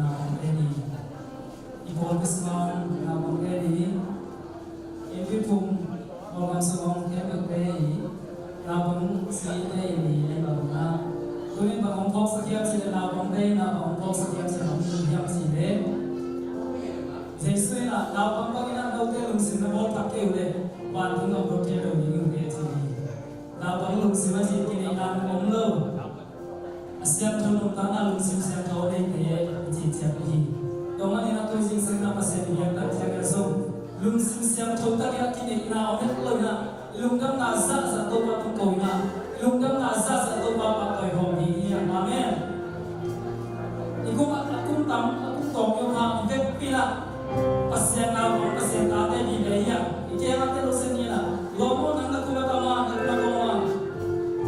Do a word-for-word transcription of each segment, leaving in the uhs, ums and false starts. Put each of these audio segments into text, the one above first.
Naupang te ni. I Paul Christmas naupang te ni. Ei pi phung Paul Christmas te ni. Naupang si te ni, ei bang na. Tuni bang hong phawk sak hiam cih leh, naupang te in bang hong phawk sak hiam cih leh, hong hiam cih leh, Jesu in naupang bangin note lungsim na bawl thak kei uh leh, vantung gam dot thei lo ding uh hi, ci hi. Naupang lungsim a cih kineihna om lo. A siangtho nuntakna lungsim siangtho a neite i cih ciang hi. Tua manin a tui zing singna Pasian i biakna ciangin zong lungsim siangtho takin a kineihna om het lo in, i lungdamna zahzah Topa tung ko in, i lungdamna zahzah Topa pahtawi hawm ding hi. Amen. I kum a, a kum tam, a kum tawm i om hang i vekpi in Pasian naupang, Pasian tate vive hi hang. I kiangah te lo sen hi hang. Lawm aw, nang na kum a tam a, na kum a tawm a.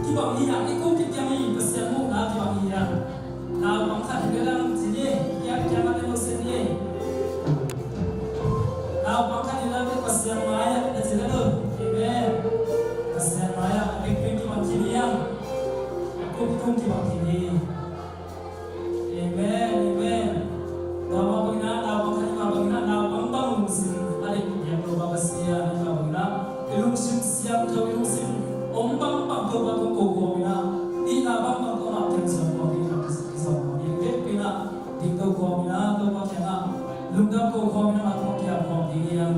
Kibang hi hang, i kum kipiang hi, Pasian muhna kibang hi hang. Naupang khat hi leh lang ci ni, i kiang, kiangah te lo sen hi. Naupang khat hi leh lang Pasian mai-ah na ci leh lo. Amen. Pasian mai-ah a pekpek kibang khin hi hang. A kum kum kibang khin hi. Amen, amen. Tua mah bangin naupang khat i mah bangin naupang bang lungsim a deih piak lo, Topa Pasian i mah bangin i lungsim siangtho, i lungsim om bangbang Topa tung ko khawm in, i na bangbang Topa kiang sawm khawm ding, i na kiang sawm khawm ding, vekpi in ding to khawm in, Topa kiangah lungdam ko khawm in, amah tungah kiang khawm ding hi hang.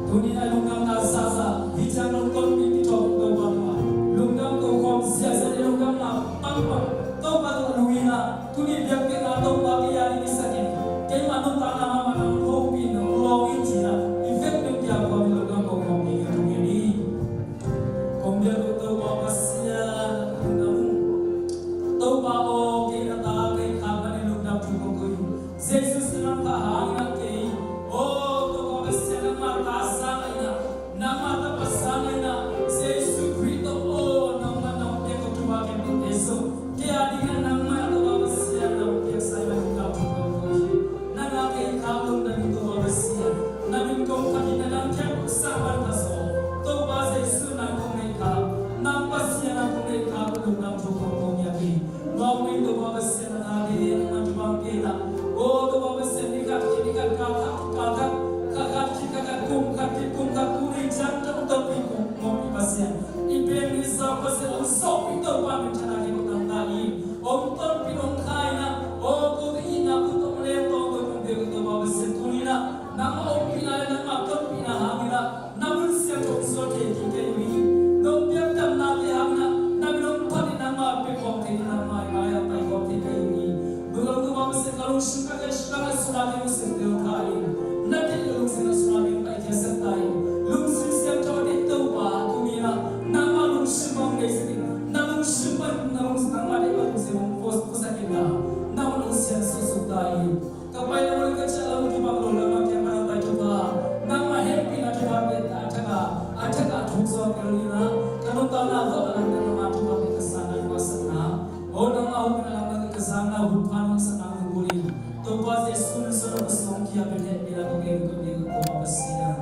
Tuni-in a lungdamna zahzah, hih ciang lungdam pi kithawi Topa tungah lungdam ko khawm ziahziah, i lungdamna bangbang Topa tungah lui in, tuni biakpiakna Topa kei a ding i sak in, keima nuntakna mahmah nang hopih in, nang lawng in ci in, i vekpi in kiang khawm in lungdam ko khawm ding hi. Kong biak uh Topa Pasian, lungdam ung. Topa aw, kei na ta ka hih khak manin lungdam thu kong ko hi. Jesu sisan pha hangin kei, aw Topa Pasian, nangmah ta sang ahihna, nangmah tapa sang ahihna, Jesu Khrih tawh aw nangmah na hong piak thupha khempeuhte zong kei a dingin nangmah Topa Pasian na hong piaksa ahih manin lungdam thu kong ko hi. Nang a kei khak lungdam ing Topa Pasian, na min kong phat in, na dang khempeuh sang pan pha zaw, Topa Jesu nang kong neih khak, nang Pasian nang kong neih khak lungdam thu kong ko hi. Mawhmawh in Topa Pasian, na tate nangmah thupha pia in. Aw Topa Pasian, ni khat khit ni khat, kal khat khit kal khat, kha khat khit kha khat, kum khat khit kum khat, tu ni ciang tampi kong mawhmawh Pasian, i biakna zang Pasian, hong sawpih Topa minthanna khempeuh tang ta in, hong tonpih hong kha in. Aw kote itna khut hong len tawng ko kong biak uh Topa Pasian, tuni in nangmah ompihna le nangmah tonpihna hangin na mun siangtho suak thei kei uh hi. Nong piak damnate hangin na min hong phat in, nangmah pia khawm thei in, nangmah mai-ah pai khawm thei kei uh hi. Nulong Topa Pasian, ka lungsim ka kei sungah ka sungah kei lungsim tel ta in, na deih lungsim ka sungah kei pai khia sak ta in. Lungsim siangtho a deih Topa, tuni in nangmah lungsim hong nei sak in, na lungsim pan, na lungsim, nangmah deih pan lungsim hong pua, puasak in, na hun hong siang suk suk ta in. Ka pai lam le ka ciah lam kibang lo lam ah kiang pan pai thupha, nangmah hehpihna thupha pia ta, a thak a, a thak a thuk zaw tel in, ka nuntakna vawh a lam nangmah thupha pia ka sang a, ka sakna, aw nangmah hopihna lam ka sangna hun pha nong sak nang hong bul in, Topa Jesu min suang ka sawng kia pen hehpihna ka gen ka gen Topa Pasian.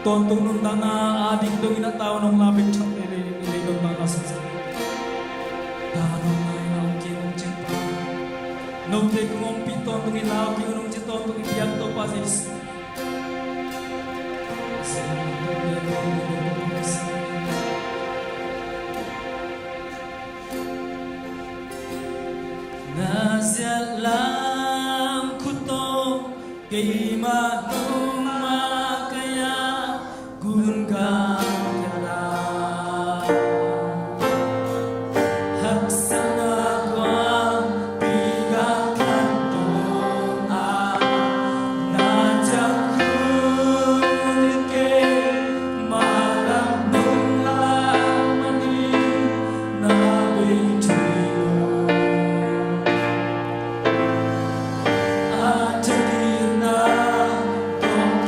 Tawntung nuntakna a ding dongin a tau nong la bek thak lele i lei nuntakna sungsa. Ta nong ngai na ong kim ong cin pa. Note kong ompih tawntung i lau kim ong cin tawntung i biak Topa Jesu. Na ziat lam khut tawh keimah nungmah ka ya gun ka la. Haksatna kuang pi ka khan tung a na ciang khun ke ma lam nung lam mani na bei thilo. A thadina tong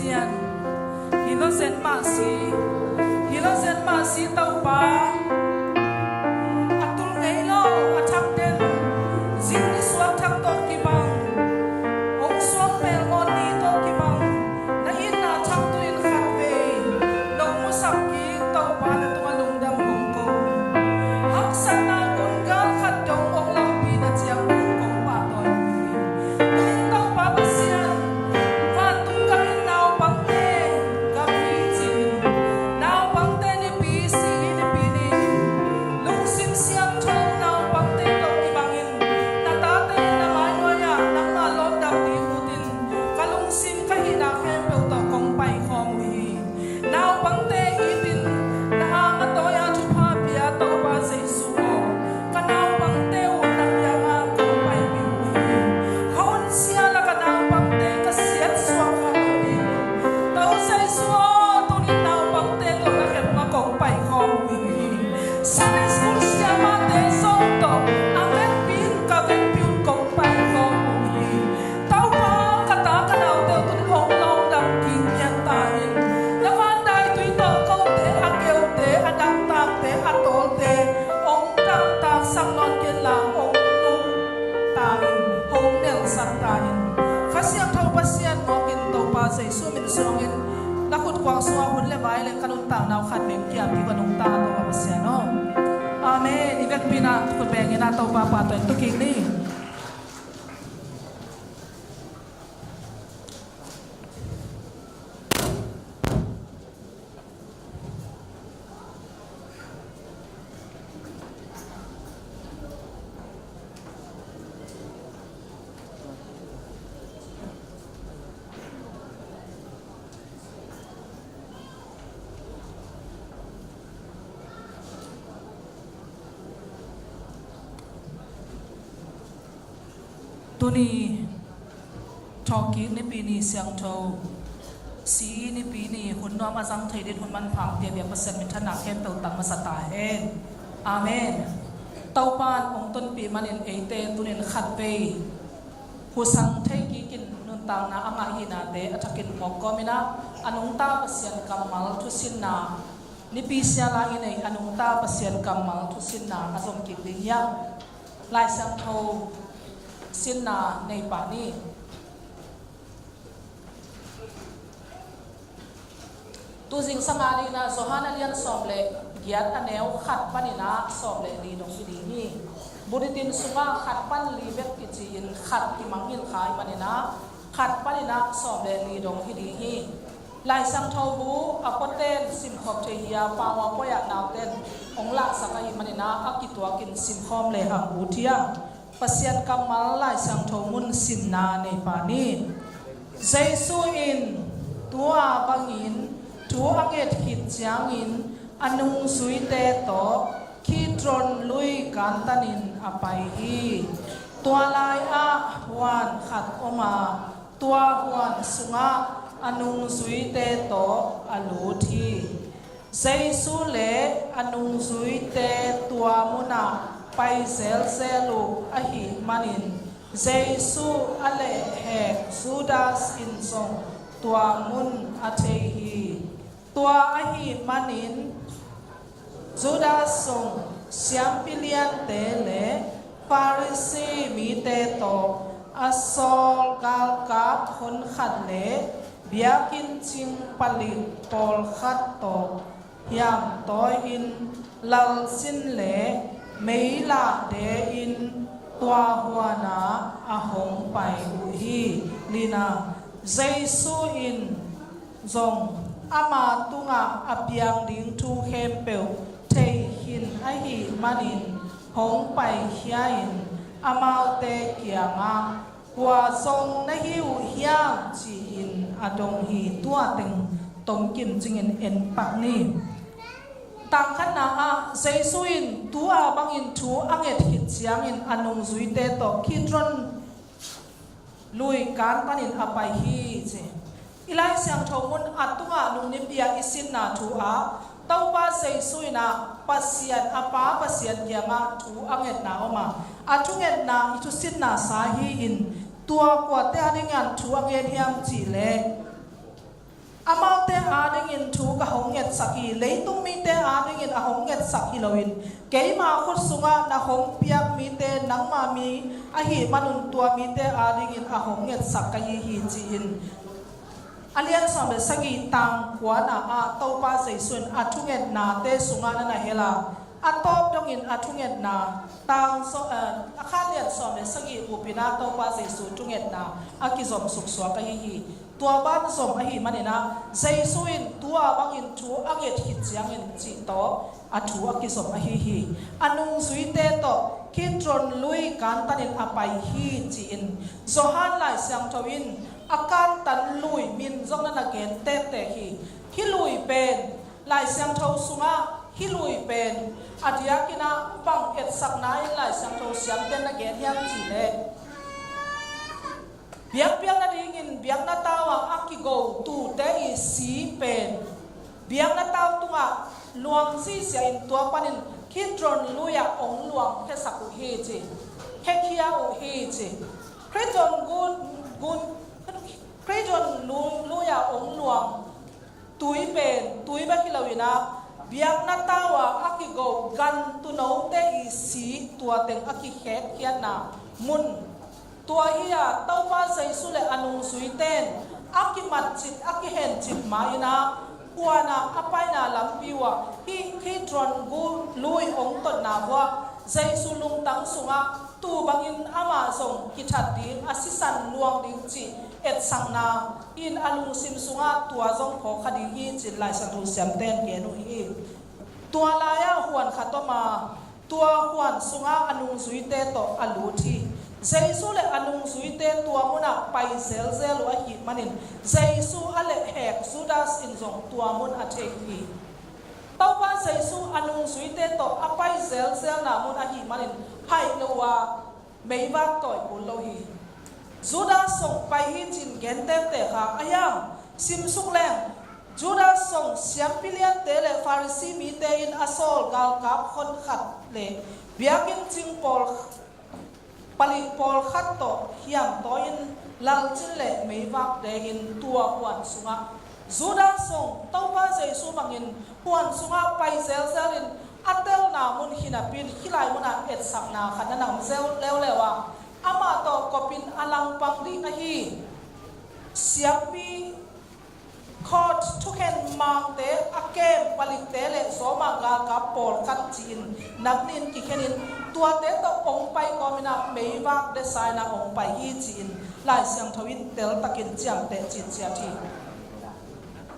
Pasian, hi lo zen mah si, hi lo zen mah si Topa. A tul ngei lo, a thak den, zing nisuak thak tawh kibang, hong suak pelmawh ni tawh kibang, na itna thak tu-in khatvei nong musak kik Topa, na tungah lungdam hong ko. Haksatna gun gal khat dong hong lampi na ciang hong kong pahtawi hi. Tunin Topa Pasian, vantung gam naupangte gam hi ci-in, naupangte nipi si nipi ni, lungsim siangtho naupangte tawh kibangin, na tate na mainuai-ah nangmah lawpdam ding utin, ka lungsim ka hihna khempeuh tawh kong paikhawm uh hi. Naupangte itin na ang a tawi-a thupha pia Topa Jesu aw, ka naupangte uh na kiangah kong paipih uh hi. Ka hunsia la ka naupangte ka siatsuah kha lo ding uh. To Jesu aw, tunin naupangte tawh na khe bangah kong paikhawm uh hi. Sunday school siamahte zong tawh a vekpi in ka vekpi un kong paikhawm uh hi. Topa, ka ta ka naute uh tunin hong lawngdam kik pian ta in. Na vandaitui tawh kote, a keute, a damtakte, a tawlte hong damtaksak nawn kei inla, hong nuh ta in, hong nelsak ta in. Kha Siangtho Pasian mawkin Topa Jesu min suangin na khutkuang sungah hun le vai le ka nuntakna uh khat beng kiam kik un, nungta Topa Pasian aw. Amen. I vekpi in ah khut bengin ah Topa pahtawi in tu kik ni. Tuni thawhkik Nipi ni siangtho, si Nipi ni hun nuam a zang thei ding hun manpha hong pia biak Pasian minthanna khempeuh tang masa ta hen. Amen. Topa in hong tonpih manin eite tunin khatvei husang thei kikin nuntakna a ngah hihnate a thakin mawk kawmin ah a nungta Pasian kammal thusinna, nipi siala i nei a nungta Pasian kammal thusinna a zom kik ding hiam? Lai Siangtho sinna nei pah ni. Tu zingsang a dingin ah Johan a lian sawm le giat, a neu khat panin ah sawm le li dong hi ding hi. Bulletin sungah khat pan li bek kici-in khat kimangngilh kha ahih manin ah khat panin ah sawm le li dong hi ding hi. Lai Siangtho bu a puaten simkhop thei hi a, Power Point ah nauten hong lahsak ahih manin ah a kituakin simkhawm lehang ut hiang. Pasian kammal Lai Siangtho mun simna nei pah ni. Jesu in tua bangin thu a nget khit ciangin a nungzuite tawh Kidron lui kantanin a pai hi. Tua lai-ah huan khat om a, tua huan sungah a nungzuite tawh a lut hi. Jesu le a nungzuite tua munah pai zelzel uh ahih manin Jesu a lehhek Judas in zong tua mun a thei hi. Tua ahih manin Judas zong siampi liante le Farisi mite tawh a sawl galkap honkhat le biakinn cing palik pawlkhat tawh hiam tawi-in lalsin le meilah de-in tua huanah a hong pai uh hi. Lina, Jesu in zong ama tungah a piang ding thu khempeuh thei khin ahih manin hong paikhia-in amaute kiangah, kua zong na hi uh hiam, ci-in a dong hi. Tua teng tomkim cingin en pak ni. Tangkhatna ah Jesu in tua bangin thu a nget khit ciangin a nungzuite tawh Kidron lui kantanin a pai hi, ci. I Lai Siangtho mun a tungah nung nipi-a i sinna thu ah Topa Jesu in ah Pasian a Pa Pasian kiangah thu a ngetna om a, a thungetna i thusinna sa hi-in, tua kuate a dingin thu a nget hiam cih leh in thu ka hong ngetsak hi. Leitung mite adingin a hong ngetsak hi loin, keima khut sungah na hong piak mite nangma mi ahih manun tua mite adingin a hong ngetsak ka hi hi, ci-in a lian sawm le sagih tang kuana ah Topa Jesu in a thungetnate sungah na na hel a, a tawp dongin a thungetna tang so, eh, a khat lian sawm le sagih upina Topa Jesu thungetna a kizom suksuak ahi hi. Tua ban zom ahi maninah Jesu in tua bangin thu a nget khit ciangin cih tawh a thu a kizom ahi hi. A nungzuite tawh Kidron lui kantanin a pai hi, ci-in Johan Lai Siangtho in a kantan lui min zong na na gen tektek hi. Hih lui pen Lai Siangtho sungah hih lui pen a diakinah bang etsakna in Lai Siangtho siamten na gen hiam cihleh, biakpiakna dingin biakna tau ah a kigo tute i si pen biakna tau tungah luang sisia in tua panin Kidron lui ah ong luang khiasak uh hi ci, khiakhia uh hi ci. Kidron gun, gun, Kidron lui, lui ah ong luang tui pen tui bek hi loinah biakna tau ah a kigo gan tuunote i si tua teng a kikhekkhiatna mun. Tua hi a Topa Jesu le a nungzuite in a kimatcit a kihencit ma inah kuanah a paina lampi uh ah hih Kidron gu lui ong totna uh ah Jesu lungtang sungah tuu bangin amah zong kithat ding a sisan luang ding cih etsakna in a lungsim sungah tua zong phawkkha ding hi, ci-in Lai Siangtho siamten gen uh hi. Tua lai-ah huan khat om a, tua huan sungah a nungzuite tawh a lut hi. Jesu le a nungzuite tua munah pai zelzel uh ahih manin Jesu a lehhek Judas in zong tua mun a thei hi. Topa Jesu a nungzuite tawh a pai zelzelna mun ahih manin haih lo uh a, meivak tawi kul lo hi. Judas zong pai hi, ci-in gen tektek a, a hiang simsuk leng Judas zong siampi liante le Farisi mite in a sawl galkap honkhat le biakinn cing pawl, palik pawlkhat tawh hiam tawi-in lalcin le meivak dengin tua huan sungah Judas zong Topa Jesu bangin huan sungah pai zelzel in a telna mun hi napi-in hih lai munah etsakna khat na na om zel leuleu a, amah tawh kopin a langpang ding ahi siampi court thukhen mangte a kem palikte le Roma galkap pawlkhat ci-in nang nin kikhenin tuate tawh ong pai kawminah meivak desa inah ong pai hi, ci-in Lai Siangtho in teltakin ciamteh citciat hi.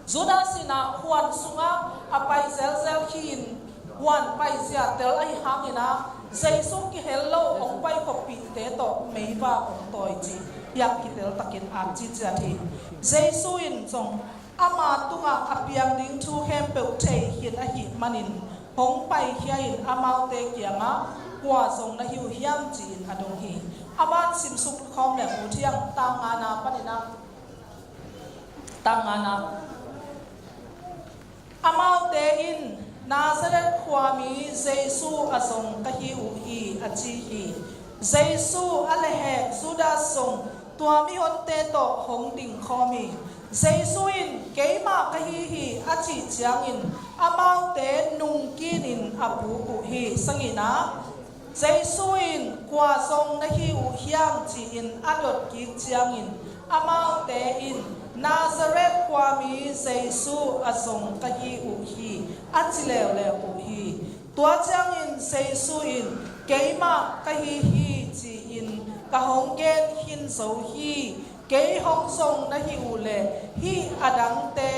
Judas inah huan sungah a pai zelzel hi-in huan paizia tel ahi hanginah Jesu kihel lo ong pai khuapihte tawh meivak ong tawi ci hiah kiteltakin at citciat hi. Jesu in zong ama tungah a piang ding thu khempeuh thei khin ahih manin hong paikhia in amaute kiangah kua zong na hi uh hiam ci-in a dong hi. A ban simsuk khawm leng ut hiang, tang ngana paninah, tang ngana. Amaute in Nazareth khuami Jesu a zong ka hi uh hi, a ci hi. Jesu a lehhek Judas zong tua mihonte tawh hong dingkhawm hi. Jesu in keimah ka hi hi a cih ciangin amaute nungkinin a puk uh hi. Sagihna, Jesu in kua zong na hi uh hiam ci-in a dot kik ciangin amaute in Nazareth khuami Jesu a zong ka hi uh hi, a ci leuleu uh hi. Tua ciangin Jesu in keimah ka hi hi ci-in ka hong gen khin zo hi. Kei hong zong na hi uh leh hih a dangte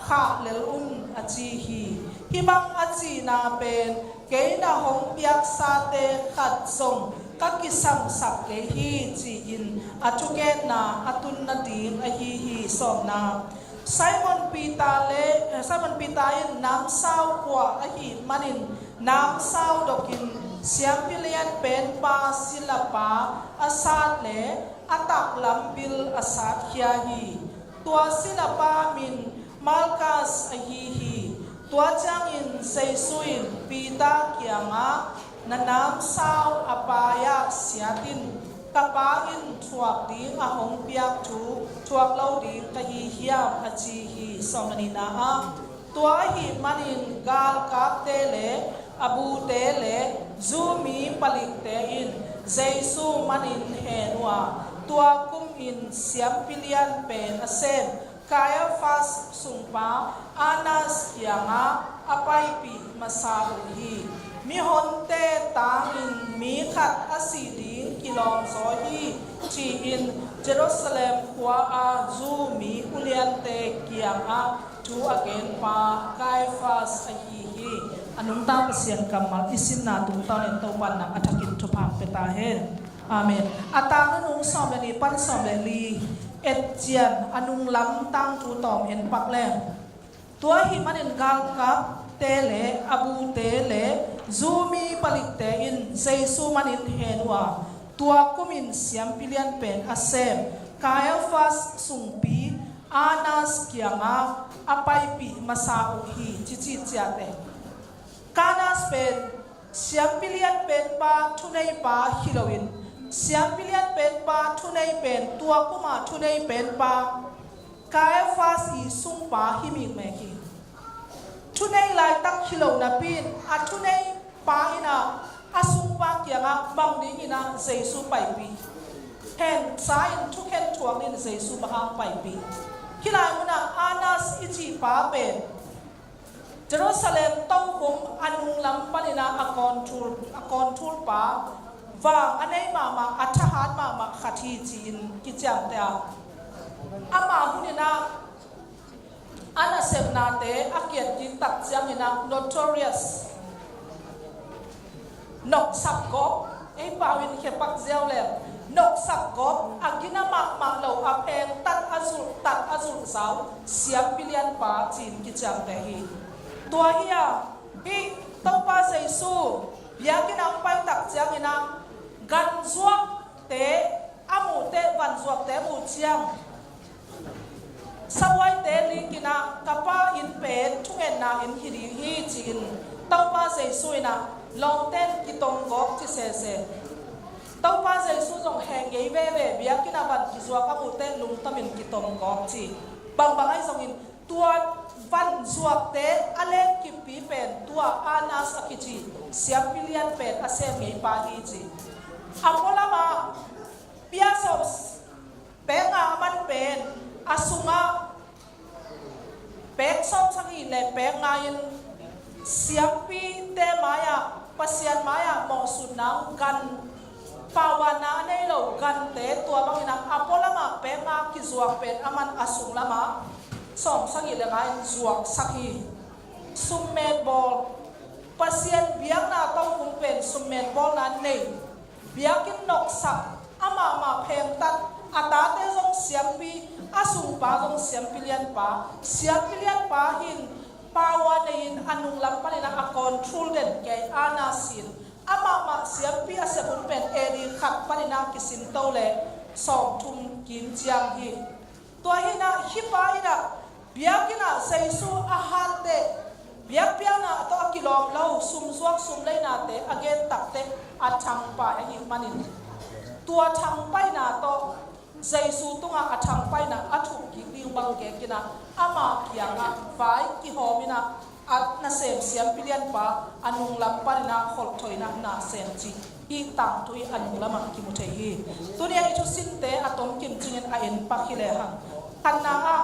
khah lel un, a ci hi. Hih bang a cihna pen kei na hong piaksate khat zong ka kisamsak kei hi, ci-in a thugenna a tun nading ahi hi. Sawmna, Simon Peter le, Simon Peter in namsau kua ahih manin namsau dokin siampi lian penpa silapa a sat le a taklam bil a satkhia hi. Tua silapa min Malkas ahi hi. Tua ciangin Jesu in Peter kiangah, na namsau a pai-ah siat in, ka Pa in thuak ding a hong piak thu thuak lo ding ka hi hiam, a ci hi. Sawm le nihna ah, tua ahih manin galkapte le a bute le Jew mi palikte in Jesu manin hen uh a, tua kumin siampi lian pen a sem Kaiafas sungpa Annas kiangah a paipih masa uh hi. Mihonte tangin mi khat a sih ding kilawm zaw hi, ci-in Jerusalem khua-a Jew mi uliante kiangah thu a genpa Kaiafas ahi hi. A nungta Pasian kammal i simna tungtawnin Topa in nang a thakin thupha pia ta hen. Amen. A tang nunung sawm le nih pan sawm le li et ciang a nunglam tangthu tawm en pak leng. Tua ahih manin galkapte le a bute le Jew mi palikte in Jesu manin hen uh a, tua kumin siampi lian pen a sem Kaiafas sungpi Annas kiangah a paipih masa uh hi, ci ci ciate. Annas pen siampi lian penpa thuneipa hi loin, siampi lian penpa thunei pen tua kuma thunei penpa Kaiafas i sungpa hi mikmek hi. Thunei laitak hi lo napi-in a thuneipa in a sungpa kiangah bang dingin a Jesu paipih hen sa-in thukhen thuak in Jesu bang hang paipih. Hih lai munah Annas i cihpa pen Jerusalem tokhum a nunglam panin a, a kawngthul, a kawngthulpa vang a nei mahmah, a thahat mahmah khat hi ci-in kiciamteh a, ama hunin a, a nasepnate a kiat kik tak ciangin a notorious, noksak gawp, ei pau in khepak ziau leng, noksak gawp, a gina mahmah lo, a phengtat, a zulhtat, a zulhzau siampi lianpa ci-in kiciamteh hi. Tua hi a, hih Topa Jesu biakinn ah hong pai tak ciangin a, ganzuakte, a muhte, ganzuakte a muh ciang, sabuaite likin a, ka Pa inn pen thungetna inn hi ding hi ci-in Topa Jesu in a, lawmten kitom gawp ci sese. Topa Jesu zong heh ngei veve, biakinn ah van kizuak a muh teh lungtamin kitom gawp ci. Bangbang ahi zongin tua van zuakte a letkippi pen tua Annas a kici siampi lian pen a sem ngeipa hi ci. A pualamah pia sawm pek nga a man pen a sungah pek sawmsagih le pek nga in siampite mai-ah, Pasian mai-ah mawhsutna, gan pauvanna a nei lo gante, tua bangin a, a pualamah pek nga kizuak pen a man a sung lamah sawmsagih le nga in zuaksak hi. Summet bawl, Pasian biakna tokhum pen summet bawlna nei, biakinn noksak, amahmah phengtat, a tate zong siampi, a sungpa zong siampi lianpa, siampi lianpa hi-in, pau a nei-in a nunglam panin a, a kawngthul den kei Annas hi-in, amahmah siampi a sep hun pen A D khat panin a kisinto le sawmthum kim ciang hi. Tua hi-in a, hih pa in a, biakinn ah Jesu a hat teh, biakpiakna tawh a kilawm lo, sumzuak sumleinate a gen tak teh a thangpai ahih manin, tua thangpaihna tawh Jesu tungah a thangpaihna a thuh kik ding bang gekin a, ama kiangah vai kihawm in a, a nasem siampi lianpa a nunglam panin a kholh thoihna na sem cih hih tangthu i a nunglamah kimu thei hi. Tuni-a i thusinte a tomkim cingin a en pak hi lehang, khatna ah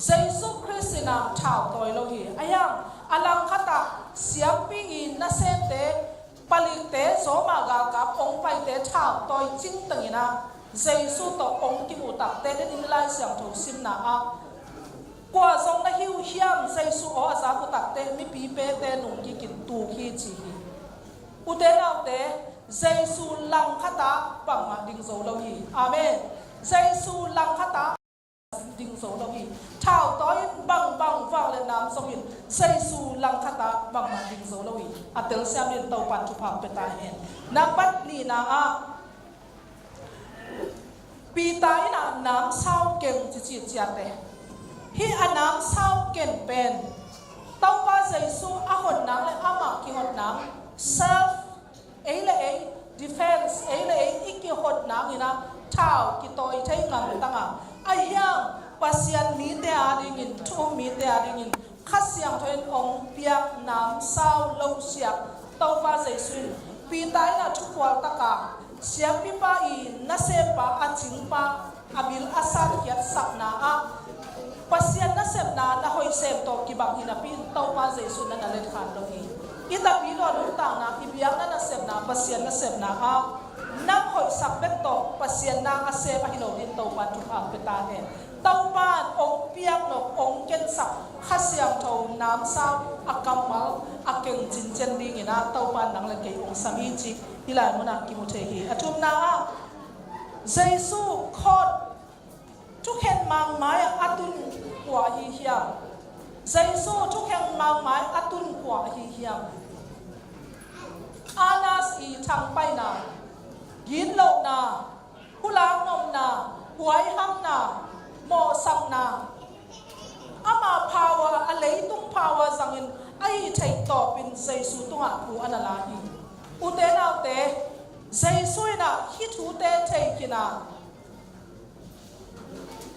Jesu Khrist in a thautawi lo hi. A hiang a langkhat ah siampi i nasemte, palikte, Roma galkap hong paite thautawi cingteng in a, Jesu tawh hong kimuh tak teh, den in Lai Siangtho simna ah, kua zong na hi uh hiam, Jesu aw a zak uh tak teh, mipi pete nung kikin tuk hi ci hi. Ute naute, Jesu langkhat ah bangmah ding zo lo hi. Amen. Jesu langkhat ah ding zo lo hi. Thautawi in bangbang vang le nam zongin Jesu langkhat ah bangmah ding zo lo hi. A telsiam in Topan thupha pia ta hen. Nambat nihna ah, Peter in a namsau keng cici ciate. Hih a namsau keng pen Topa Jesu a hon nang le amah kihon nang, self, ei le ei, defense, ei le ei i kihon nangin a thau kitawi thei ngamtang a, a hiang Pasian mite a Te a dingin Kha Siangtho in hong piak namsau lo siak Topa Jesu in Peter in a thuphual taka siampipa i nasempa a cingpa a bil a satkhiatsakna ah Pasian nasepna na hoih sem tawh kibang hi napi in Topa Jesu na na letkhan lo hi. I tapi luan nuntakna i biakna nasepna Pasian nasepna ah nang hoihsak bek tawh Pasian na a sem ahi lo ding Topa thupha pia ta hen. Topa in hong piak nop hong kensak Kha Siangtho namsau a kammal a keng cincian dingin ah Topa in nang le kei hong sam hi cih hih lai munah kimu thei hi. A thumna ah Jesu khawt thukhen mangmai ah a tun kua ahi hiam? Jesu thukhen mangmai a tun kua ahi hiam? Anas i thangpaihna, gitlohna, hulak nopna, huaihamna, mawhsakna, ama power, a leitung power zangin a hih theih tawpin Jesu tungah thu a na la hi. Ute naute, Jesu in ah hih thute thei khin a,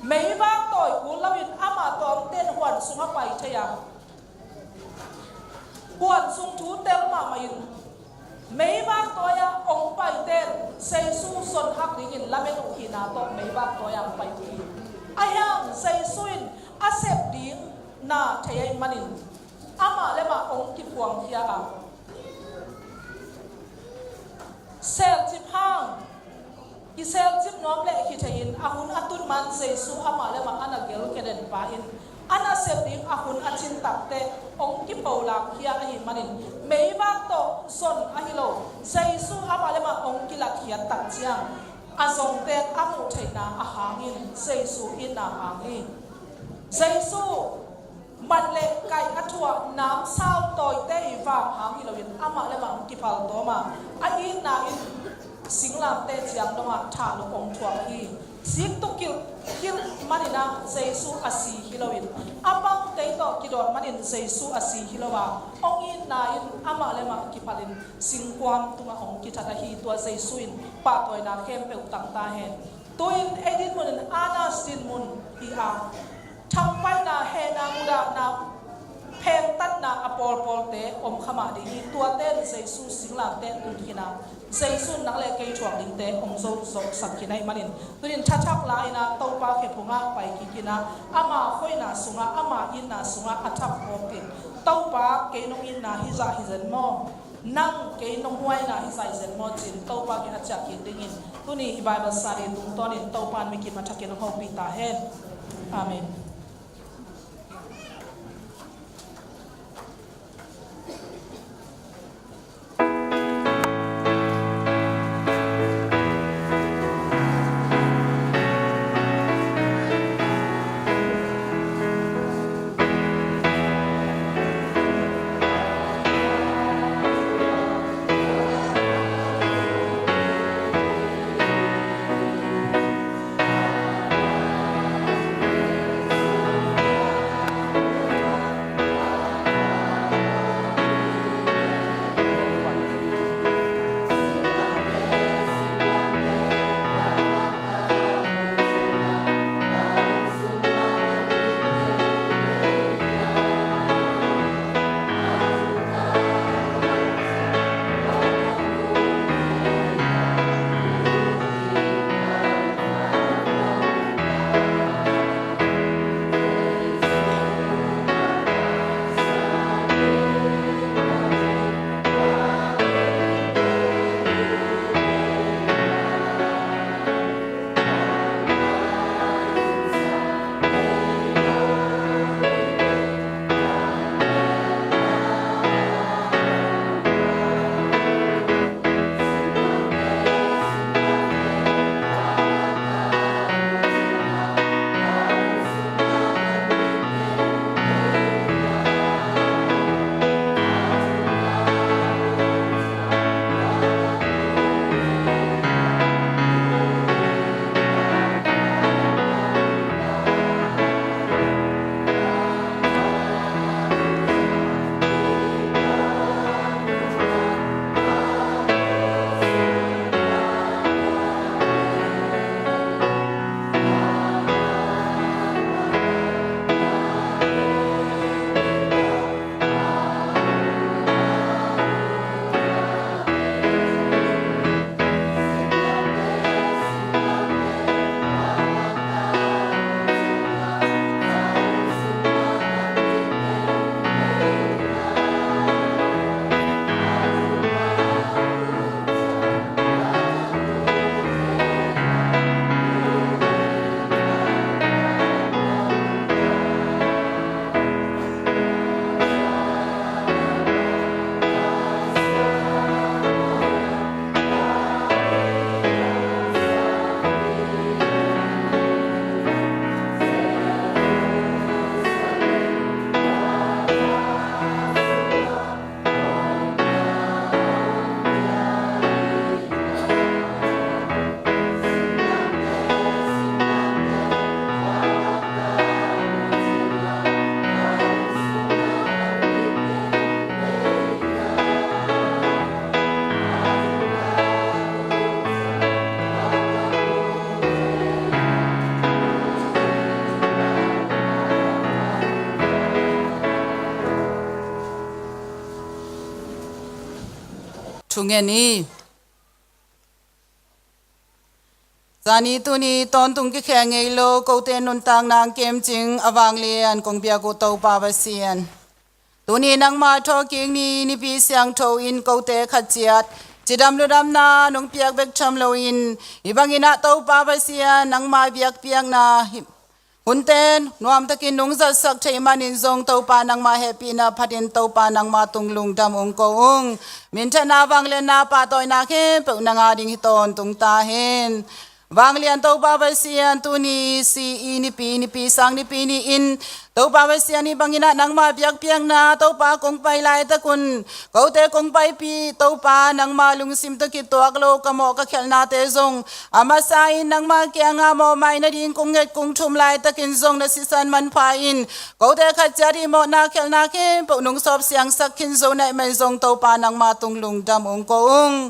meivak tawi kul loin amah tawh omten huan sungah pai thei a, huan sung thu tel mahmahin meivak tawi-ah hong paiten Jesu zon hak dingin lamen uh hihna tawh meivak tawi-ah hong pai uh hi. Ahi hang Jesu in a sep ding na thei ahih manin amah le mah hong kiphuangkhia a, selcip hang i selcip nuam leh hi thei-in a hun a tun man Jesu amah le mah a na gelkeden pa in a nasep ding a hun a cin takteh hong kipholakkhia ahih manin meivak tawh zon ahi lo Jesu amah le mah hong kilatkhiat tak ciang a zongte a muh theihna a hangin Jesu itna hang hi. Jesu man le kaih a thuah namsau tawite i vang hang hi loin amah le mah hong kiphal tawm a, a itna in singlamteh ciang dongah thah lo hong thuak hi. Sik tuk kilh kilh manin ah Jesu a si hi loin a pangte tawh kidawn manin Jesu a si hi lo a, hong itna in amah le mah kiphalin singkuang tungah hong kithat ahi. Tua Jesu in pahtawina khempeuh tang ta hen. Tu-in ei dinmun in Anas dinmun hi a, thangpaihna, hehna, mudahna, phengtatna a pawlpawlte om kha mah ding hi. Tuate in Jesu singlamteh tun khin a, Jesu in nang le kei thuak dingte hong zo zawhsak khin ahih manin tuni-in thathak la-in ah Topa khephungah pai kik in ah ama hoihna sungah, ama itna sungah a thak phawk in, Topa, kei nong itna hizah hi zen maw? Nang kei nong huaina hizah hi zen maw, ci-in Topa kiang a ciah kik dingin tuni i Bible study tungtawnin Topa in mikim a thakin hong hopih ta hen. Amen. thungen hi. Zani tuni tawntung kikhel ngei lo kote nuntakna hong kem cing a vanglian kong biak uh Topa Pasian, tuni nangma thawhkik ni, Nipi siangtho in kote khat ciat cidam ludamna nong piak bek tham loin, hih bangin ah Topa Pasian, nangma biakpiakna hih hunte nuamtakin nong zatsak thei manin zong Topa nangma hehpihna phatin Topa nangma tung lungdam ong ko ung. Minthanna, vangliatna, pahtawina khempeuh nang a ding hi tawntung ta hen. Vanglian Topa Pasian, tuni C E Nipi, Nipi sang Nipi ni-in Topa Pasian, hih bangin ah nangma biakpiakna Topa kong pai laitak un, kote kong paipih Topa, nangma lungsim tawh kituak lo ka mawh ka khialhnate zong a masa in nangma kiangah mawhmaina ding kong nget kong thum laitakin zong na sisan manpha in kote khat ciat hih mawhna khialhna khempeuh nong sawp siangsak khin zo na hih man zong Topa nangma tung lungdam ong ko ung.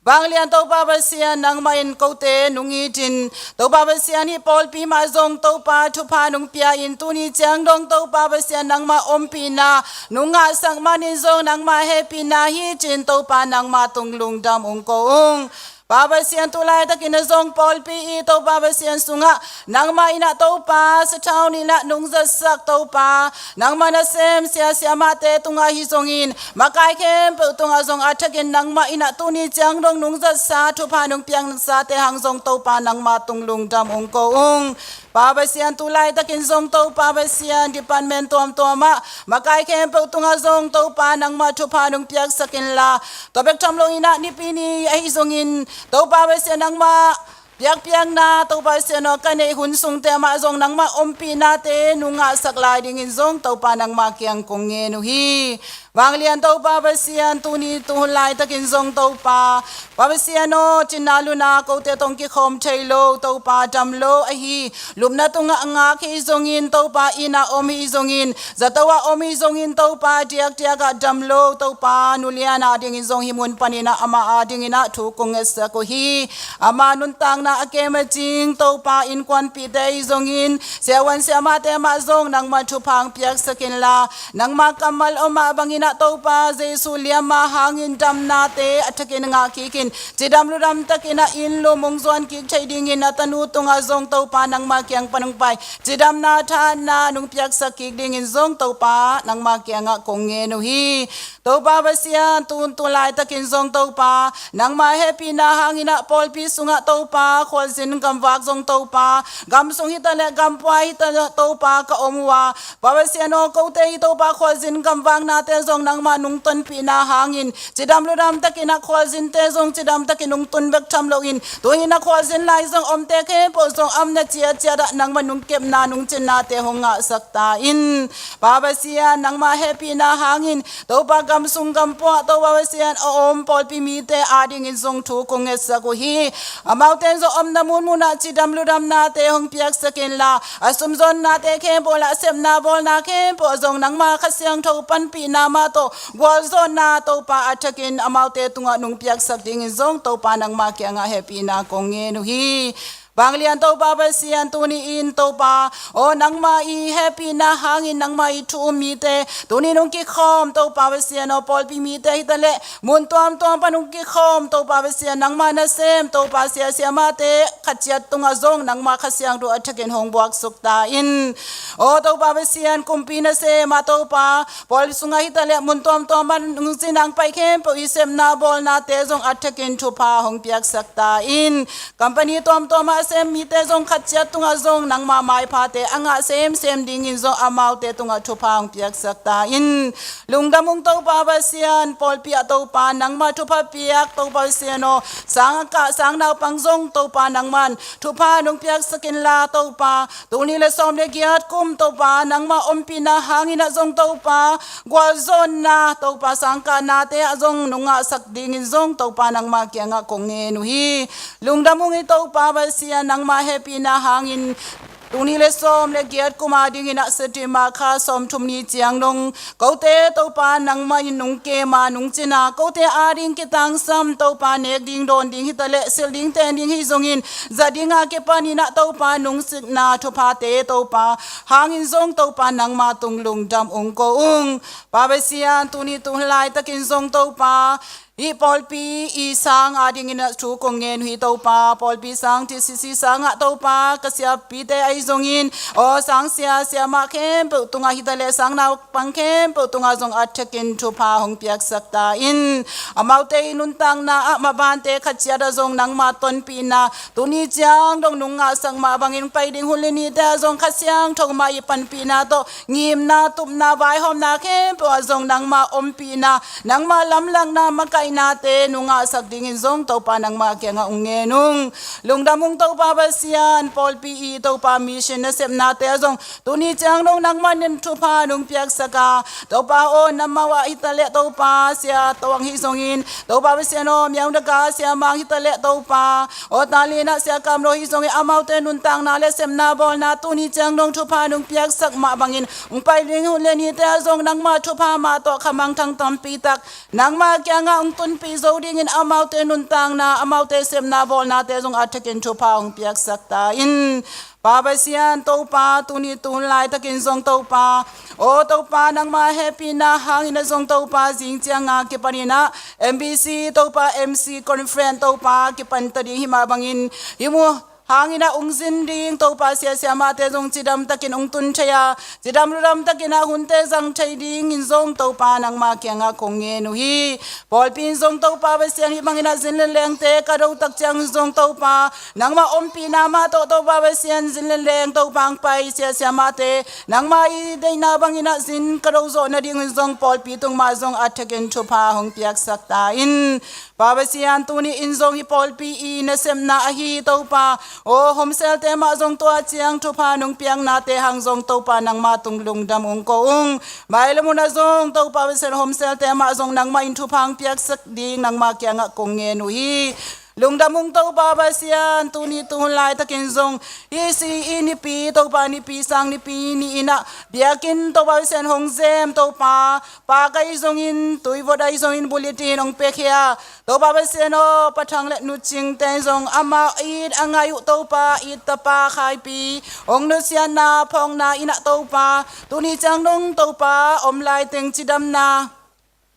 Vanglian Topa Pasian, nangmah in kote nong itin, Topa Pasian, hih pawlpi mah zong Topa thupha nong pia in, tuni ciang dong Topa Pasian, nangmah ompihna nong ngahsak manin zong nangmah hehpihna hi cin Topa nangmah tung lungdam ong ko ung. Pa Pasian, tu laitakin a zong pawlpi i Topa Pasian sungah nangmah in ah Topa sathau nihna nong zatsak Topa, nangmah nasem sia siamahte tungah hi zongin, makai khempeuh tungah zong a thakin nangmah in ah tuni ciang dong nong zatsa thupha nong piaknasate hang zong Topa nangmah tung lungdam ong ko ung. Pa Pasian, tu laitakin zong Topa Pasian, department tuamtuamah makai khempeuh tungah zong Topa nangmah thupha nong piaksak inla, tua bek tham loin ah Nipi ni ahi zongin Topa Pasian, nangmah biakpiakna Topa Pasian aw, ka neih hun sungte mah zong nangmah ompihnate nong ngahsak lai dingin zong Topa nangmah kiang kong ngen uh hi. Vanglian Topa Pasian, tuni tu hun laitakin zong Topa, Pa Pasian aw, cinna luna kote tawh hong kikhawm thei lo Topa, dam lo ahi, lupna tungah a ngak hi zongin Topa, inn ah om hi zongin, zato ah om hi zongin Topa, diakdiak ah dam lo Topa, Nu Lian a dingin zong hih mun panin ah amah a dingin ah thu kong ngetsak uh hi. Ama nuntakna a kem a cing Topa, innkuanpihte hi zongin, siavuan siamahte mah zong nangmah thupha hong piaksak inla, nangmah kammal om mah bangin ah Topa Jesu liamma hangin damnate a thakin ngah kik in, cidam ludam takin ah inn lum hong zuan kik thei dingin a tanu tungah zong Topa nangmah kiang pan hong pai, cidamna thahatna nong piaksak kik dingin zong Topa nangmah kiangah kong ngen uh hi. Topa Pasian, tu hun tu laitakin zong Topa, nangmah hehpihna hangin ah pawlpi sungah Topa khualzin gamvak zong Topa, gam sung hitaleh gam pua hitaleh Topa ka om uh a, Pa Pasian aw, kote hi Topa khualzin gamvaknate zong nangmah nong tonpihna hangin cidam ludam takin ah khualzinte zong cidam takin nong tun bek tham loin, tu-in a khualzin lai zong omte khempeuh zong a omna ciatciat ah nangmah nong kepna nong cinnate hong ngahsak ta in. Pa Pasian, nangmah hehpihna hangin Topa gam sung gam pua Topa Pasian a om pawlpi mite a dingin zong thu kong ngetsak uh hi. Amaute zong omna munmun ah cidam ludamnate hong piaksak inla, a sumzawnnate khempeuh lah, sepna bawlna khempeuh ah zong nangmah Kha Siangtho panpihna mah tawh gualzawhna Topa a thakin amaute tungah nong piaksak dingin zong Topa nangmah kiangah hehpihna kong ngen uh hi. Vanglian Topa Pasian, tuni-in Topa aw, nangmah i hehpihna hangin nangmah i thu um mite tuni nong kikhawm Topa Pasian aw, pawlpi mite hitaleh mun tuamtuam pan nong kikhawm Topa Pasian, nangmah nasem Topa sia siamahte khat ciat tungah zong nangmah Kha Siangtho a thakin hong buaksuk ta in. Aw Topa Pasian, kumpi nasem ah Topa, pawlpi sungah hitaleh mun tuamtuam pan nong cina hong pai khempeuh i sepna bawlnate zong a thakin thupha hong piaksak ta in. Company tuamtuam ah a sem mite zong khat ciat tungah zong nangmah maiphate a ngah semsem dingin zong amaute tungah thupha hong piaksak ta in. Lungdam ung Topa Pasian, pawlpi ah Topa nangmah thupha piak Topa Pasian aw, sang a kah sang naupang zong Topa nangman thupha nong piaksak inla Topa, tul nih le sawm le giat kum Topa nangmah ompihna hangin ah zong Topa, gualzawhna Topa sangkahnate ah zong nong ngahsak dingin zong Topa nangmah kiangah kong ngen uh hi. Lungdam ung i Topa Pasian, nangmah hehpihna hangin tul nih le sawm le giat kum a dingin ah September kha sawmthum ni ciang dong kote Topa nangmah in nong kem a nong cina, kote a ding kitangsam Topa, nek ding dawn ding hitaleh silh ding ten ding hi zongin, zat ding a kipanin ah Topa nong sikna thuphate Topa hangin zong Topa nangmah tung lungdam ung ko ung. Pa Pasian, tuni tu hun laitakin zong Topa Hih pawlpi i sang adingin ah thu kong ngen uh hi Topa. Pawlpi sang, TCC sangah Topa, ka siapite ahi zongin, aw sang sia siamah khempeuh tungah, hi taleh sang naupang khempeuh tungah zong a thekin thupha hong piaksak ta in. Amaute i nuntakna ah mabante khat ciat ah zong nangma tonpihna, tuni ciang dong nung ngahsak mah bangin pai ding hun le nite ah zong Kha Siangtho mah i panpihna tawh ngimna, tupna, vaihawmna khempeuh ah zong nangma ompihna, nangma lamlahna, makaihnate nung ngahsak dingin zong Topa nangma kiangah hong ngen ung. Lungdam ung Topa Pasian, pawlpi i Topa mission nasepnate ah zong tuni ciang dong nangma in thupha nung piaksak a, Topa aw, Namau ah hi taleh Topa, Sia Tawng hi zongin, Topa Pasian aw, Myaung Daga Sia Mang hi taleh Topa, aw Talin ah Sia Kam Lo hi zongin, amaute nuntakna le sepna bawlna tuni ciang dong thupha nung piaksak mah bangin, hong pai ding hun le nite ah zong nangma thupha mah tawh kha mangthang tampi tak nangma kiangah hong tunpih zo dingin amaute nuntakna, amaute sepna bawlnate zong a thekin thupha hong piaksak ta in. Pa Pasian Topa, tuni tu hun laitakin zong Topa, aw Topa, nangma hehpihna hangin ah zong Topa, zing cianga kipanin ah MBC Topa, MC Conference Topa, kipan ta ding hi mah bangin, hih mu hangin ah hong zin ding Topa, sia siamahte zong cidam takin hong tun thei a, cidam ludam takin ah hunte zang thei dingin zong Topa nangma kiangah kong ngen uh hi. Pawlpi in zong Topa Pasian, hih bangin ah zin le lengte ka do tak ciang zong Topa, nangma ompihna mah tawh Topa Pasian, zin le leng Topa hong pai sia siamahte nangma i deihna bangin ah zin ka do zawh nadingin zong pawlpi tung mah zong a thekin thupha hong piaksak ta in. Pa Pasian, tuni in zong hih pawlpi i nasepna ahi Topa, aw homselte mah zong tua ciang thupha nung piaknate hang zong Topa nangma tung lungdam hong ko ung. Mailam hun ah zong Topa Pasian, homselte mah zong nangma in thupha hong piaksak ding nangma kiangah kong ngen uh hi. Lungdam ung Topa Pasian, tuni tu hun laitakin zong hih CE nipi Topa, nipi sang nipi ni-in ah biakinn Topa Pasian hong zem Topa, paak ahi zongin, tuivot ahi zongin bulletin hong piakhia, Topa Pasian aw, Pa Thang le Nu Cingte zong amau it a ngai uh Topa, it tapa Khaipi hong nusiatna phawkna in ah Topa, tuni ciang dong Topa, om laiteng cidamna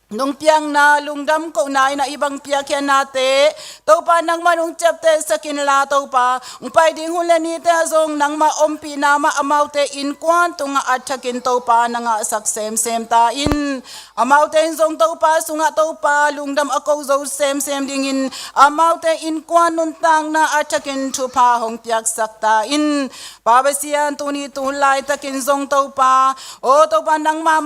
nung piakna, lungdam kohna in ah hih bang piakkhiatnate Topa nangman hong ciaptehsak inla Topa, hong pai ding hun le nite ah zong nangma ompihna mah amaute innkuan tungah a thakin Topa na ngahsak semsem ta in. Amaute in zong Topa sungah Topa lungdam a ko zo semsem dingin amaute innkuan nuntakna a thakin thupha hong piaksak ta in. Pa Pasian, tuni tu hun laitakin zong Topa, aw Topa nangma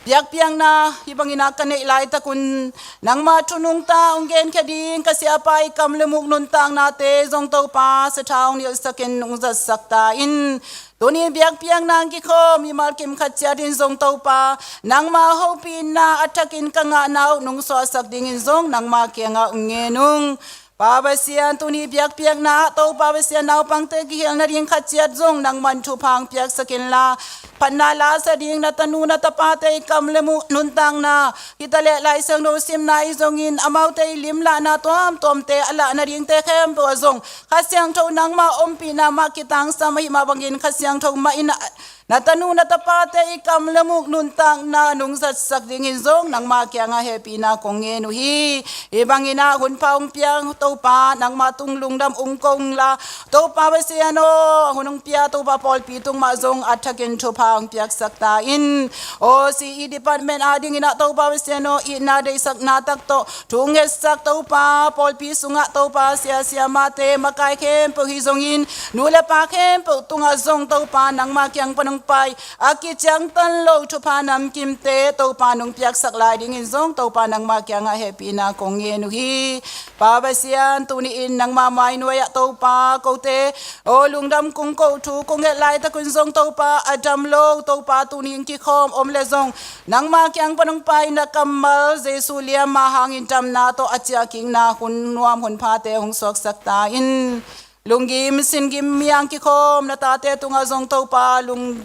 biakpiakna hih bangin ah ka neih laitak un nangma thu nungta hong genkhia ding ka siapa i kam le muk nuntaknate zong Topa sathau nilhsakin hong zatsak ta in. Tuni biakpiakna hong kikhawm mimal kim khat ciat in zong Topa nangma hopihna a thakin ka ngahna uh nong suahsak dingin zong nangma kiangah hong ngen ung. Pa Pasian, tuni biakpiakna ah Topa Pasian, naupangte kihel nading khat ciat zong nangman thupha hong piaksak inla, phatna lasa ding na tanu na tapate i kam le muk nuntakna, hi taleh Lai Siangtho simna ahi zongin amaute i limlahna tuamtuamte a lah nadingte khempeuh ah zong Kha Siangtho nangma ompihna mah kitangsam ahih mah bangin Kha Siangtho mah in ah na tanu na tapate i kam le muk nuntakna nong zatsak dingin zong nangma kiangah hehpihna kong ngen uh hi. Hih bangin ah hunpha hong pia Topa nangma tung lungdam hong ko ung la, Topa Pasian aw, hun hong pia Topa pawlpi tung mah zong a thakin thupha hong piaksak ta in. Aw CE department adingin ah Topa Pasian aw, itna deihsakna tak tawh thu ngetsak Topa, pawlpi sungah Topa sia siamahte makai khempeuh hi zongin nu le pa khempeuh tungah zong Topa nangma kiang pan hong pai a kiciangtan lo thupha namkimte Topa nong piaksak lai dingin zong Topa nangma kiangah hehpihna kong ngen uh hi. Pa Pasian, tuni in nangma mainuai ah Topa kote aw lungdam kong ko thu kong nget laitak un zong Topa a dam lo Topa tuni in kikhawm om le zong nangma kiang pan hong pai na kammal Jesu liamma hangin damna tawh a ciahkikna hun nuam hun phate hong suaksak ta in. Lunggim singgim miang kikhawm na tate tungah zong Topa lung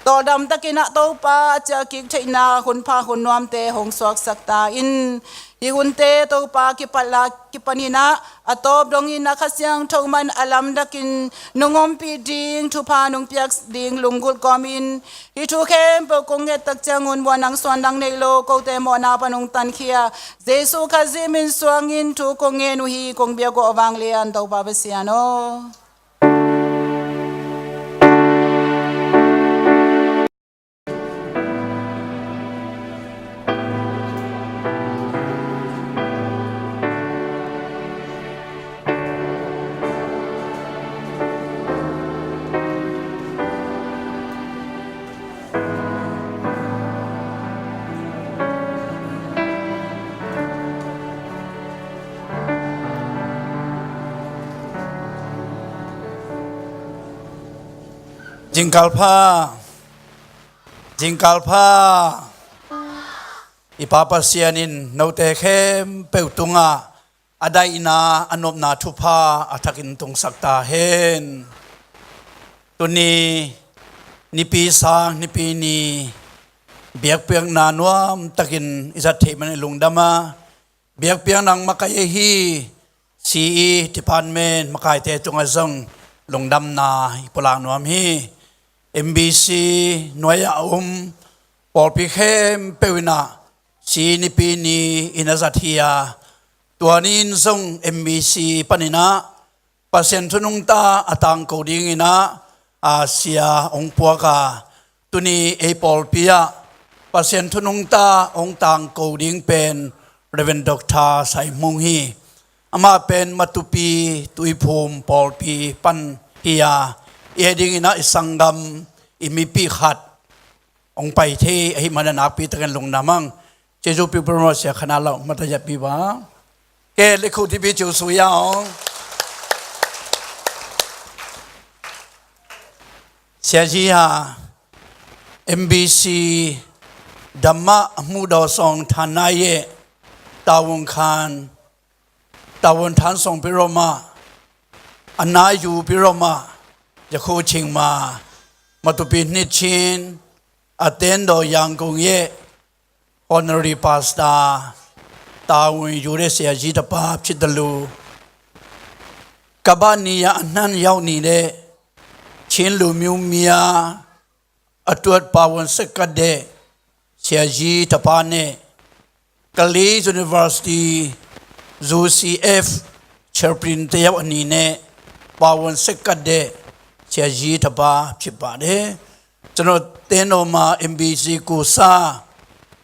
tawldam takin ah Topa a ciahkik theihna hunpha hun nuamte hong suaksak ta in. Hih hunte Topa kipat la kipan in ah a tawp dongin a Kha Siangtho man a lamdakin nong ompih ding thupha nong piak ding lunggulh kawmin hih thu khempeuh kong ngettak ciangun muanang suandang nei lo kote mawhna pan hong tankhia Jesu Khazih min suangin thu kong ngen uh hi. Kong biak uh a vanglian Topa Pasian aw. Zingkal pha, zingkal pha. I Pa Pasian in note khempeuh tungah a daihna a nopna thupha a thakin tungsak ta hen. Tuni Nipi sang Nipi ni biakpiakna nuamtakin i zat theih man i lungdam a, biakpiakna makaih ahi C E department makaite tungah zong lungdamna i pulak nuam hi. M B C nuai-ah a um pawlpi khempeuh in ah C E Nipi ni in a zat hi a, tua ni in zong M B C panin ah Pasian thu nungta a tangko dingin ah, a, sia hong puak a, tuni ei pawlpi ah Pasian thu nungta hong tangko ding pen Reverend Doctor Sai Hmung hi. Amah pen Matupi Tuiphum pawlpi pan hi a, i hih dingin ah i sanggam, i mipi khat hong pai thei ahih manin nakpi takin lungdam ing. Jesu pipi maw, sia khanat lo mata yat pi ba. Ke le khu tipi ciu su ya ong. Sia ji ha M B C damah mudaw song than nai ye tawun khan tawun than song pi roma a nai yu pi roma ya khu ching ma Matupi hnit chin a ten do yang kung ye Honorary Pastor Tawun Yu de Sia Ji Tapa Phit Dalu Kabani ya a hnan yau ni de Chin Lu Miu Mia a tuat Pawun Sekat de Sia Ji Tapa ne Kali University U C F Chaplain te yau a ni ne Pawun Sekat de Sia Ji Tapa Phit Pa de Cano teno ma M B C kusa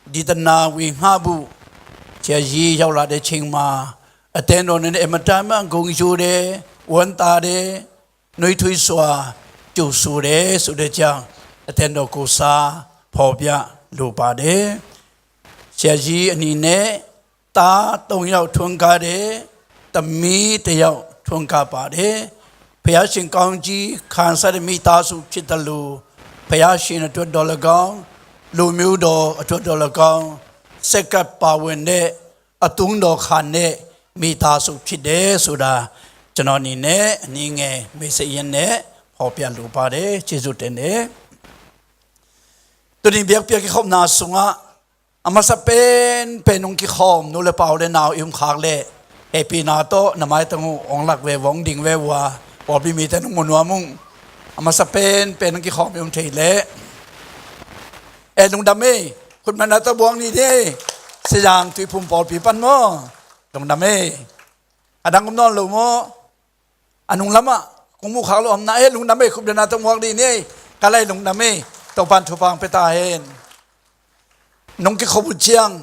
ditana wi ngha bu cia yi yau la de ching ma a teno ne ne emata ma gong yu de wan ta de nui thui sua kiu su de su de ciang a teno kusa pho bia lu pa de cia yi a ni ne တာ၊ သုံးယောက်ထွန်းကားတယ်။ သမီးတစ်ယောက်ထွန်းကားပါတယ်။ ဘုရားရှင်ကောင်းကြီးခံစားတဲ့မိသားစုဖြစ်သလို၊ ဘုရားရှင်အတွက်သော်လည်းကောင်း၊ လူမျိုးတော်အတွက်သော်လည်းကောင်း၊ ဆက်ကပ်ပါဝင်တဲ့အသင်းတော်ခံတဲ့မိသားစုဖြစ်တယ်ဆိုတာ၊ ကျွန်တော်အနေနဲ့အနည်းငယ်မိတ်ဆက်ရင်းနဲ့ဖော်ပြလိုပါတယ်။ ကျေးဇူးတင်တယ်။ Tuni biakpiak i khopna sungah a masa penpen hong kikhawm nu le pa u le nau i um khak leh hehpihna tawh na maitang uh hong lak ve uh, hong ding ve uh a, pawlpi mite nong mu nuam ung. A masa penpen hong kikhawm i um thei leh e lungdam ei. Khutmanna tawh buang ni de. Sayang Tuiphum pawlpi pan maw? Lungdam ei. A dang um nawn lo maw? A nung lamah kong muh khak lo om na e, lungdam ei. Khupdana tawh muak dih ni ei. Ka lai lungdam ei. Topan thupha hong pia ta hen. Nong kikhop uh ciang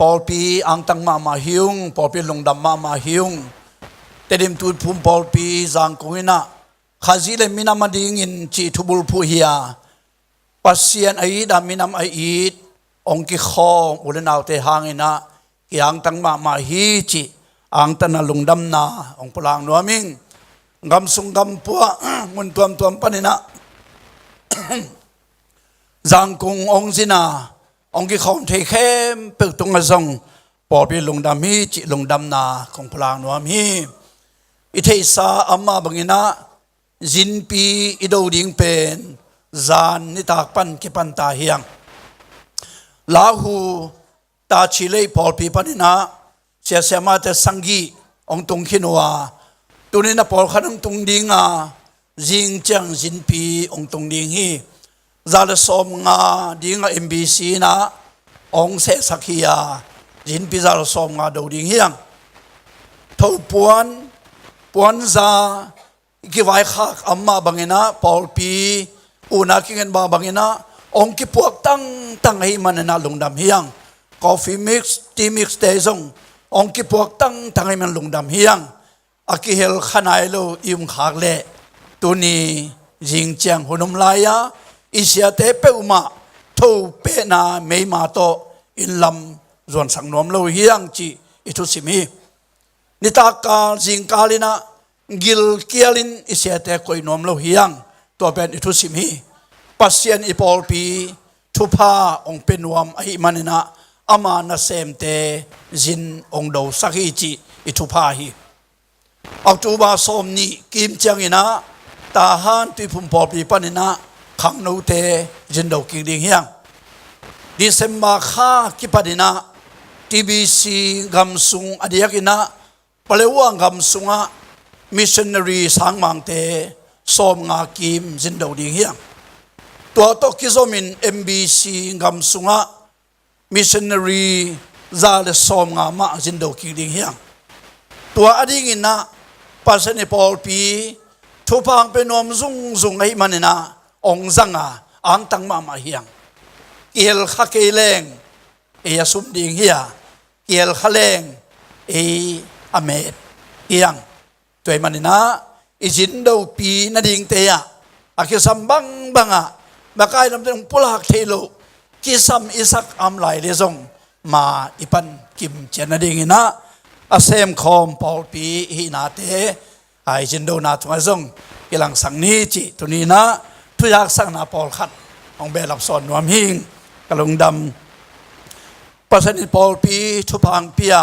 pawlpi angtang mahmah hi ung, pawlpi lungdam mahmah hi ung. Tedim Tuiphum pawlpi Zangkong innah Khazih le minam a dingin cih thubulphuh hi a, Pasian a it a minam a it hong kikhawm u le naute hanginah kiangtang mahmah hi cih angtang a lungdamna hong pulak nuam ing. Gamsung gampuah mun tuamtuam paninah Zangkong hong zina hong kikhawm thei khempeuh tungah zong pawlpi lungdam hi cih lungdamna kong pulak nuam hi. I theihsa ama banginah zinpi i do ding pen zan nitak pan kipan ta hi hang. Lahu Tachi Leih pawlpi panin ah sia siamahte sanggih hong tung khin uh a, tuni-in ah pawlkhat hong tung ding a, zing ciang zinpi hong tung ding hi. Za le sawmnga ding a M B C in ah hong sehsak hi a, zinpi za le sawmnga do ding hi hang. Thopuan, puanza, i kivaikhak a om mah bangin ah, pawlpi unau kingen mah bangin ah, hong kipuak tangtang ahih manin ah lungdam hi hang. Coffee mix, tea mix te zong hong kipuak tangtang ahih manin lungdam hi hang. A kihel kha nai lo i um khak leh, tuni zing ciang hun om lai-a i siate peuhmah thopehna meima tawh inn lam zuansak nuam lo hi hang cih i thusim hi. Nitakkal zingkal in ah gilkialin i siate koih nuam lo hi hang, tua pen i thusim hi. Pasian i pawlpi thupha hong pia nuam ahih manin ah ama nasemte zin hong dosak hi cih i thupha hi. October sawmnih kim ciangin ah Tahan Tuiphum pawlpi panin ah khangnote zin do kik ding hi hang. December kha kipanin ah T B C gam sung a diakin ah Paletwa gam sungah missionary sangmangte sawmnga kim zin do ding hi hang. Tua tawh kizomin M B C gam sungah missionary za le sawmnga mah zin do kik ding hi hang. Tua a dingin ah Pasian i pawlpi thupha hong pia nuam zungzung ahih manin ah hong zang a, angtang mahmah hi hang. Kihel kha kei leng ei a sum ding hi a, kihel kha leng ei a met hi hang. Tua ahih manin ah i zin dopi nadingte ah a kisam bangbang ah, makai lamte hong pulak theih loh kisam i sak a om lai leh zong, ma i pan kim ciat nadingin ah a semkhawm pawlpi ihihnate, a i zin dona tungah zong kilangsak ni cih tuni-in ah thuzaksakna pawlkhat hong behlap sawn nuam hing. Ka lungdam. Pasian in pawlpi thupha hong pia,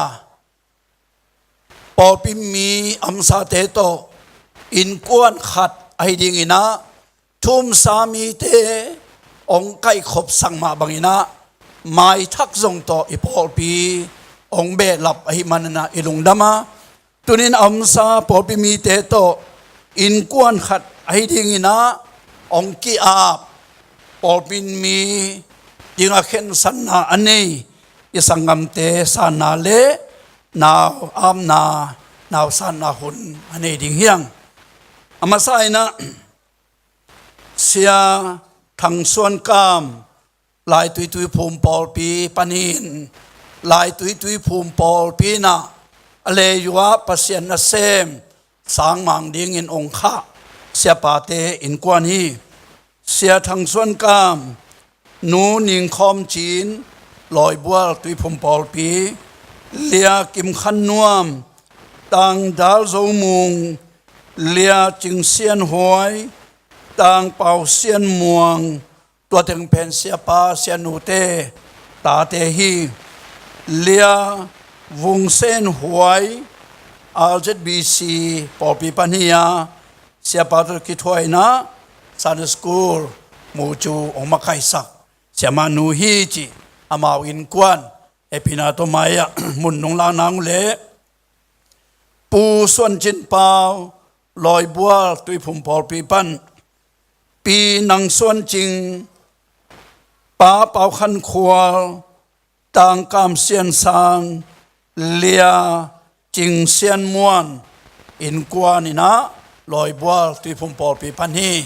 pawlpi mi a omsate tawh innkuan khat ahi dingin ah, thu omsa mite hong kaihkhopsak mah bangin ah, maithak zong tawh i pawlpi hong behlap ahih manin ah i lungdam a, tuni-in a omsa pawlpi mite tawh innkuan khat ahi dingin ah hong ki-ap, pawlpi mi dingah khensatna a nei i sanggamte sanna le nau apna, nau sanna hun a nei ding hi hang. A masa in ah Sia Thang Suan Kam Laitui Tuiphum pawlpi panin, Laitui Tuiphum pawlpi in ah a lei uh ah Pasian nasem sangmang dingin hong khah siapate innkuan hi. Sia Thang Suan Kam, Nu Ning Khawm Cin, Lawibual Tuiphum pawlpi, Lia Kim Khan Nuam, Tang Dal Zo Mung, Lia Cing Sian Huai, Tang Pau Sian Muang, tua teng pen siapa sianute tate hi. Lia Vung Sen Huai, R Z B C pawlpi pan hi a, siapa tawh kithuah in ah Sunday school mu cu hong makaisak siamah nu hi cih, amau innkuan hehpihna tawh mai-ah mun nong lak nang uh leh, Pu Suan Cin Pau, Lawibual Tuiphum pawlpi pan, Pi Nang Suan Cing, Pa Pau Khan Khual, Tang Kam Sian Sang, Lia Cing Sian Muan, innkuan in ah Lawibual Tuiphum pawlpi pan hi.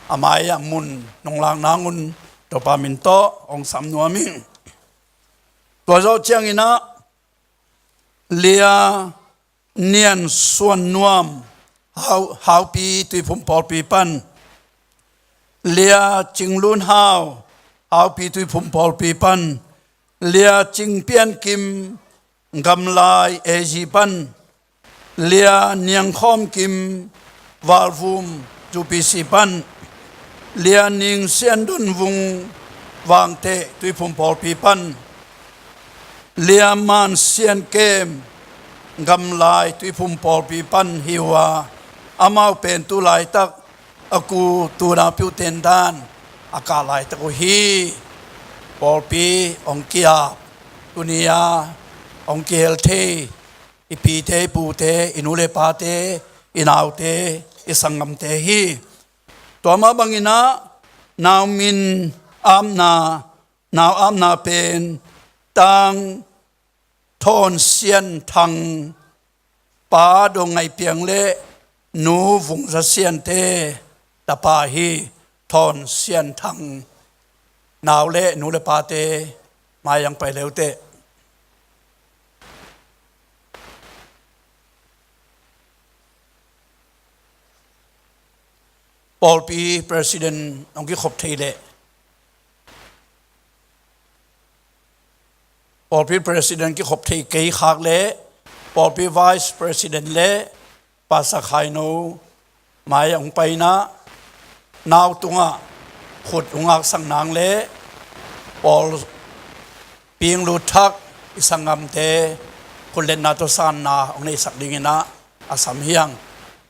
A mai-ah mun nong lak nang un Topa min tawh hong sam nuam ing. Tua zawh ciangin ah Lia Nian Suan Nuam, Hau-, Haupi Tuiphum pawlpi pan, Lia Cing Lun Hau, Haupi Tuiphum pawlpi pan, Lia Cing Pian Kim, Gamlai A G pan, Lia Niang Khawm Kim, Valvum U P C pan, Lia Ning Sian Don Vung, Vangteh Tuiphum pawlpi pan, Lia Man Sian Kem, Gamlai Tuiphum pawlpi pan hi uh a, amau pen tu laitak a ku tu napi uh tentan a kah laitak uh hi. Pawlpi hong ki-ap, tuni-a hong kihel thei i pite, i pute, i nu le pate, i naute, i sanggamte hi. Tua mah banginah nau min apna, nau apna pen Tang Thawn Sian Thang, Pa Daw Ngaih Piang le Nu Vung Za Siante tapa hi. Thawn Sian Thang, nau le nu le pate mai-ah hong pai leuteh. Pawlpi president hong kikhop thei leh, pawlpi president kikhop thei kei khak leh, pawlpi vice president le Pastor Khaino mai-ah hong pai-inah, nau tungah khut hong ngaksak nang le pawlpi hong lut thak i sanggamte khutletna tawh sanna hong neihsak dinginah a sam hi hang.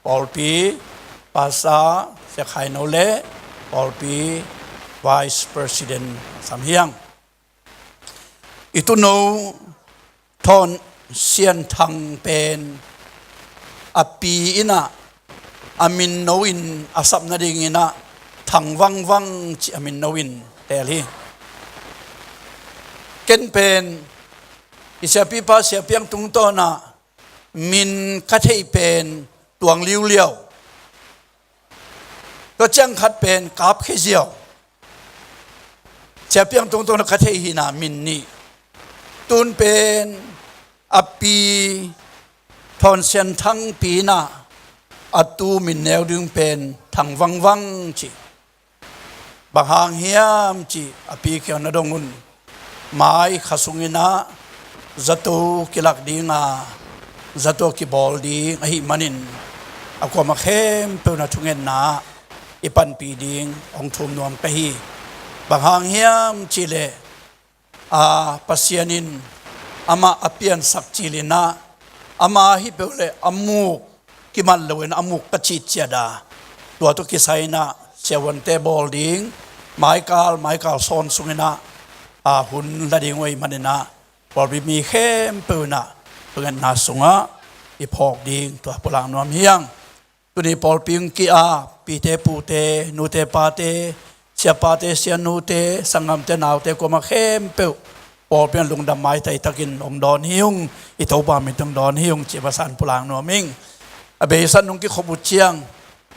Pawlpi Pastor Sia Khaino le pawlpi vice president a sam hi hang. I tuuno Thawn Sian Thang pen a pi innah a minno in a sap nadinginah Thang Vangvang cih a minno in teel hi. Ken pen i siapipa Sia Piang tungtawnah min ka theih pen Tuang Liuliau, tua ciang khat pen Kap Khe Ziau. Sia Piang tungtawnah ka theih hi-inah min nih. Tun pen a pi Thawn Sian Thang pi innah a tu min neu ding pen Thang Vangvang cih. Bang hang hiam cih a pi kiang na dong un, mai kha sunginah zato kilak dinga, zato kibawl ding ahih manin a kuamah khempeuh in a thungetna i panpih ding hong thum nuam ka hi. Bang hang hiam cihleh, a, Pasian in amah a piansak cilinah, amah hih peuh le a muk kimat loin a muk ka cih ciat a, tua tawh kisai-inah siavuante bawl ding, maikal, maikal sawn sunginah, a, hun la ding uh ahih maninah, pawlpi mi khempeuh inah thungetna sungah i phawk ding tua pulak nuam hi hang. Tuni pawlpi hong ki-ap pite pute, nute pate, siapate sianute, sanggamte naute, kuamah khempeuh pawlpi ah lungdam maitai takin hong dawn hi ung, i Topa min tawh hong dawn hi ung cih a basan pulak nuam ing. A beisa hong kikhop uh ciang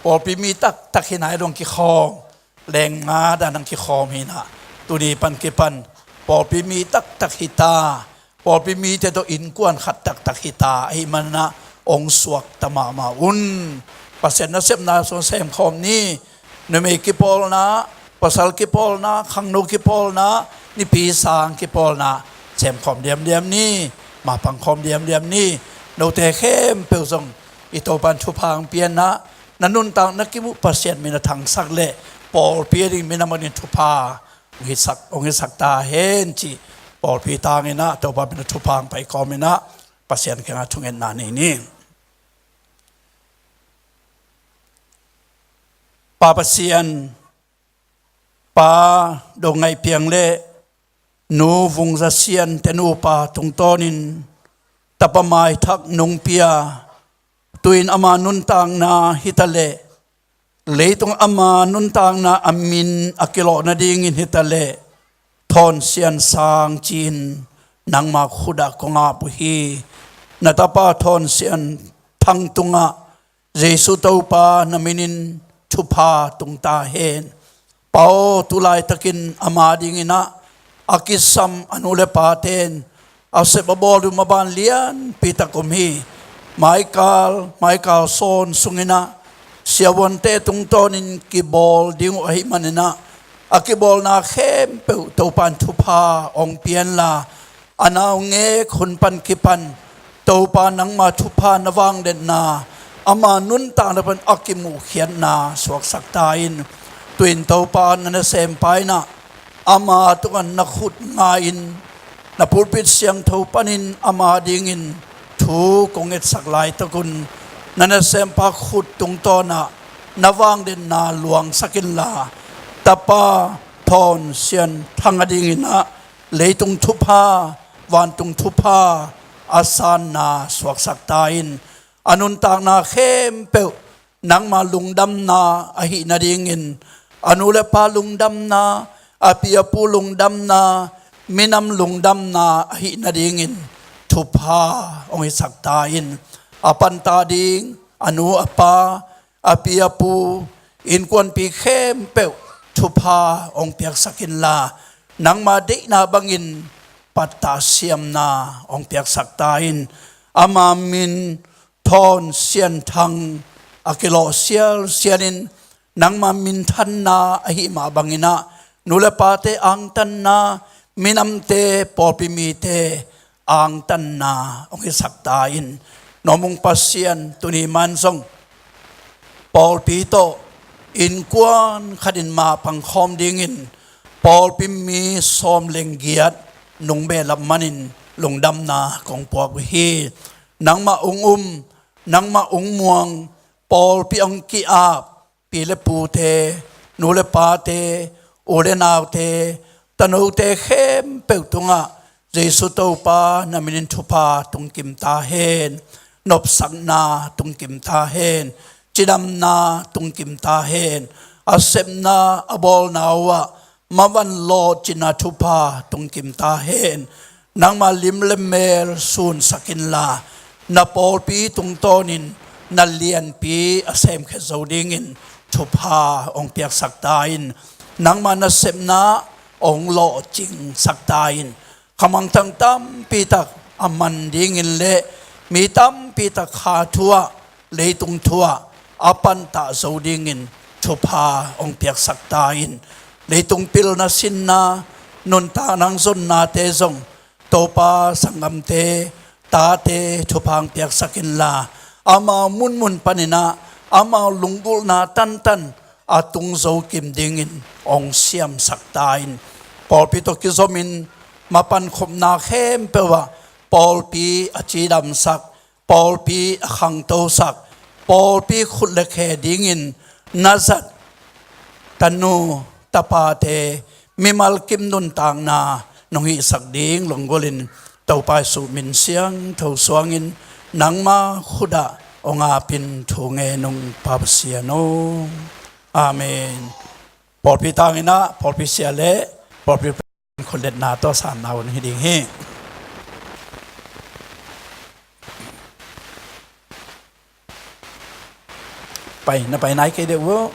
pawlpi mi taktak hi nai lo hong kikhawm, lengnga dan hong kikhawm hi-inah, tuni pan kipan pawlpi mi taktak hi ta, pawlpi mite tawh innkuan khat taktak hi ta ahih maninah hong suakta mahmah un. Pasian nasepna sung semkhawm ni. Numei kipawlna, pasal kipawlna, khangno kipawlna, nipi sang kipawlna semkhawm diamdiam ni. Mapangkhawm diamdiam ni. Note khempeuh zong i Topa in thupha hong pia-inah, na nuntakna kim uh Pasian min a thangsak leh pawlpi a ding minam a ding thupha hong hitsak, hong hitsak ta hen cih pawlpi tanginah Topa min a thupha hong pai kawminah Pasian kiangah thungetna nei ni. Pa Pasian, Pa Daw Ngaih Piang le Nu Vung Za Siante nupa tungtawnin tapa maithak nong pia, tu-in ama nuntakna hi taleh, leitung ama nuntakna a min a kilawh nadingin hi taleh, Thawn Sian Sang ci-in nangma khut ah kong ap uh hi. Na tapa Thawn Sian Thang tungah Jesu Topa na minin thupha tung ta hen. Pa aw, tu laitakin ama dinginah a kisam a nu le paten a sep a bawl ding maban lianpi tak om hi. Maikal, maikal sawn sunginah siavuante tungtawnin kibawl ding uh ahih maninah, a kibawlna khempeuh Topa in thupha hong pia inla, a naungek hun pan kipan Topa nangma thupha na vangliatna, ama nuntakna pan a kimuhkhiatna suaksak ta in. Tu-in Topa, na nasempa inah ama tungah na khut nga-in, na pulpit siangtho panin ama dingin thu kong ngetsak laitakun, na nasempa khut tungtawnah na vangliatna luangsak inla, Tapa Thawn Sian Thang a dingin ah leitung thupha, vantung thupha a sanna suaksak ta in, a nuntakna khempeuh nangma lungdamna ahih nadingin, a nu le pa lungdamna, a pi a pu lungdamna, minam lungdamna ahih nadingin thupha hong hisak ta in, a panta ding, a nu a pa, a pi a pu, innkuanpi khempeuh thupha hong piaksak inla, nangma deihna bangin pattah siamna hong piaksak ta in, ama min Thawn Sian Thang a kilawh sialsial in, nangma minthanna ahih mah bangin ah, nu le pate angtanna, minamte, pawlpi mite angtanna hong hisak ta in, nuam ung Pasian, tuni man zong pawlpi tawh innkuan khatin mapang khawm dingin pawlpi mi sawm leh giat nung behlap manin lungdamna kong puak uh hi. Nangmah ung um, nangmah ung muang, pawlpi hong ki-ap pi le pute, nu le pate, u le naute, tanote khempeuh tungah Jesu Topa na minin thupha tungkim ta hen, nopsakna tungkim ta hen, cidamna tungkim ta hen, a sepna a bawlna uhah mavan lawhcinna thupha tungkim ta hen. Nangma lim le mel sunsak inla, na pawlpi tungtawnin na lianpi a semkhia zo dingin thupha hong piaksak ta in, nangma nasepna hong lawhcingsak ta in, khamangthang tampi tak a man dingin le mi tampi tak kha thu ah, leitung thu ah a pantah zo dingin thupha hong piaksak ta in, leitung pilna sinna, nuntakna zonnate zong Topa sanggamte, tate thupha hong piaksak inla, amau munmun panin ah amau lunggulhna tantan a tung zo kim dingin hong siamsak ta in, pawlpi tawh kizomin mapankhopna khempeuh ah pawlpi a cidamsak, pawlpi a khangtosak, pawlpi khut le khe dingin na zat tanu tapate mimal kim nuntakna nong hihsak ding lunggulhin, Topa Jesu min siangtho suangin nangma khut ah hong apin thu ngen ung Pa Pasian aw. Amen. Pawlpi tangin ah pawlpi sia le pawlpi khut letna tawh sanna hun hi ding hi. Pai, na pai nai kei deuh uh.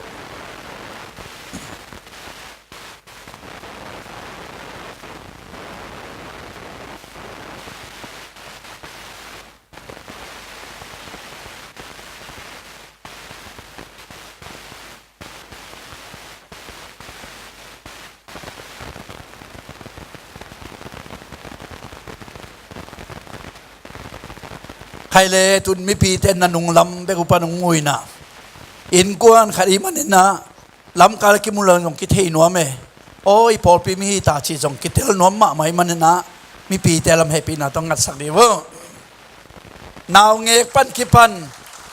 Khai le tun mipite na nunglam bek uh pan hong nguina. Innkuan khat i manin ah lamkal a kimu leng zong kithei nuam e. Aw, i pawlpi mi hi ta cih zong kitel nuam mahmah i manin ah mipite lam hehpihna tawh ngatsak dih uh. Naungek pan kipan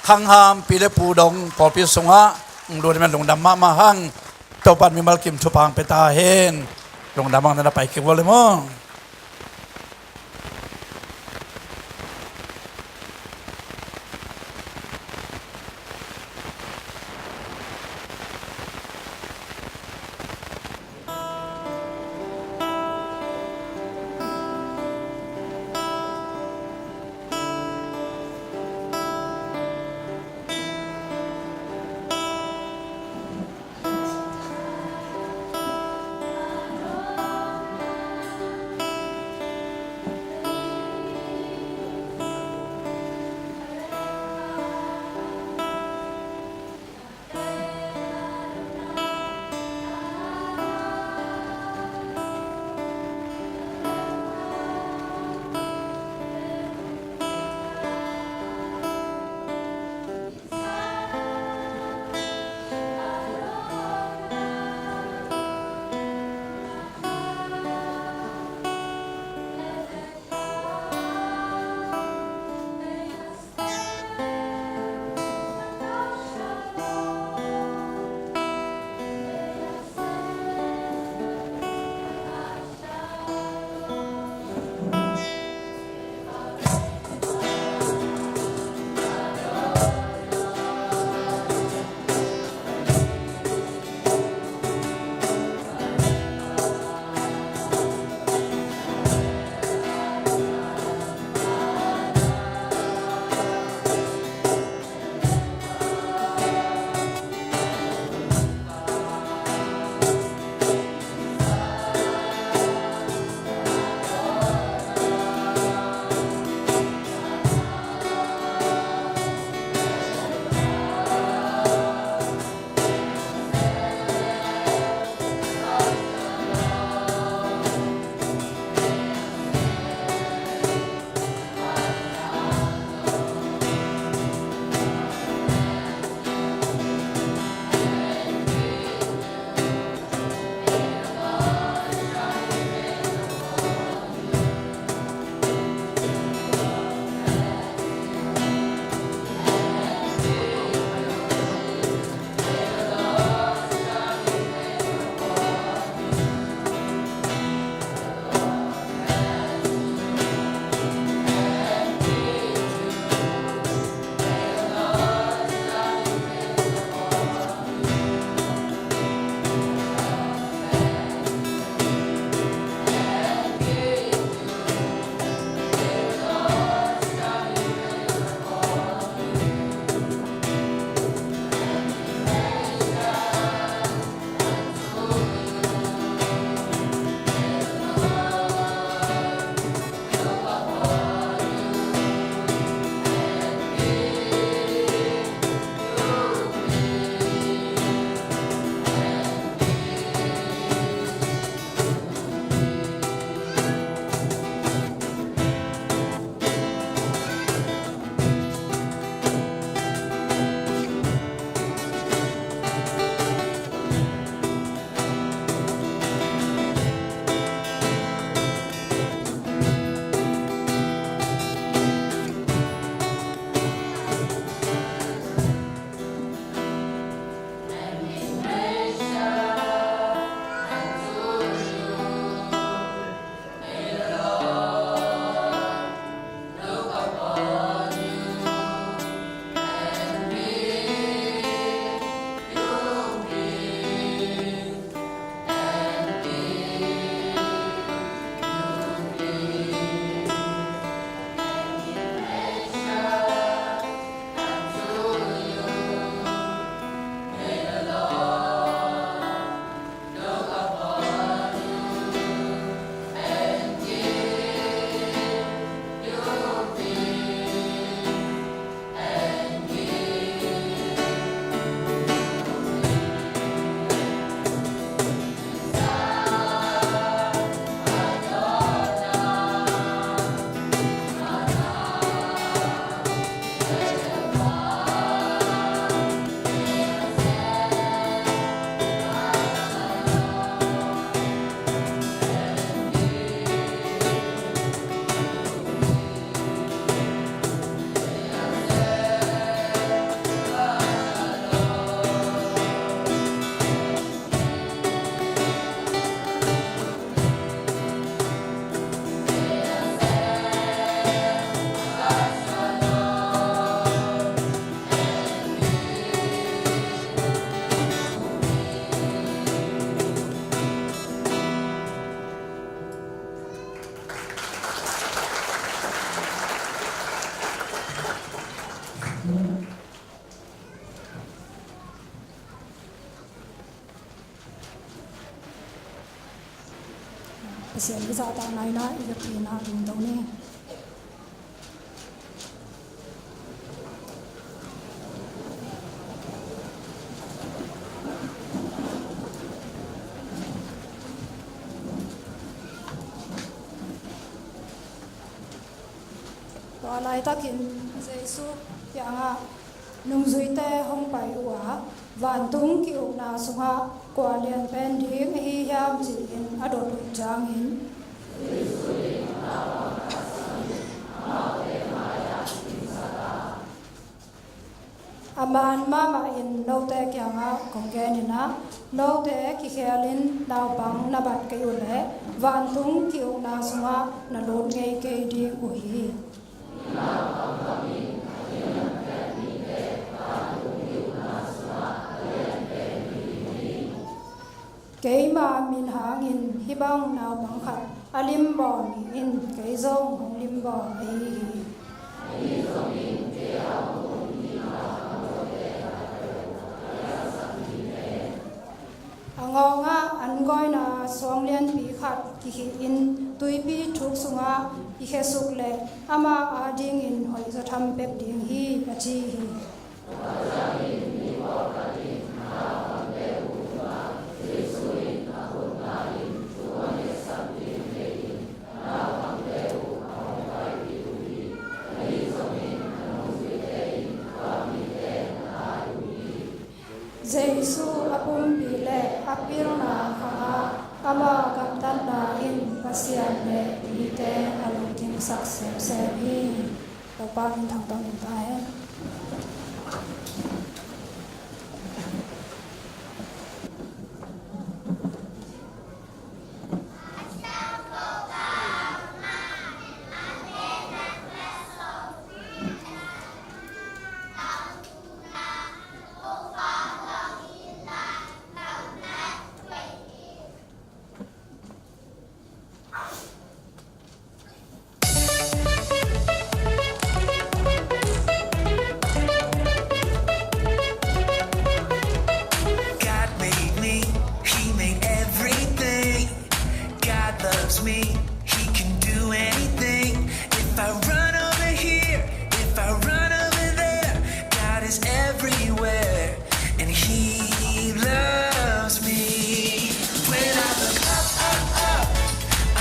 khangham pi le pu dong pawlpi sungah hong lut hi man, lungdam mahmah hang. Topan mimal kim thupha hong pia ta hen. Lungdam hang, na pai kik vo le maw. Pasian i zahtakna in i vekpi-in dingto ni. Tua laitakin Jesu kiangah nungzuite hong pai uh a, vantung ki-ukna sungah kua lianpen ding ahi hiam ci-in a dot uh ciangin, a man mahmah in note kiangah kong genin ah, note kikhelin naupang na bat kei uh leh vantung ki-ukna sungah na lut ngei kei ding uh hi. Keima min hangin hih bang naupang khat a limbawm hi in, kei zong hong limbawm ahi hi. A ngawngah an gawina suang lianpi khat kikhih in tuipi thuk sungah i khesuk leh ama adingin hoih zaw tham pek ding hi, a ci hi. Jesu a pumpi le a pilna khangah ama gamtatna in Pasian le mite a lungkimsak semsem hi. Topa min thangtawng ta hen. God made me, He made everything. God loves me, He can do anything. If I run over here, if I run over there, God is everywhere, and He loves me. When I look up, up, up,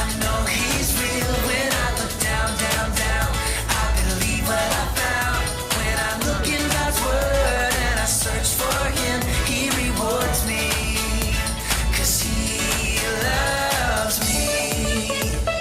I know He's real. When I look down, down, down, I believe what I found. When I look in God's Word and I search for Him, He rewards me, 'cause He loves me.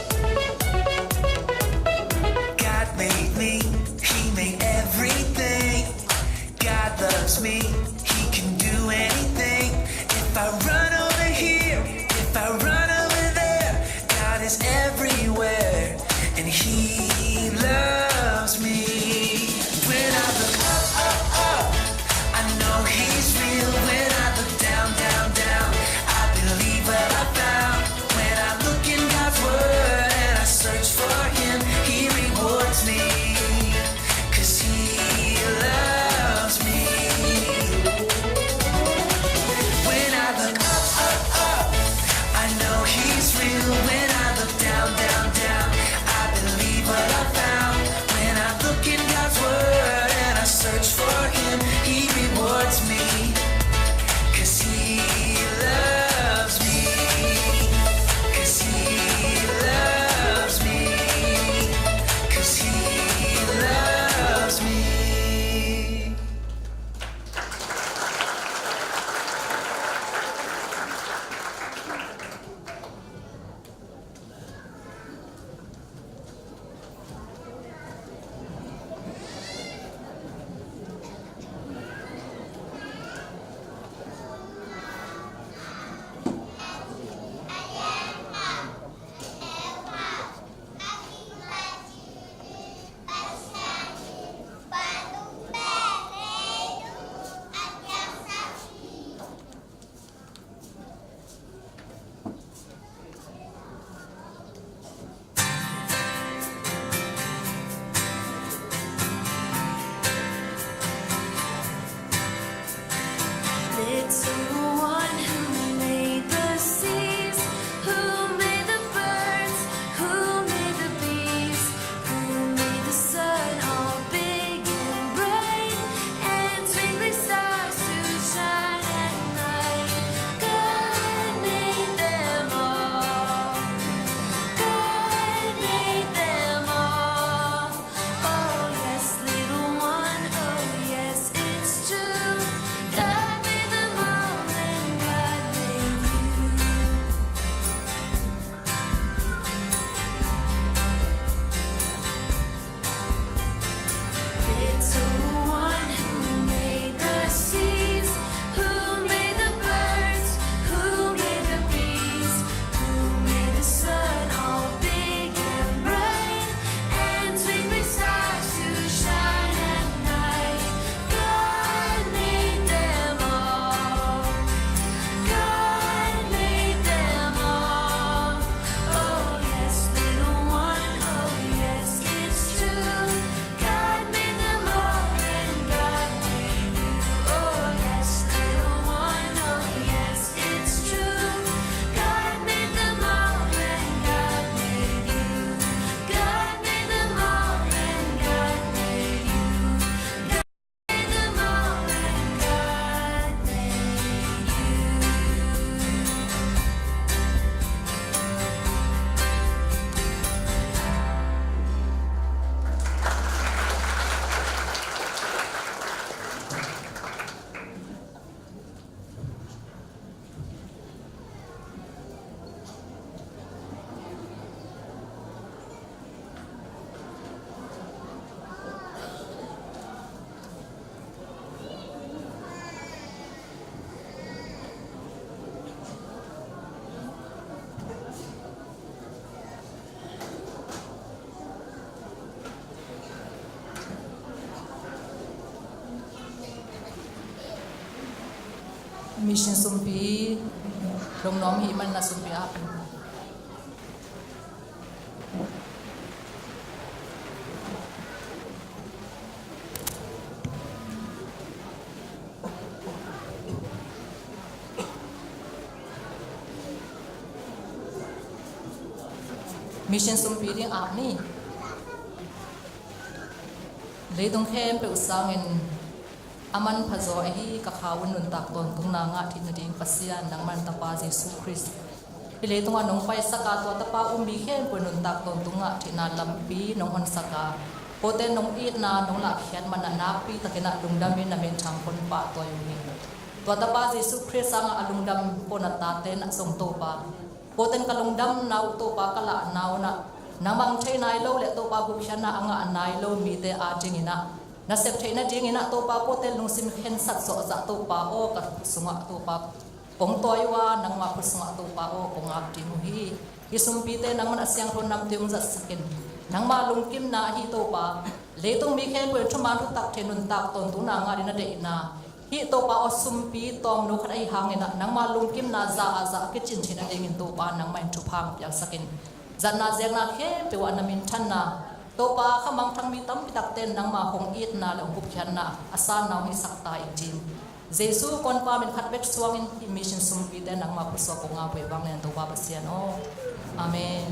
Mission sumpi, lungnuam hih manin a sumpi ap in. Mission sumpi ding ap ni. Leitung khempeuh sangin a manpha zaw ahi ka khau in nuntak tawntungna ngah theih nading Pasian nangman Tapa Jesu Khrist, hih leitungah nong paisak a, tua Tapa um mi khempeuh nuntak tawntung ngah theihna lampi nong honsak a, kote nong itna nong lahkhiat manin nakpi takin ah lungdam in na minthang hong pahtawi uh hi. Tua Tapa Jesu Khrist sangah a lungdam pawnna tate na zong Topa, kote in ka lungdamna uh Topa ka lahna un ah nangmah hong thei nai lo le Topa gupkhiatna a ngah nai lo mite adingin ah na sep theih nadingin ah Topa, kote lungsim khensat zawh zah Topa aw, ka khut sungah Topa kong tawi uh a, nangmah khut sungah Topa aw kong ap ding uh hi. Hih sumpite nangman a siangtho namte hong zatsak in, nangmah lungkimna ahi Topa, leitung mi khempeuh in thuman thutak thei nuntak tawntungna ngah ding na deihna, hih Topa aw sumpi tawmno khat ahi hangin ah nangmah lungkimna za a za a kicin theih nadingin Topa nangmah in thupha hong piaksak in, zatna ziakna khempeuh ah na minthanna, Topa kha mangthang mi tampi takte in nangmah hong itna le hong gupkhiatna a sanna hong hisak ta in cin. Jesu kongpa min khat bek suangin hih mission sumpite nangmah khut sungah kong ap uh hi, vanglian Topa Pasian aw. Amen.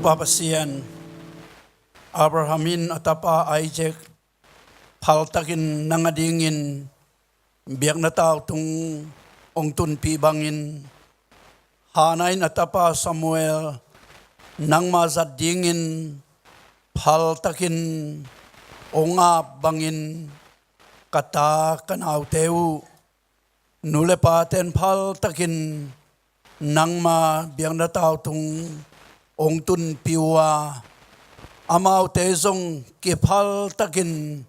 Pa Pasian, Abraham in a tapa Isaac phaltakin nang adingin biakna tau tung hong tunpih bangin, Hannah in a tapa Samuel nangma zat dingin phaltakin hong ap bangin, ka ta ka naute uh, nu le pate'n phaltakin nangma biakna tau tung hong tunpih uh a, amaute zong kiphaltakin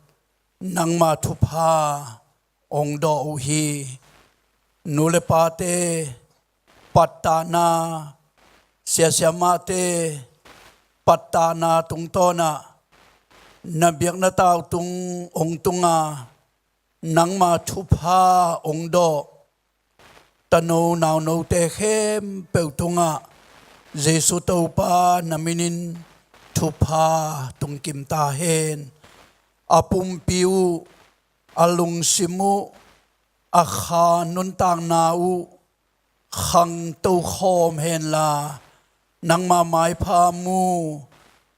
nangma thupha hong dawh uh hi. Nu le pate pattahna, siasiamahte pattahna tungtawnah na biakna tau tung hong tunga, nangma thupha hong dawh tano naunote khempeuh tungah Jesu Topa na minin thupha tungkim ta hen. A pumpi uh, a lungsim uh, a kha nuntakna uh khangto khawm henla, nangma maipha mu,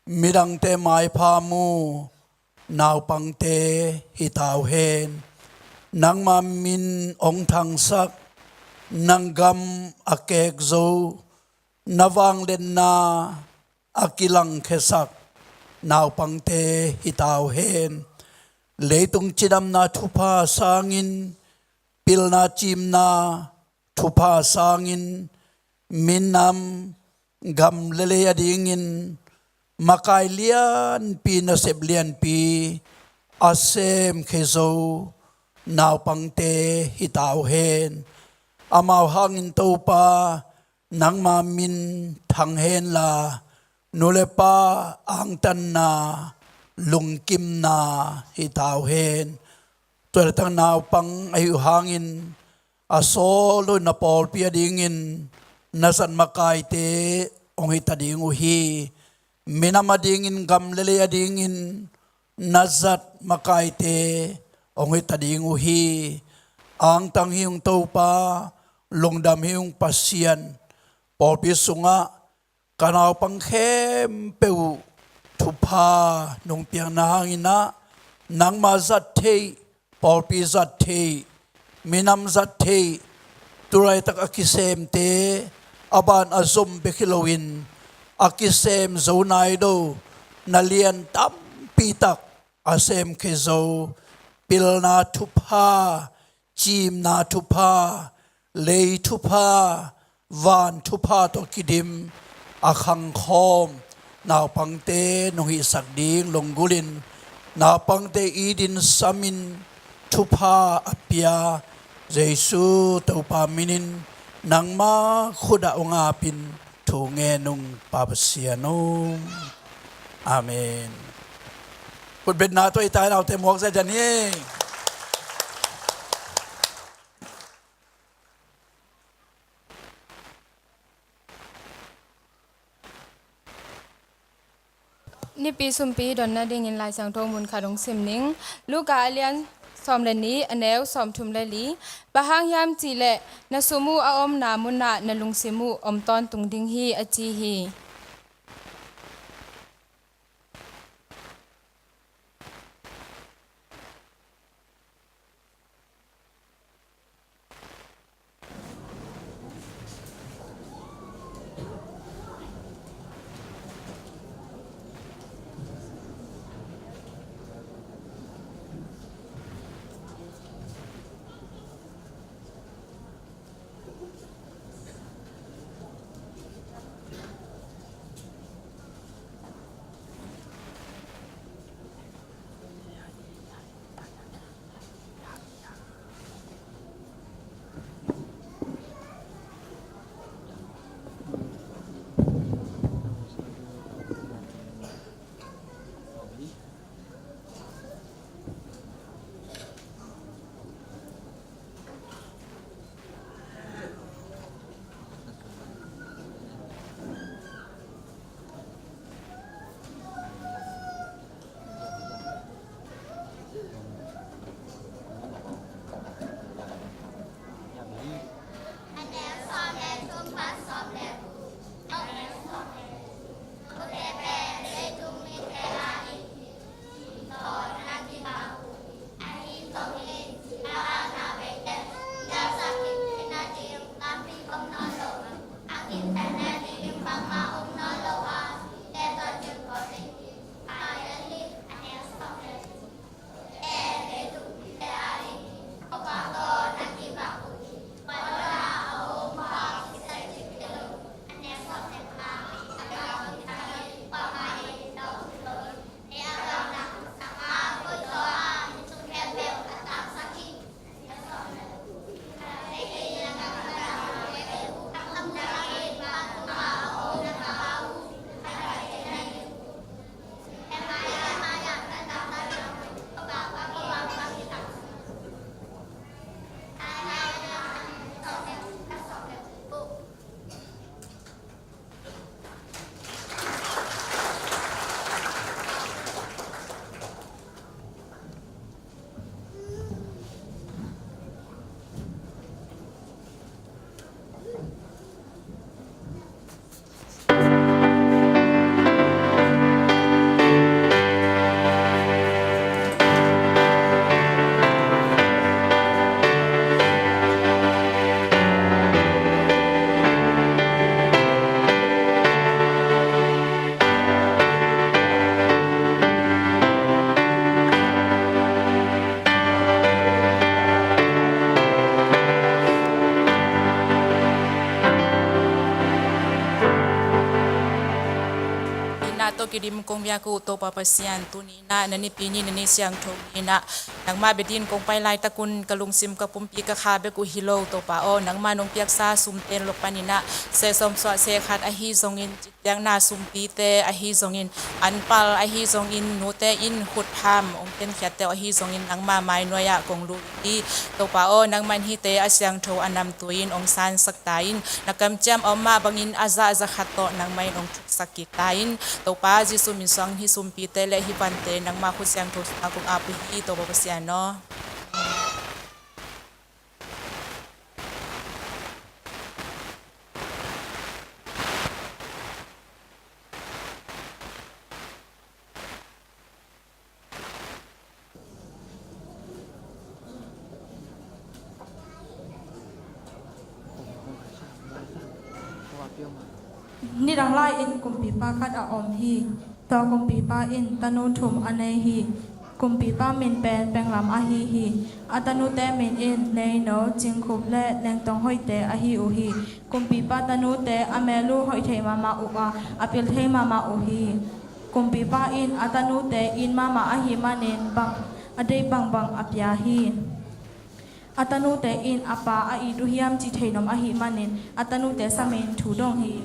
midangte maipha mu naupangte hi ta uh hen. Nangma min hong thangsak, nang gam a kek zo, na vangliatna a kilangkhiasak naupangte hi ta uh hen. Leitung cidamna thupha sangin, pilna cimna thupha sangin, minam, gam le lei adingin makai lianpi, nasep lianpi a semkhia zo naupangte hi ta uh hen. Amau hangin Topa, nangma min thang henla, nu le pa angtanna, lungkimna hi ta uh hen. Tua laitak naupang ahi uh hangin, a sawl lo na pawlpi adingin na zat makaite hong hi ta ding uh hi. Minam adingin, gam le lei adingin na zat makaite hong hi ta ding uh hi. Angtang hi ung Topa, lungdam hi ung Pasian. Pawlpi sungah ka naupang khempeuh thupha nong piakna hangin ah, nangma zat theih, pawlpi zat theih, minam zat theih, tu laitak a kisemte a ban a zom bek hi loin, a kisem zo nai lo na lian tampi tak a semkhia zo, pilna thupha, cimna thupha, lei thupha, van thupha tawh kidim a khangkhawm naupangte nong hihsak ding longgulhin, naupangte it in, sam in, thupha a pia Jesu Topa minin nangma khut ah hong apin thu ngen ung, Pa Pasian aw. Amen. Khutbetna tawh i tai naute muak zia ding hi. Nipi sumpi donna dingin Lai Siangtho mun khat hong sim ning. Luka a lian sawm le nih, a neu sawmthum le li. Bang hang hiam cih leh na sum uh a omna munah na lungsim uh om tawntung ding hi, a ci hi. kidim kong biak uh Topa Pasian, tuni in ah na nipi ni, na ni siangtho ni in ah nangmah bia dingin kong pai laitakun ka lungsim, ka pumpi, ka kha bek uh hi lo, Topa aw, nangmah nong piaksa sumte lok panin ah seh sawmsuah seh khat ahi zongin, biakna sumpite ahi zongin, anpal ahi zongin, nute in khut pham hong kenkhiatte uh ahi zongin, nangmah mainuai ah kong lut hi. Topa aw, nangmah in hihte a siangtho a namtui in hong sansak ta in, na kamciam a om mah bangin a zah a za khat tawh nangmah in hong thuksak kik ta in. Topa Jesuh min suangin hih sumpite le hih vante nangmah khut siangtho sungah kong ap uh hi, Topa Pasian aw. Nidang lai-in kumpipa khat a om hi. Tua kumpipa in tanu thum a nei hi. Kumpipa min pen Penglam ahi hi. A tanute min in Neino, Cingkhup le Lengtong Hoihte ahi uh hi. Kumpipa tanute a mel uh hoih thei mahmah uh a, a pil thei mahmah uh hi. Kumpipa in a tanute it mahmah ahih manin bang a deih bangbang a pia hi. A tanute in a pa a it uh hiam cih theihnop ahih manin a tanute samin thu dong hi.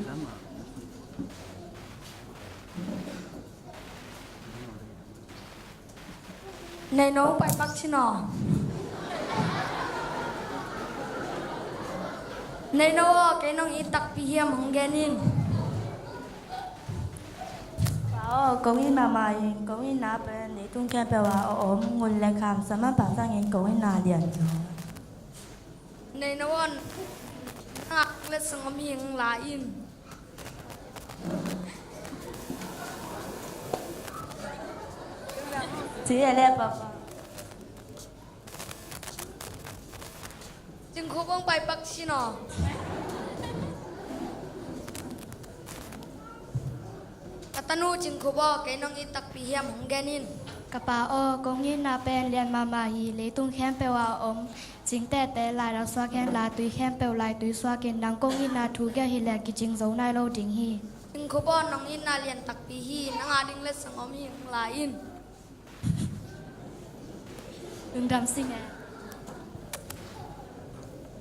Neino, pai pak cin aw. Neino aw, kei nong it takpi hiam, hong gen in. Pa aw, kong it mahmah hi. Kong itna pen leitung khempeuh ah a om ngun le kham, sa manpha sangin kong itna lian zaw. Neino aw, nang a ding letsong om hi, hong la in. Ci e le, Papa. Cingkhup, hong pai pak cin aw. Ka tanu Cingkhup aw, kei nong it takpi hiam, hong gen in. Ka pa aw, kong itna pen lian mahmah hi. Leitung khempeuh ah a om cing tehteh, lai lam suak hen la, tui khempeuh lai tui suakin, nang kong itna thu gen hi leh kicing zo nai lo ding hi. Cingkhup aw, nong itna lian takpi hi. Nang a ding letsong om hi, hong la in. Lungdam sing e.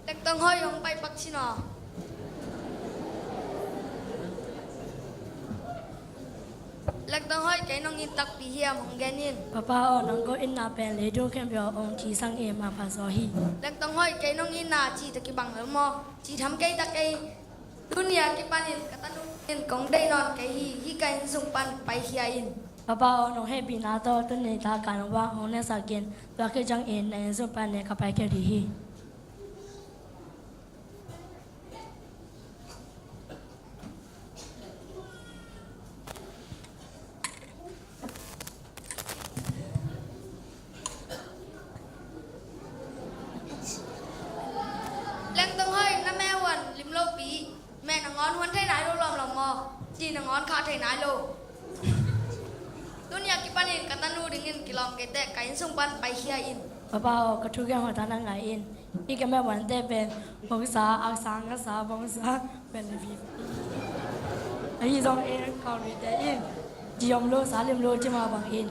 Lengtong Hoih, hong pai pak cin aw. Lengtong Hoih, kei nong it takpi hiam, hong gen in. Papa aw, nang kong itna pen leitung khempeuh ah a om ci sangin manpha zaw hi. Lengtong Hoih, kei nong itna ci tawh kibang lel maw? Ci tham kei ta kei. Tuni a kipanin ka tanu in kong deih nawn kei hi. Hih ka inn sung pan paikhia in. Papa aw, nong hehpihna tawh tuni tak a nong vang hong nesak in. Tua khit ciangin na inn sung panin ka paikhia ding hi. Lengtong Hoih, na meh huan lim lopi. Meh nangawn huan thei nai lo lawmlawm maw? Ci nangawn khah thei nai lo. Tuni a kipanin ka tanu dingin kilawm kei teh, ka inn sung pan paikhia in. Papa aw, ka thugen hoih tak na ngai in. Hih ka meh huante pen bawngsa, aksa, ngasa, bawngsa, bel le vim. Ahi zongin Kawlrite in ci om lo, sa lim lo ci mah bangin,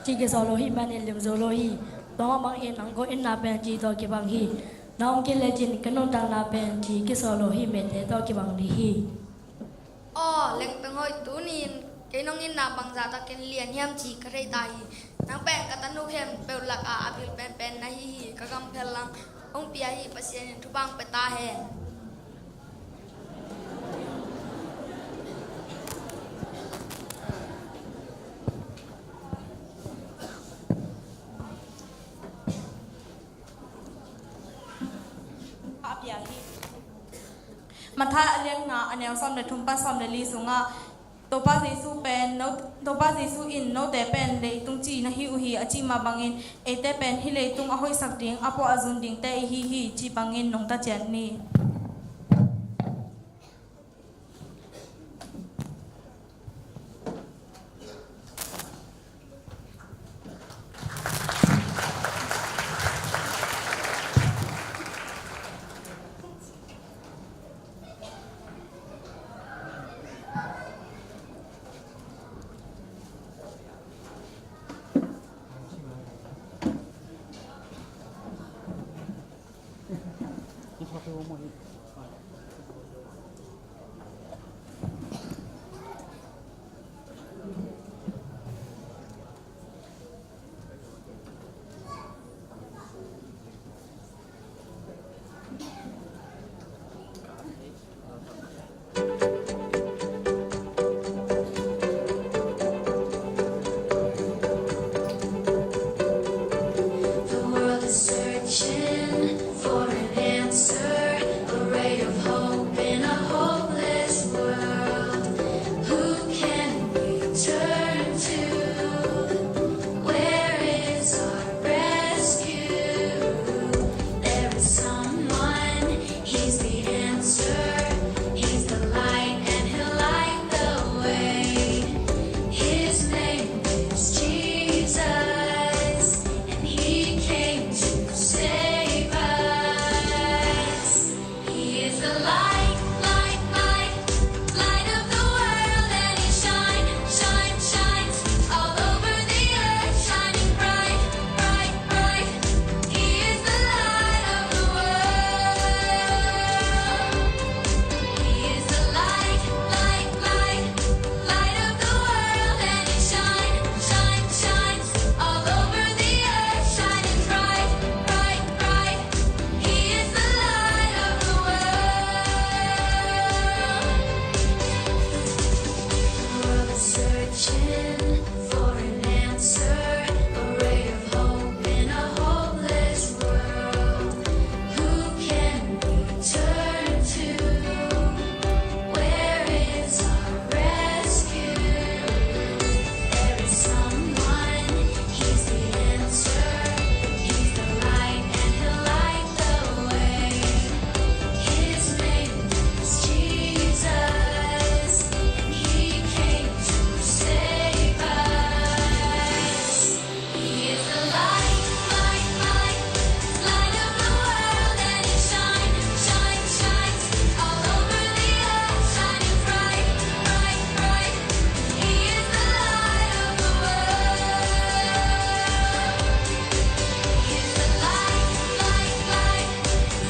ci kisawh lo hih manin lim zo lo hi. Tua mah bangin nang kong itna pen ci tawh kibang hi. Nang hong kilecin ka nuntakna pen ci kisawh lo hih mete tawh kibang ding hi. Aw Lengtong Hoih, tuni-in kei nong itna bangzah takin lian hiam cih ka thei ta hi. Nang pen ka tanu khempeuh lakah a pil penpen na hi hi. Ka gam phellang hong pia hi. Pasian in thupha hong pia ta hen. A pia hi. Matthai a lian nga, a neu sawm le thum pan sawm le li sungah Topa Jesuh pen, no, Topa Jesuh in, "Note pen leitung ci na hi uh hi," a cih mah bangin, eite pen hih leitung a hoihsak ding, a puah a zun dingte i hi hi, cih bangin nungta ciat ni. The world is searching for an answer, a ray of hope in a hopeless world. Who can we turn to? Where is our rescue? There is someone, he's the answer, he's the light, and he'll light the way. His name is Jesus, and he came to save us. He is the light, light, light, light of the world, and he shine, shine, shines all over the earth, shining bright, bright, bright. He is the light of the world. He is the light, light, light, light of the world, and he shine, shine, shines all over the earth, shining bright, bright, bright. He is the light of the world. The world is searching for an answer, a ray of hope in a hopeless world. Who can we turn to? Where is our rescue? There is someone, he's the answer, he's the light, and he'll light the way. His name is Jesus, and he came to save us. He is the light, light, light, light of the world, and he shine, shine, shines all over the earth, shining bright, bright, bright. He is the light of the world. He is the light, light, light,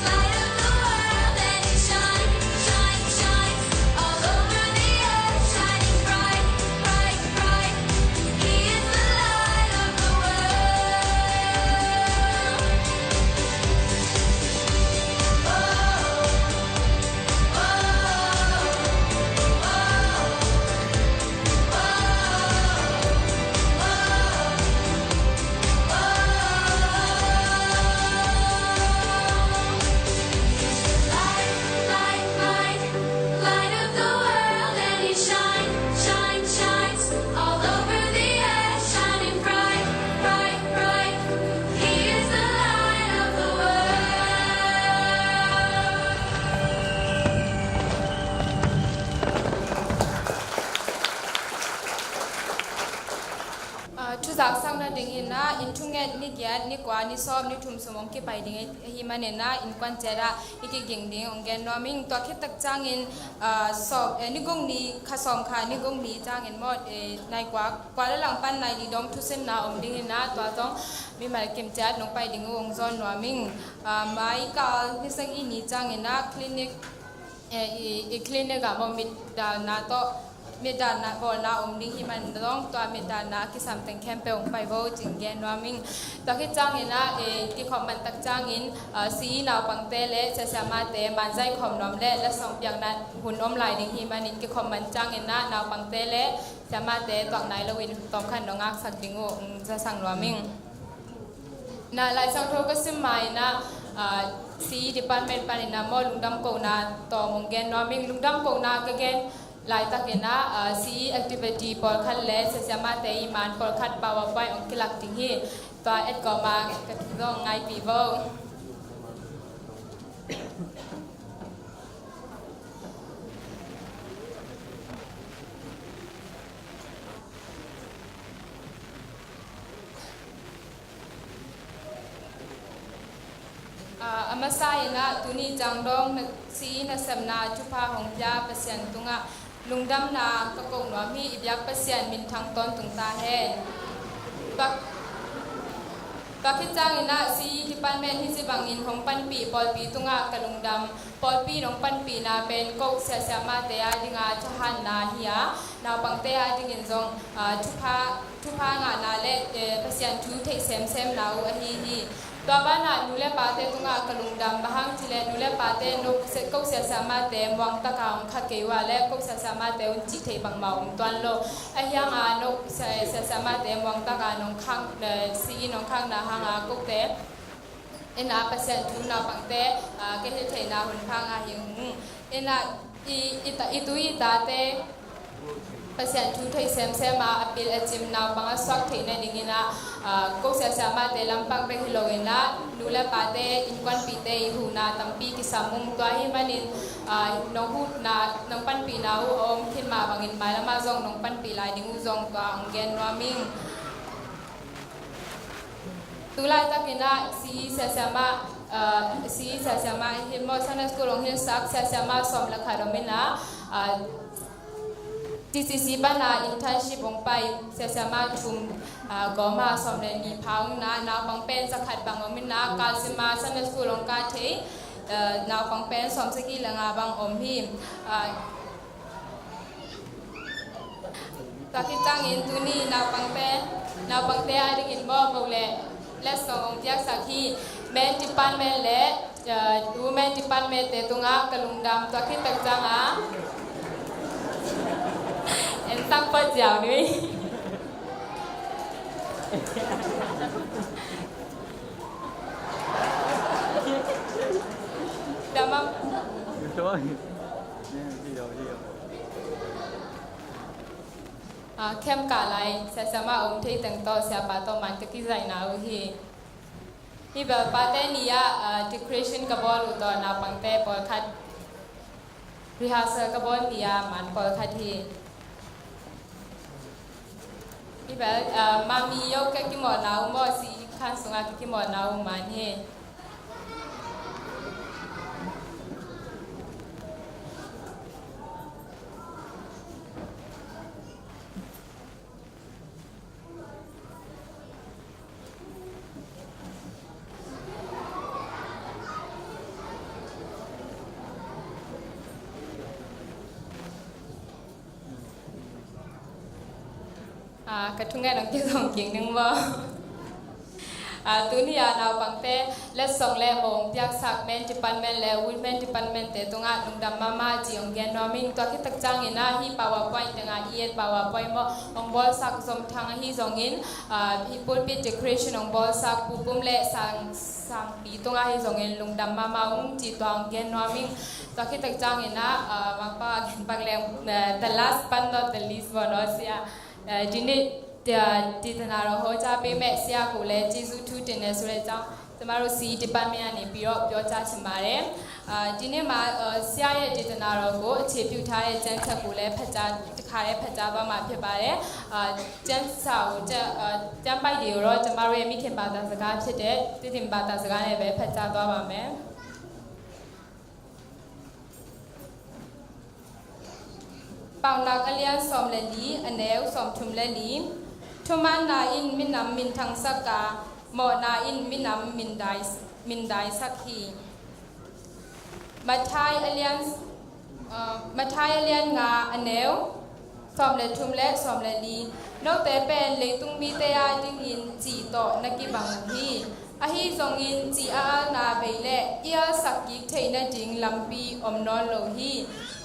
light of the world, and he shine, shine, shines all over the earth, shining bright, bright, bright. He is the light of the world. Oh, oh, oh, oh. Light, light, light, light of the world, and he shine, shine, shines all over the earth, shining bright, bright, bright. He is the light of the world. Ah, thuzak sak nadingin ah, in thunget ni giat, ni kua, ni sawm, ni thum sung hong kipai ding ahi manin ah, innkuan ciat ah i kiging ding hong gen nuam ing. Tua khit tak ciangin, ah, sawm, eh, ni guk ni, kha sawm kha ni guk ni ciangin maw, eh, nai kua, kua le lang pan nai li dong thusinna om dingin ah, tua zong mimal kim ciat nong pai ding uh hong zawn nuam ing. Ah, mai kal ni sagih ni ciangin ah clinic, eh, i, i clinic ah maw mitdalna tawh, mitdalna bawlna om ding hi man zong, tua mitdalna kisam teng khempeuh hong pai vo cih gen nuam ing. Tua khit ciangin ah, eh, kikhop man tak ciangin, ah, C E naupangte le siasiamate manzai khawm nuam le letsong piakna hun om lai ding hi manin kikhop man ciangin ah naupangte le siamate tuak nai loin tawmkhat nong ngaksak ding uh, mm, za sang nuam ing. Na Lai Siangtho ka sim ma-in ah, ah, C E department panin ah maw lungdam kohna tawm hong gen nuam ing. Lungdam kohna ka gen laitakin ah, ah, C E activity pawlkhat le siasiamate i man pawlkhat PowerPoint hong kilak ding hi. Tua et kawma ka thu zong ngaipih vo. Ah, a masa in ah tuni ciang dong na, C E nasepna thupha hong pia Pasian tungah lungdamna ka ko nuam hi. I biak Pasian minthang tawntung ta hen. Pak- Tua khit ciangin ah C E department hi ci bangin hong panpih pawlpi tungah ka lungdam. Pawlpi in hong panpihna pen ko siasiamate a dinga thahatna hi a, naupangte a dingin zong, ah, thupha, thupha ngahna le, eh, Pasian thu theih semsemna uh ahi hi. Tua banah nu le pate tungah ka lungdam, bang hang cileh nu le pate no ko siasiamate muangtaka hong kha kei uh a le ko siasiamate un cih theih bangmah om tuan lo. Ahi hanga no sia-, siasiamate muangtaka nong khang, eh, C E nong khangna hanga kote ina Pasian thu naupangte, ah, ka hilh theihna hun phang ahi ung. Ina i, i ta, i tu i tate Pasian thu theih semsem a, a pil a cim naupang a suak theih nadingin ah, ah, ko siasiamate lampang bek hi lo ina, nu le pate innkuanpihte i huhna tampi kisam ung. Tua hi manin, ah, nong huhna, nong panpihna uh a om khin mah bangin mailam ah zong nong panpih lai ding uh zong tua hong gen nuam ing. Tu laitakin ah C E siasiama, ah, C E siasiama hi maw, Sunday school hong hilhsak siasiama sawm le khat om ina, ah, T C C pana internship hong pai siasiama thum, ah, gawma sawm le nih pha ung ina, naupang pen za khat bang om ina, kalsima Sunday school hong kah thei, ah, naupang pen sawm sagih le nga bang om hi. Ah, Tua khit ciangin tuni naupangte, naupangte a dingin maw, moh le letsong hong piaksak hi. Men department le, eh, women department te tungah ka lungdam. Tua khit tak ciangin en tak pawt ziau ni. Dama. Ah, camp kah lai siasiama om thei teng tawh siapa tawh man ka kizaihna uh hi. Hih bel pate ni ah, ah, decoration ka bawl uh tawh naupangte pawlkhat rehearsal ka bawl ni ah man pawlkhat hi. Hih bel, ah, mami yo ka kimawlna uh maw, C E khan sungah ka kimawlna uh man hi. Ah, ka thungen hong kizom kik ning maw? Ah, tuni a naupangte letsong le mawh hong piaksak men department le women department te tungah lungdam mahmah ci hong gen nuam ing. Tua khit tak ciangin ah hih PowerPoint tengah i et PowerPoint maw hong bawlsak Zom Thang ahi zongin, ah, hih pulpit decoration hong bawlsak Pu Pum le Sang, Sangpi tungah ahi zongin lungdam mahmah ung ci tua hong gen nuam ing. Tua khit tak ciangin ah, ah, mangpa a gen pak leng, eh, the last but not the least maw no sia. ဒီနေ့ဒီတနာတော်ဟောကြားပေးမဲ့ဆရာကိုလည်းကျေးဇူးထူးတင်တယ်ဆိုတဲ့အကြောင်းကျမတို့ C E department ကနေပြီးတော့ပြောကြားချင်ပါတယ်။ အာဒီနေ့မှာအာဆရာရဲ့ဒေသနာတော်ကိုအခြေပြုထားတဲ့ကျမ်းချက်ကိုလည်းဖတ်ကြားတခါတည်းဖတ်ကြားသွားမှာဖြစ်ပါတယ်။ အာကျမ်းစာကိုကျမ်းအာကျမ်းပိုဒ်တွေကိုတော့ကျမတို့ရဲ့မိခင်ဘာသာစကားဖြစ်တဲ့သစ်ပင်ဘာသာစကားနဲ့ပဲဖတ်ကြားသွားပါမယ်။ Paunak a lian sawm le li, a neu sawm thum le li. Thumanna in minam minthangsak a, mawhna in minam mindai, mindaisak hi. Mathai a lian, uh, Mathai a lian nga, a neu sawm le thum le sawm le li. Note pen leitung mite a dingin cih tawh na kibang uh hi. Ahi zongin cih a alna bei le i alsak kik theih nading lampi om nawn lo hi.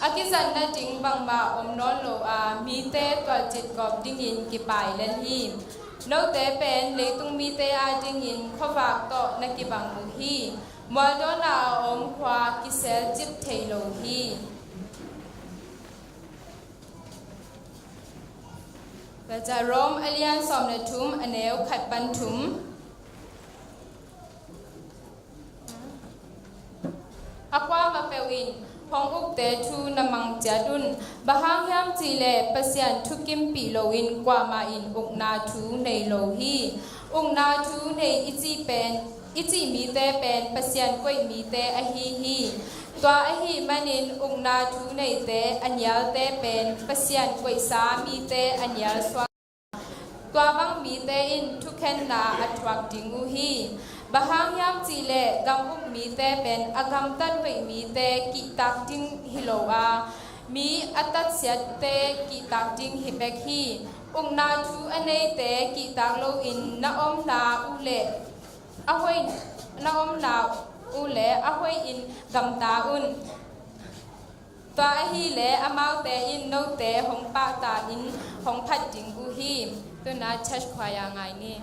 A kizat nading bangmah om nawn lo a, mite tualcit gawp dingin kipai lel hi. Note pen leitung mite a dingin khuavak tawh na kibang uh hi. Mualdawnna a om khua kisel cip thei lo hi. Rom a lian sawm le thum, a neu khat pan thum. A kuamah peuh in hong ukte thu na mang ciat un. Bang hang hiam cihleh Pasian thukimpih loin kuamah in ukna thu nei lo hi. Ukna thu nei i cih pen, i cih mite pen Pasian koih mite ahi hi. Tua ahih manin ukna thu neite a nialte pen Pasian koihsa mite a nial suak. Tua bang mite in thukhenna a thuak ding uh hi. Bang hang hiam cih leh gam uk mite pen a gamtat hoih mite kihtak ding hi lo a, mi a tatsiatte kihtak ding hi bek hi. Ukna thu a neite kihtak loin na omna uh leh a hoih, na omna uh leh a hoih in gamta un. Tua ahih leh amaute in note hong pahtak in hong phat ding uh hi. Tu-in church choir ngai ni.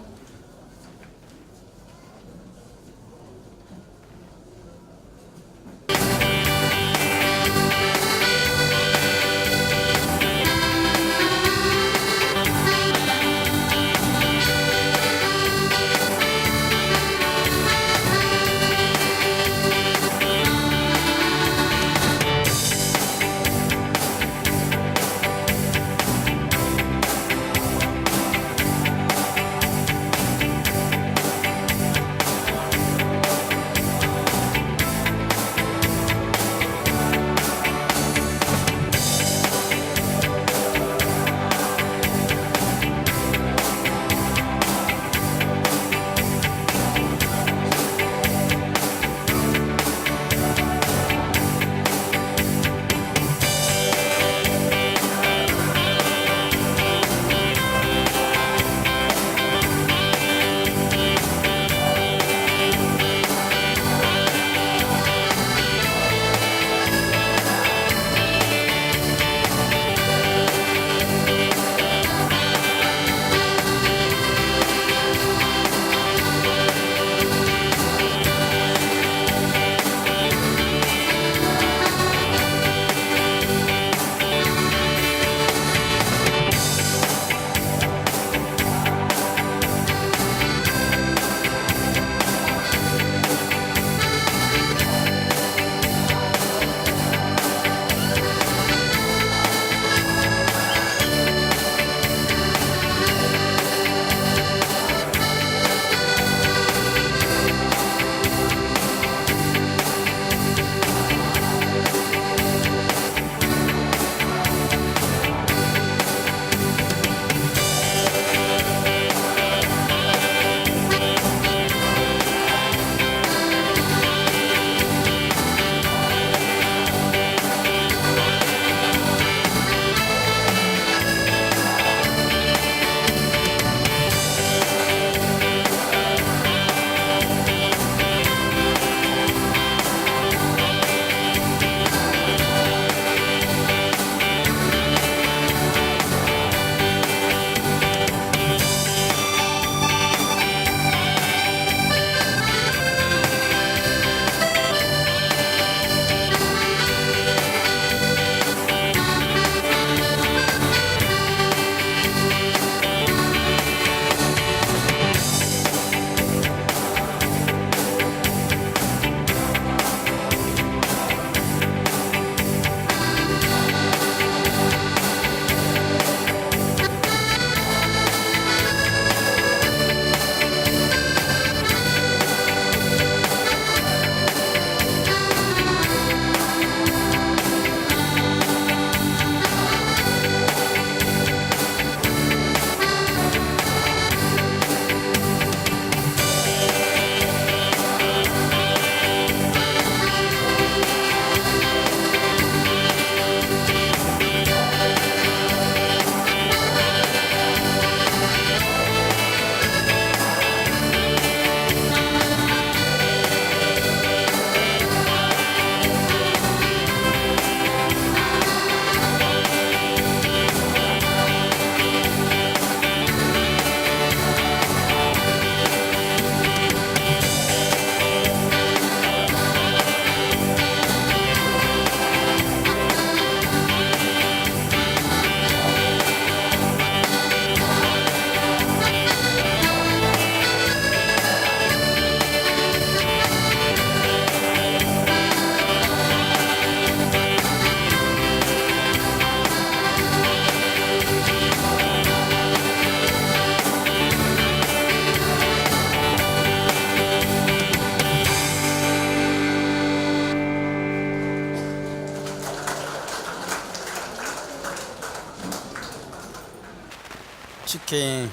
Chikeng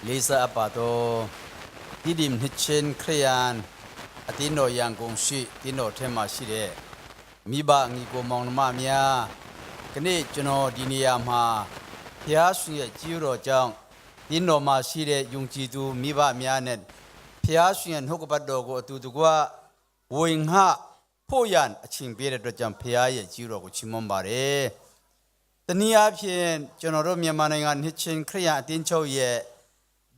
လေးစားအပ်ပါသော တိဒိမ်နှစ်ချင်းခရစ်ယာန်အသင်းတော်ရန်ကုန်ရှိသင်းတော်ထဲမှာရှိတဲ့မိဘညီကိုမောင်နှမများ၊ ကနေ့ကျွန်တော်ဒီနေရာမှာဘုရားရှင်ရဲ့ကျေးဇူးတော်ကြောင့်သင်းတော်မှာရှိတဲ့ယုံကြည်သူမိဘများနဲ့ဘုရားရှင်ရဲ့နှုတ်ကပတ်တော်ကိုအတူတကွဝင်ငှဖို့ရန်အချိန်ပေးတဲ့အတွက်ကြောင့်ဘုရားရဲ့ကျေးဇူးတော်ကိုချီးမွမ်းပါတယ်။ တနည်းအားဖြင့်ကျွန်တော်တို့မြန်မာနိုင်ငံနှစ်ချင်းခရစ်ယာန်အသင်းချုပ်ရဲ့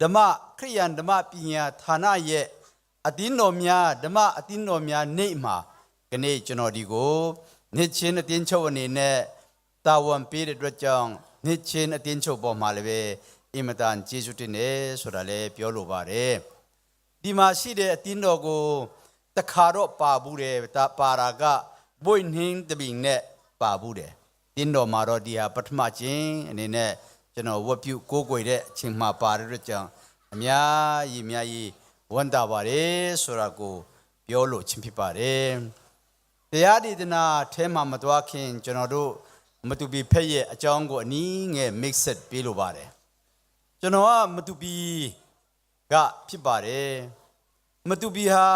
ဓမ္မခရစ်ယာန်ဓမ္မပညာဌာနရဲ့အသင်းတော်များဓမ္မအသင်းတော်များနေ့မှာကနေ့ကျွန်တော်ဒီကိုနှစ်ချင်းအသင်းချုပ်အနေနဲ့တာဝန်ပေးတဲ့အတွက်ကြောင့်နှစ်ချင်းအသင်းချုပ်ပေါ်မှာလည်းပဲအင်မတန်ကျေးဇူးတင်တယ်ဆိုတာလည်းပြောလိုပါတယ်။ ဒီမှာရှိတဲ့အသင်းတော်ကိုတခါတော့ပါဘူးတယ်။ ဒါပါတာကဘွိနှင်းတဘိင်နဲ့ပါဘူးတယ်။ သင်းတော်မှာတော့ဒီဟာပထမချင်းအနေနဲ့ကျွန်တော်ဝတ်ပြုကိုးကွယ်တဲ့အချိန်မှာပါတဲ့အတွက်ကြောင့်အများကြီးအများကြီးဝမ်းသာပါတယ်ဆိုတာကိုပြောလို့ချင်းဖြစ်ပါတယ်။ တရားဒေသနာထဲမှာမသွားခင်ကျွန်တော်တို့မတူပီဖက်ရဲ့အကြောင်းကိုအနည်းငယ်မိတ်ဆက်ပေးလိုပါတယ်။ ကျွန်တော်ကမတူပီကဖြစ်ပါတယ်။ မတူပီဟာ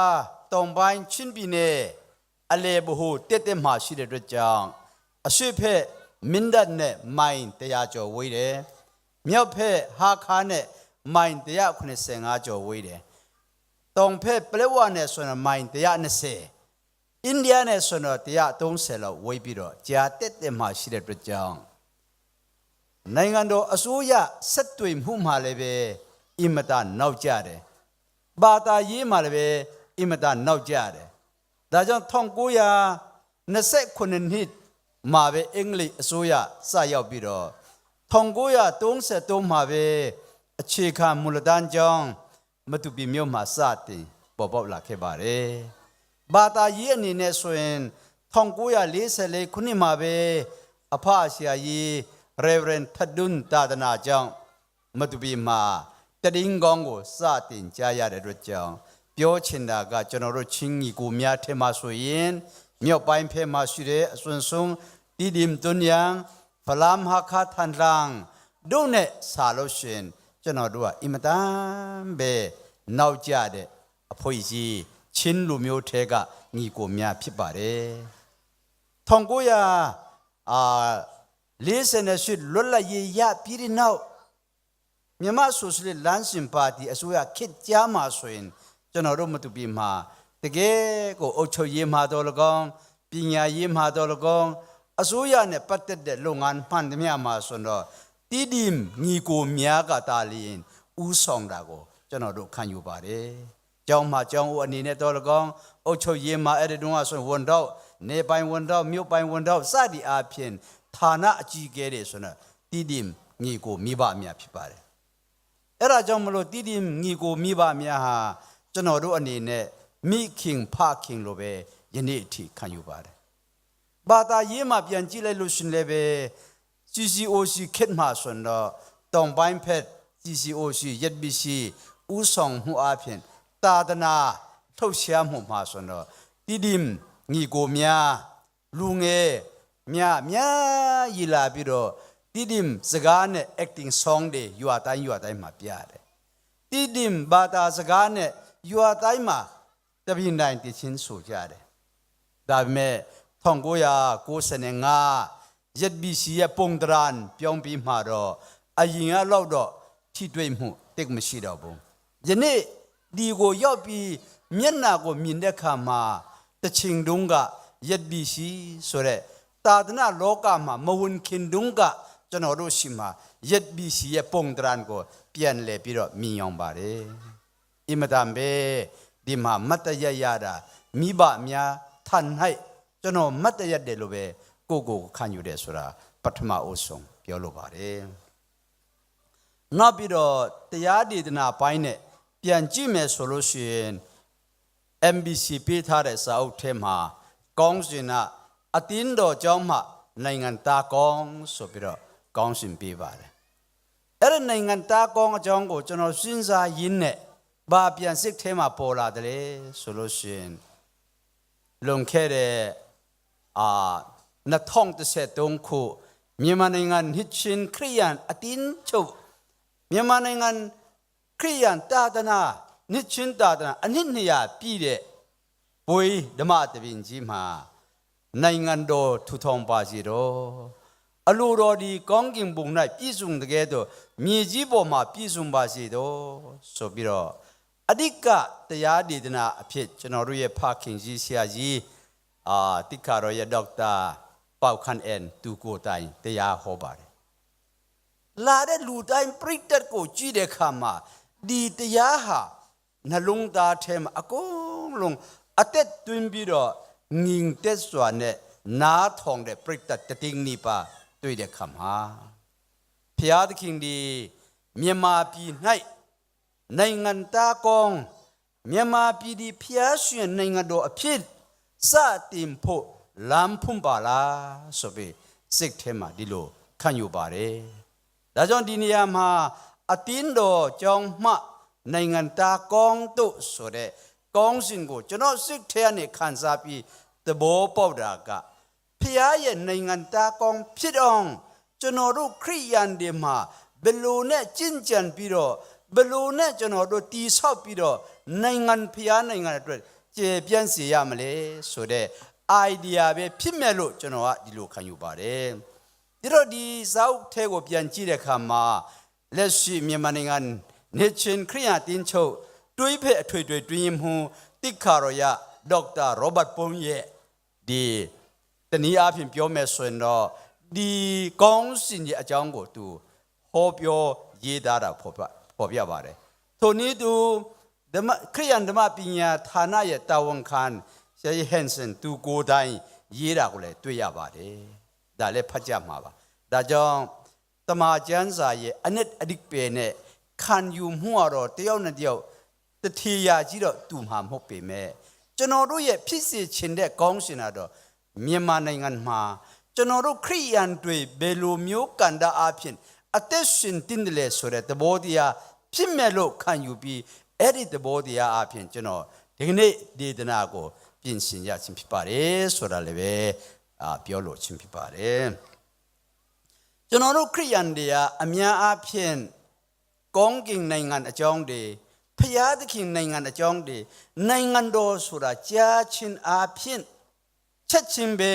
တောင်ပိုင်းချင်းပြည်နယ်အလယ်ဗဟိုတည့်တည့်မှာရှိတဲ့အတွက်ကြောင့်အရှေ့ဘက်မင်းတပ်နဲ့မိုင်တစ်ရာကျော်ဝေးတယ်။ မြောက်ဘက်ဟားခါးနဲ့မိုင်တစ်ရာခုနှစ်ဆယ့်ငါးကျော်ဝေးတယ်။ တောင်ဘက်ပလက်ဝနဲ့ဆိုရင်မိုင်တစ်ရာနှစ်ဆယ့် အိန္ဒိယနဲ့ဆိုရင်တော့တစ်ရာသုံးဆယ့်လောက်ဝေးပြီးတော့ကြားတည့်တည့်မှာရှိတဲ့အတွက်ကြောင့်နိုင်ငံတော်အစိုးရဆက်သွယ်မှုမှာလည်းပဲအင်မတန်နောက်ကျတယ်။ ဘာသာရေးမှာလည်းပဲအင်မတန်နောက်ကျတယ်။ ဒါကြောင့်ထောင်ကိုးရာနှစ်ဆယ့်ခုနှစ်နှစ်မှာပဲအင်္ဂလိပ်အစိုးရစရောက်ပြီးတော့ထောင်ကိုးရာသုံးဆယ့်သုံးမှာပဲအခြေခံမူလတန်းကျောင်းမတူပီမြို့မှာစတင်ပေါ်ပေါက်လာခဲ့ပါတယ်။ ဘာသာရေးအနေနဲ့ဆိုရင်ထောင်ကိုးရာလေးဆယ့်လေးခုနှစ်မှာပဲအဖဆရာကြီး Reverend ထဒုန်သာသနာကျောင်းမတူပီမှာတဒင်းကောင်းကိုစတင်ကြားရတဲ့အတွက်ကြောင့်ပြောချင်တာကကျွန်တော်တို့ချင်းညီကိုများထဲမှာဆိုရင်မြောက်ပိုင်းဖက်မှာရှိတဲ့အစွန်ဆုံးတီးဒီမ်တွန်ယန်ဖလမ်ဟာခါထန်လန်တို့နဲ့စာလို့ရှိရင်ကျွန်တော်တို့ကအင်မတန်ပဲနောက်ကျတဲ့အဖိအကြီးချင်းလူမျိုးထဲကညီကိုများဖြစ်ပါတယ်။ ထောင်ကိုးရာလေးဆယ်နှစ်လွတ်လပ်ရေးရပြီးတဲ့နောက်မြန်မာဆိုရှယ်လစ်လမ်းစဉ်ပါတီအစိုးရခေတ်ကြားမှာဆိုရင်ကျွန်တော်တို့မတူပီမှာတကယ်ကိုအုပ်ချုပ်ရေးမှာတော့လကောင်းပညာရေးမှာတော့လကောင်းအစိုးရနဲ့ပတ်သက်တဲ့လုပ်ငန်းမှန်သမျှမှာဆိုတော့တီးဒီမ်ညီကိုများကသာလျှင်ဦးဆောင်တာကိုကျွန်တော်တို့ခံယူပါတယ်။ ကျောင်းမှာကျောင်းအုပ်အနေနဲ့တော့လကောင်းအုပ်ချုပ်ရေးမှာအဲ့ဒီတုန်းကဆိုရင်ဝန်တော့နေပိုင်ဝန်တော့မြို့ပိုင်ဝန်တော့စသည်အားဖြင့်ဌာနအကြီးအကဲတွေဆိုတော့တီးဒီမ်ညီကိုမိဘအများဖြစ်ပါတယ်။ အဲ့ဒါကြောင့်မလို့တီးဒီမ်ညီကိုမိဘအများဟာကျွန်တော်တို့အနေနဲ့မိခင်ဖခင်လိုပဲယနေ့အထိခံယူပါတယ်။ ဘာသာရေးမှာပြန်ကြည့်လိုက်လို့ရှင်လည်းပဲ CCOC ခေတ်မှာဆိုတော့တောင်ပိုင်းဖက် CCOC ZBC ဦးဆောင်မှုအပြင်သာသနာလှုပ်ရှားမှုမှာဆိုတော့တီးဒီမ်ညီကိုများလူငယ်များများကြီးလာပြီးတော့တီးဒီမ်စကားနဲ့ acting song တွေရွာတိုင်းရွာတိုင်းမှာပြရတယ်။ တီးဒီမ်ဘာသာစကားနဲ့ရွာတိုင်းမှာတပြိုင်တိုင်တချင်းဆိုကြတယ်။ ဒါပေမဲ့ထောင်ကိုးရာကိုးဆယ်ငါး ZBC ရဲ့ပုံသဏ္ဍာန်ပြောင်းပြီးမှတော့အရင်ကလောက်တော့ထိတွေ့မှုသိပ်မရှိတော့ဘူး။ ယနေ့ဒီကိုရောက်ပြီးမျက်နှာကိုမြင်တဲ့အခါမှာတစ်ချိန်တုန်းက ZBC ဆိုတဲ့သာသနာလောကမှာမဝင်ခင်တုန်းကကျွန်တော်တို့ရှိမှာ ZBC ရဲ့ပုံသဏ္ဍာန်ကိုပြန်လည်ပြီးတော့မြင်အောင်ပါတယ်။ အင်မတန်ပဲဒီမှာမတ်တရရတာမိဘများထံ၌ကျွန်တော်မတ်တရရတယ်လို့ပဲကိုယ့်ကိုယ်ကိုခံယူတယ်ဆိုတာပထမအဦးဆုံးပြောလိုပါတယ်။ နောက်ပြီးတော့တရားဒေသနာပိုင်းနဲ့ပြန်ကြည့်မယ်ဆိုလို့ရှိရင် MBC ပေးထားတဲ့စာအုပ်ထဲမှာကောင်းစဉ်ကအသင်းတော်ကျောင်းမှနိုင်ငံသားကောင်းဆိုပြီးတော့ကောင်းစဉ်ပေးပါတယ်။ အဲ့ဒီနိုင်ငံသားကောင်းအကြောင်းကိုကျွန်တော်စဉ်းစားရင်းနဲ့ဘာပြန်စစ်ထဲမှာပေါ်လာတယ်လဲဆိုလို့ရှိရင်လွန်ခဲ့တဲ့အာနှစ်ထောင်တစ်ဆယ့်သုံးခုမြန်မာနိုင်ငံနှစ်ချင်းခရိယန်အတင်းချုပ်မြန်မာနိုင်ငံ ခရစ်ယာန်သာသနာ၊ နှစ်ခြင်းသာသနာ အနှစ်နှစ်ရာပြည့်တဲ့ ပွဲဓမ္မသဘင်ကြီးမှာ နိုင်ငံတော်ထူထောင်ပါစေတော့၊ အလိုတော်သည် ကောင်းကင်ဘုံ၌ ပြည့်စုံသကဲ့သို့ မြေကြီးပေါ်မှာ ပြည့်စုံပါစေတော့ဆိုပြီးတော့ အဓိကတရားဒေသနာအဖြစ် ကျွန်တော်တို့ရဲ့ဖခင်ကြီးဆရာကြီး၊ အာ၊ သိက္ခာတော်ရဲ့ဒေါက်တာ ပေါက်ခမ်းအဲန် သူကိုယ်တိုင် တရားဟောပါတယ်။ လာတဲ့လူတိုင်း ပရိသတ်ကိုကြည့်တဲ့အခါမှာ ဒီတရားဟာ နှလုံးသားထဲမှာ အကုန်လုံး အသက်သွင်းပြီးတော့ ငြိမ်သက်စွာနဲ့ နားထောင်တဲ့ ပရိသတ် တစ်သိန်းနီးပါး တွေ့တဲ့အခါမှာ၊ ဘုရားသခင်သည် မြန်မာပြည်၌ နိုင်ငံသားကောင်း၊ မြန်မာပြည်သည် ဘုရားရှင်နိုင်ငံတော်အဖြစ် စတင်ဖို့ လမ်းဖွင့်ပါလားဆိုပြီး စိတ်ထဲမှာ ဒီလိုခံယူပါတယ်။ ဒါကြောင့် ဒီနေရာမှာ အသင်းတော်ကျောင်းမှ နိုင်ငံသားကောင်းသို့ဆိုတဲ့ ခေါင်းစဉ်ကို ကျွန်တော်စိတ်ထဲကနေ ခံစားပြီး သဘောပေါက်တာက ဘုရားရဲ့နိုင်ငံသားကောင်းဖြစ်အောင် ကျွန်တော်တို့ခရစ်ယာန်တွေမှာ ဘယ်လိုနဲ့ကျင့်ကြံပြီးတော့၊ ဘယ်လိုနဲ့ ကျွန်တော်တို့တည်ဆောက်ပြီးတော့ နိုင်ငံ၊ ဘုရားနိုင်ငံအတွက် ကျယ်ပြန့်စေရမလဲဆိုတဲ့ idea ပဲဖြစ်မယ်လို့ ကျွန်တော်က ဒီလိုခံယူပါတယ်။ ဒီတော့ ဒီစာအုပ်ထဲကို ပြန်ကြည့်တဲ့အခါမှာ လက်ရှိ မြန်မာနိုင်ငံ နှစ်ခြင်းခရစ်ယာန်အသင်းချုပ် တွဲဖက်အထွေထွေအတွင်းရေးမှူး သိက္ခာတော်ရ ဒေါက်တာ ရောဘတ် ဘုန်းရဲ့ ဒီ၊ တနည်းအားဖြင့် ပြောမယ်ဆိုရင်တော့ ဒီခေါင်းစဉ်ရဲ့အကြောင်းကို သူဟောပြောရေးသားတာ ဖော်ပြ၊ ဖော်ပြပါတယ်။ ထိုနည်းတူ ဓမ္မ၊ ခရစ်ယာန်ဓမ္မပညာဌာနရဲ့တာဝန်ခံ ဆရာကြီး ဟန်ဆန် သူကိုယ်တိုင် ရေးတာကိုလည်း တွေ့ရပါတယ်။ ဒါလည်း ဖတ်ကြမှာပါ။ ဒါကြောင့် သမ္မာကျမ်းစာရဲ့ အနှစ်အဓိပ္ပာယ်နဲ့ ခံယူမှုကတော့ တစ်ယောက်နဲ့တစ်ယောက် တစ်ထေရာကြီးတော့ တူမှာမဟုတ်ပေမဲ့၊ ကျွန်တော်တို့ရဲ့ ဖြစ်စေချင်တဲ့ ခေါင်းစဉ်ကတော့ မြန်မာနိုင်ငံမှာ ကျွန်တော်တို့ ခရစ်ယာန်တွေ ဘယ်လိုမျိုး ကဏ္ဍအားဖြင့် အသက်ရှင်သင့်တယ်လဲဆိုတဲ့ သဘောတရား ဖြစ်မယ်လို့ ခံယူပြီး၊ အဲ့ဒီသဘောတရားအားဖြင့် ကျွန်တော် ဒီကနေ့ ဒေသနာကို ပြင်ဆင်ရခြင်း ဖြစ်ပါတယ်ဆိုတာလည်းပဲ၊ အာ၊ ပြောလိုခြင်း ဖြစ်ပါတယ်။ ကျွန်တော်တို့ ခရစ်ယာန်တွေက အများအားဖြင့် ကောင်းကင်နိုင်ငံအကြောင်းတွေ၊ ဘုရားသခင်နိုင်ငံအကြောင်းတွေ၊ နိုင်ငံတော်ဆိုတာ ကြားခြင်းအားဖြင့် ချက်ချင်းပဲ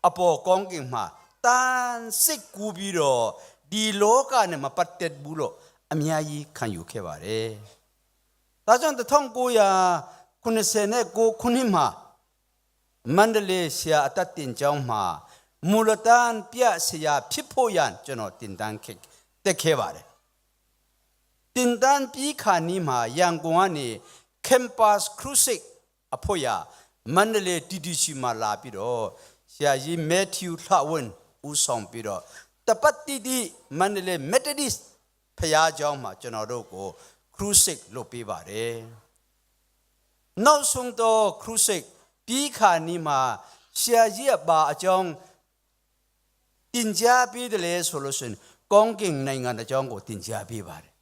အပေါ်ကောင်းကင်မှာ တန်းစိတ်ကူးပြီးတော့၊ ဒီလောကနဲ့ မပတ်သက်ဘူးလို့ အများကြီး ခံယူခဲ့ပါတယ်။ ဒါကြောင့် တစ်ထောင်ကိုးရာခုနှစ်ဆယ်ကိုးခုနှစ်မှာ မန္တလေး ဆရာအသက်သင်ကျောင်းမှာ မူလတန်းပြဆရာဖြစ်ဖို့ရန် ကျွန်တော် သင်တန်းခဲ့၊ တက်ခဲ့ပါတယ်။ သင်တန်းပြီးခါနီးမှာ ရန်ကုန်ကနေ Campus Crusade အဖို့ရာ မန္တလေး တီတီစီမှာ လာပြီးတော့၊ ဆရာကြီး မဲထီး လှဝင်း ဦးဆောင်ပြီးတော့ တစ်ပတ်တိတိ မန္တလေး Methodist ဘုရားကျောင်းမှာ ကျွန်တော်တို့ကို Crusade လုပ်ပေးပါတယ်။ နောက်ဆုံးသော Crusade ပြီးခါနီးမှာ ဆရာကြီးက ဘာအကြောင်း တင်ကြားပေးတယ်လဲဆိုလို့ရှိရင်၊ ကောင်းကင်နိုင်ငံအကြောင်းကို တင်ကြားပေးပါတယ်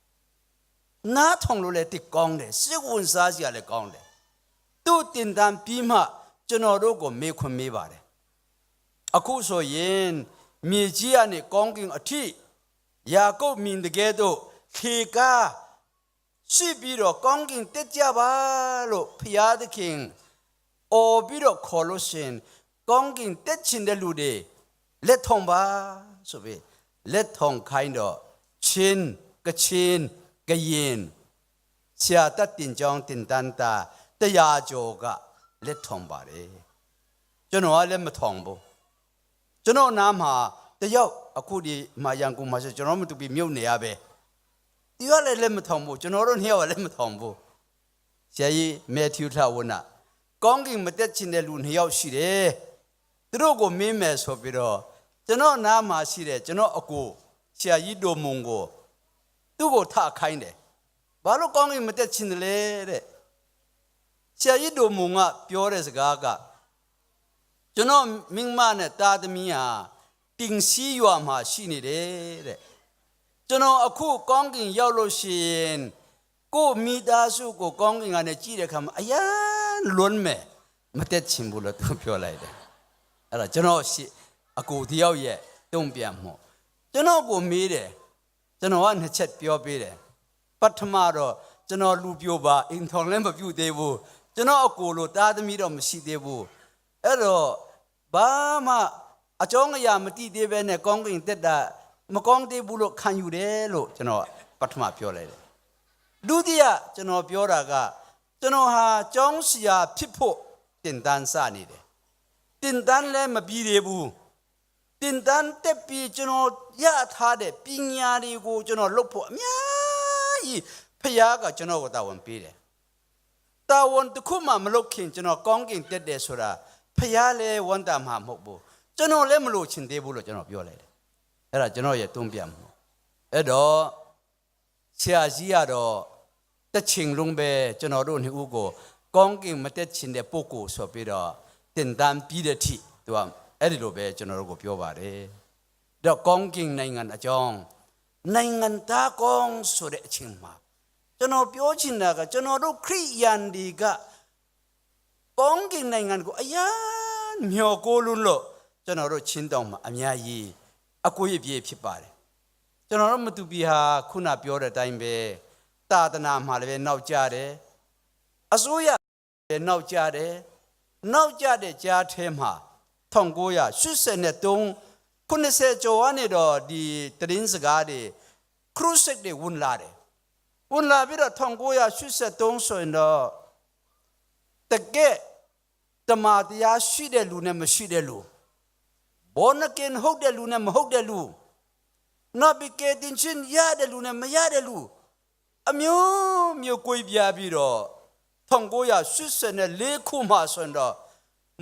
။ နားထောင်လို့လည်း သိပ်ကောင်းတယ်။ စိတ်ဝင်စားစရာလည်း ကောင်းတယ်။ သူ့သင်တန်းပြီးမှ ကျွန်တော်တို့ကို မေးခွန်းမေးပါတယ်။ အခုဆိုရင် မြေကြီးကနေ ကောင်းကင်အထိ ယာကုပ်မြင်သကဲ့သို့ လှေကား ရှိပြီးတော့ ကောင်းကင်တက်ကြပါလို့ ဘုရားသခင် အော်ပြီးတော့ ခေါ်လို့ရှိရင်၊ ကောင်းကင်တက်ချင်တဲ့လူတွေ လက်ထောင်ပါဆိုပြီး လက်ထောင်ခိုင်းတော့၊ ချင်း၊ ကချင်၊ ကရင်၊ ဆရာအသက်သင်ကျောင်း သင်တန်းသား တစ်ရာကျော်က လက်ထောင်ပါတယ်။ ကျွန်တော်က လက်မထောင်ဘူး။ ကျွန်တော်နားမှာ တစ်ယောက်၊ အခုဒီမှာ ရန်ကုန်မှာဆို ကျွန်တော် မတူပီမြို့နယ်ကပဲ၊ သူကလည်း လက်မထောင်ဘူး။ ကျွန်တော်တို့နှစ်ယောက်က လက်မထောင်ဘူး။ ဆရာကြီး မဲထီး လှဝင်းက ကောင်းကင်မတက်ချင်တဲ့လူ နှစ်ယောက်ရှိတယ်။ သူတို့ကို မေးမယ်ဆိုပြီးတော့ ကျွန်တော်နားမှာရှိတဲ့ ကျွန်တော့်အကို ဆရာကြီး ဒိုမုန်ကို သူ့ကို ထခိုင်းတယ်။ ဘာလို့ ကောင်းကင်မတက်ချင်တယ်လဲတဲ့။ ဆရာကြီး ဒိုမုန်က ပြောတဲ့စကားက၊ ကျွန်တော့်မိန်းမနဲ့သားသမီးဟာ တိမ်ဆံးရွာမှာ ရှိနေတယ်တဲ့။ ကျွန်တော် အခု ကောင်းကင်ရောက်လို့ရှိရင်၊ ကိုယ့်မိသားစုကို ကောင်းကင်ကနေ ကြည့်တဲ့အခါမှာ အရမ်းလွမ်းမယ်၊ မတက်ချင်ဘူးလို့ သူပြောလိုက်တယ်။ အဲ့ဒါ ကျွန်တော့်ရှေ့၊ အကိုတစ်ယောက်ရဲ့ တုံ့ပြန်မှု။ ကျွန်တော့်ကို မေးတယ်။ ကျွန်တော်က နှစ်ချက်ပြောပေးတယ်။ ပထမတော့ ကျွန်တော်လူပြိုပါ၊ အိမ်ထောင်လည်းမပြုတ်သေးဘူး။ ကျွန်တော့်အကိုလိုသားသမီးတော့မရှိသေးဘူး။ အဲ့တော့ ဘာမှအကြောင်းအရာမသိသေးဘဲနဲ့ ကောင်းကင်တက်တာမကောင်းသေးဘူးလို့ခံယူတယ်လို့ ကျွန်တော်ပထမပြောလိုက်တယ်။ ဒုတိယ ကျွန်တော်ပြောတာက ကျွန်တော်ဟာကျောင်းဆရာဖြစ်ဖို့သင်တန်းစနေတယ်။ သင်တန်းလည်းမပြီးသေးဘူး။ သင်တန်းတက်ပြီး ကျွန်တော်ရထားတဲ့ပညာတွေကို ကျွန်တော်လုပ်ဖို့အများကြီး ဘုရားကကျွန်တော်ကိုတာဝန်ပေးတယ်။ တာဝန်တစ်ခုမှမလုပ်ခင် ကျွန်တော်ကောင်းကင်တက်တယ်ဆိုတာ ဘုရားလည်းဝမ်းသာမှာမဟုတ်ဘူး။ ကျွန်တော်လည်းမလိုချင်သေးဘူးလို့ ကျွန်တော်ပြောလိုက်တယ်။ အဲ့ဒါကျွန်တော်ရဲ့တုံ့ပြန်မှု။ အဲ့တော့ ဆရာကြီးကတော့ တစ်ချိန်လုံးပဲ ကျွန်တော်တို့နှစ်ဦးကို ကောင်းကင်မတက်ချင်တဲ့ပုဂ္ဂိုလ်ဆိုပြီးတော့ သင်တန်းပြီးတဲ့အထိ သူကအဲ့ဒီလိုပဲ ကျွန်တော်တို့ကိုပြောပါတယ်။ ဒီတော့ ကောင်းကင်နိုင်ငံအကြောင်း နိုင်ငံသားကောင်းဆိုတဲ့အချိန်မှာ ကျွန်တော်ပြောချင်တာက ကျွန်တော်တို့ခရစ်ယာန်တွေက ကောင်းကင်နိုင်ငံကို အရမ်းမျှော်ကိုလွန်းလို့ ကျွန်တော်တို့ချင်းတောင်မှာ အများကြီး အကွေးအပြဲဖြစ်ပါတယ်။ ကျွန်တော်တို့မတူပီဟာ ခုနပြောတဲ့အတိုင်းပဲ၊ သာသနာမှာလည်းပဲနောက်ကျတယ်။ အစိုးရလည်းနောက်ကျတယ်။ နောက်ကျတဲ့ကြားထဲမှာ ထောင့်ကိုးရာရှစ်ဆယ်သုံး၊ ခုနှစ်ဆယ်ကျော်ကနေတော့ ဒီသတင်းစကားတွေ ခရုစက်တွေဝင်လာတယ်။ ဝင်လာပြီးတော့ ထောင့်ကိုးရာရှစ်ဆယ်သုံးဆိုရင်တော့ တကယ့်တမန်တရားရှိတဲ့လူနဲ့မရှိတဲ့လူ၊ born again ဟုတ်တဲ့လူနဲ့မဟုတ်တဲ့လူ၊ နောက်ပြီးကယ်တင်ခြင်းရတဲ့လူနဲ့မရတဲ့လူ၊ အမျိုးမျိုးကွဲပြားပြီးတော့ ထောင့်ကိုးရာရှစ်ဆယ်လေးခုမှာဆိုရင်တော့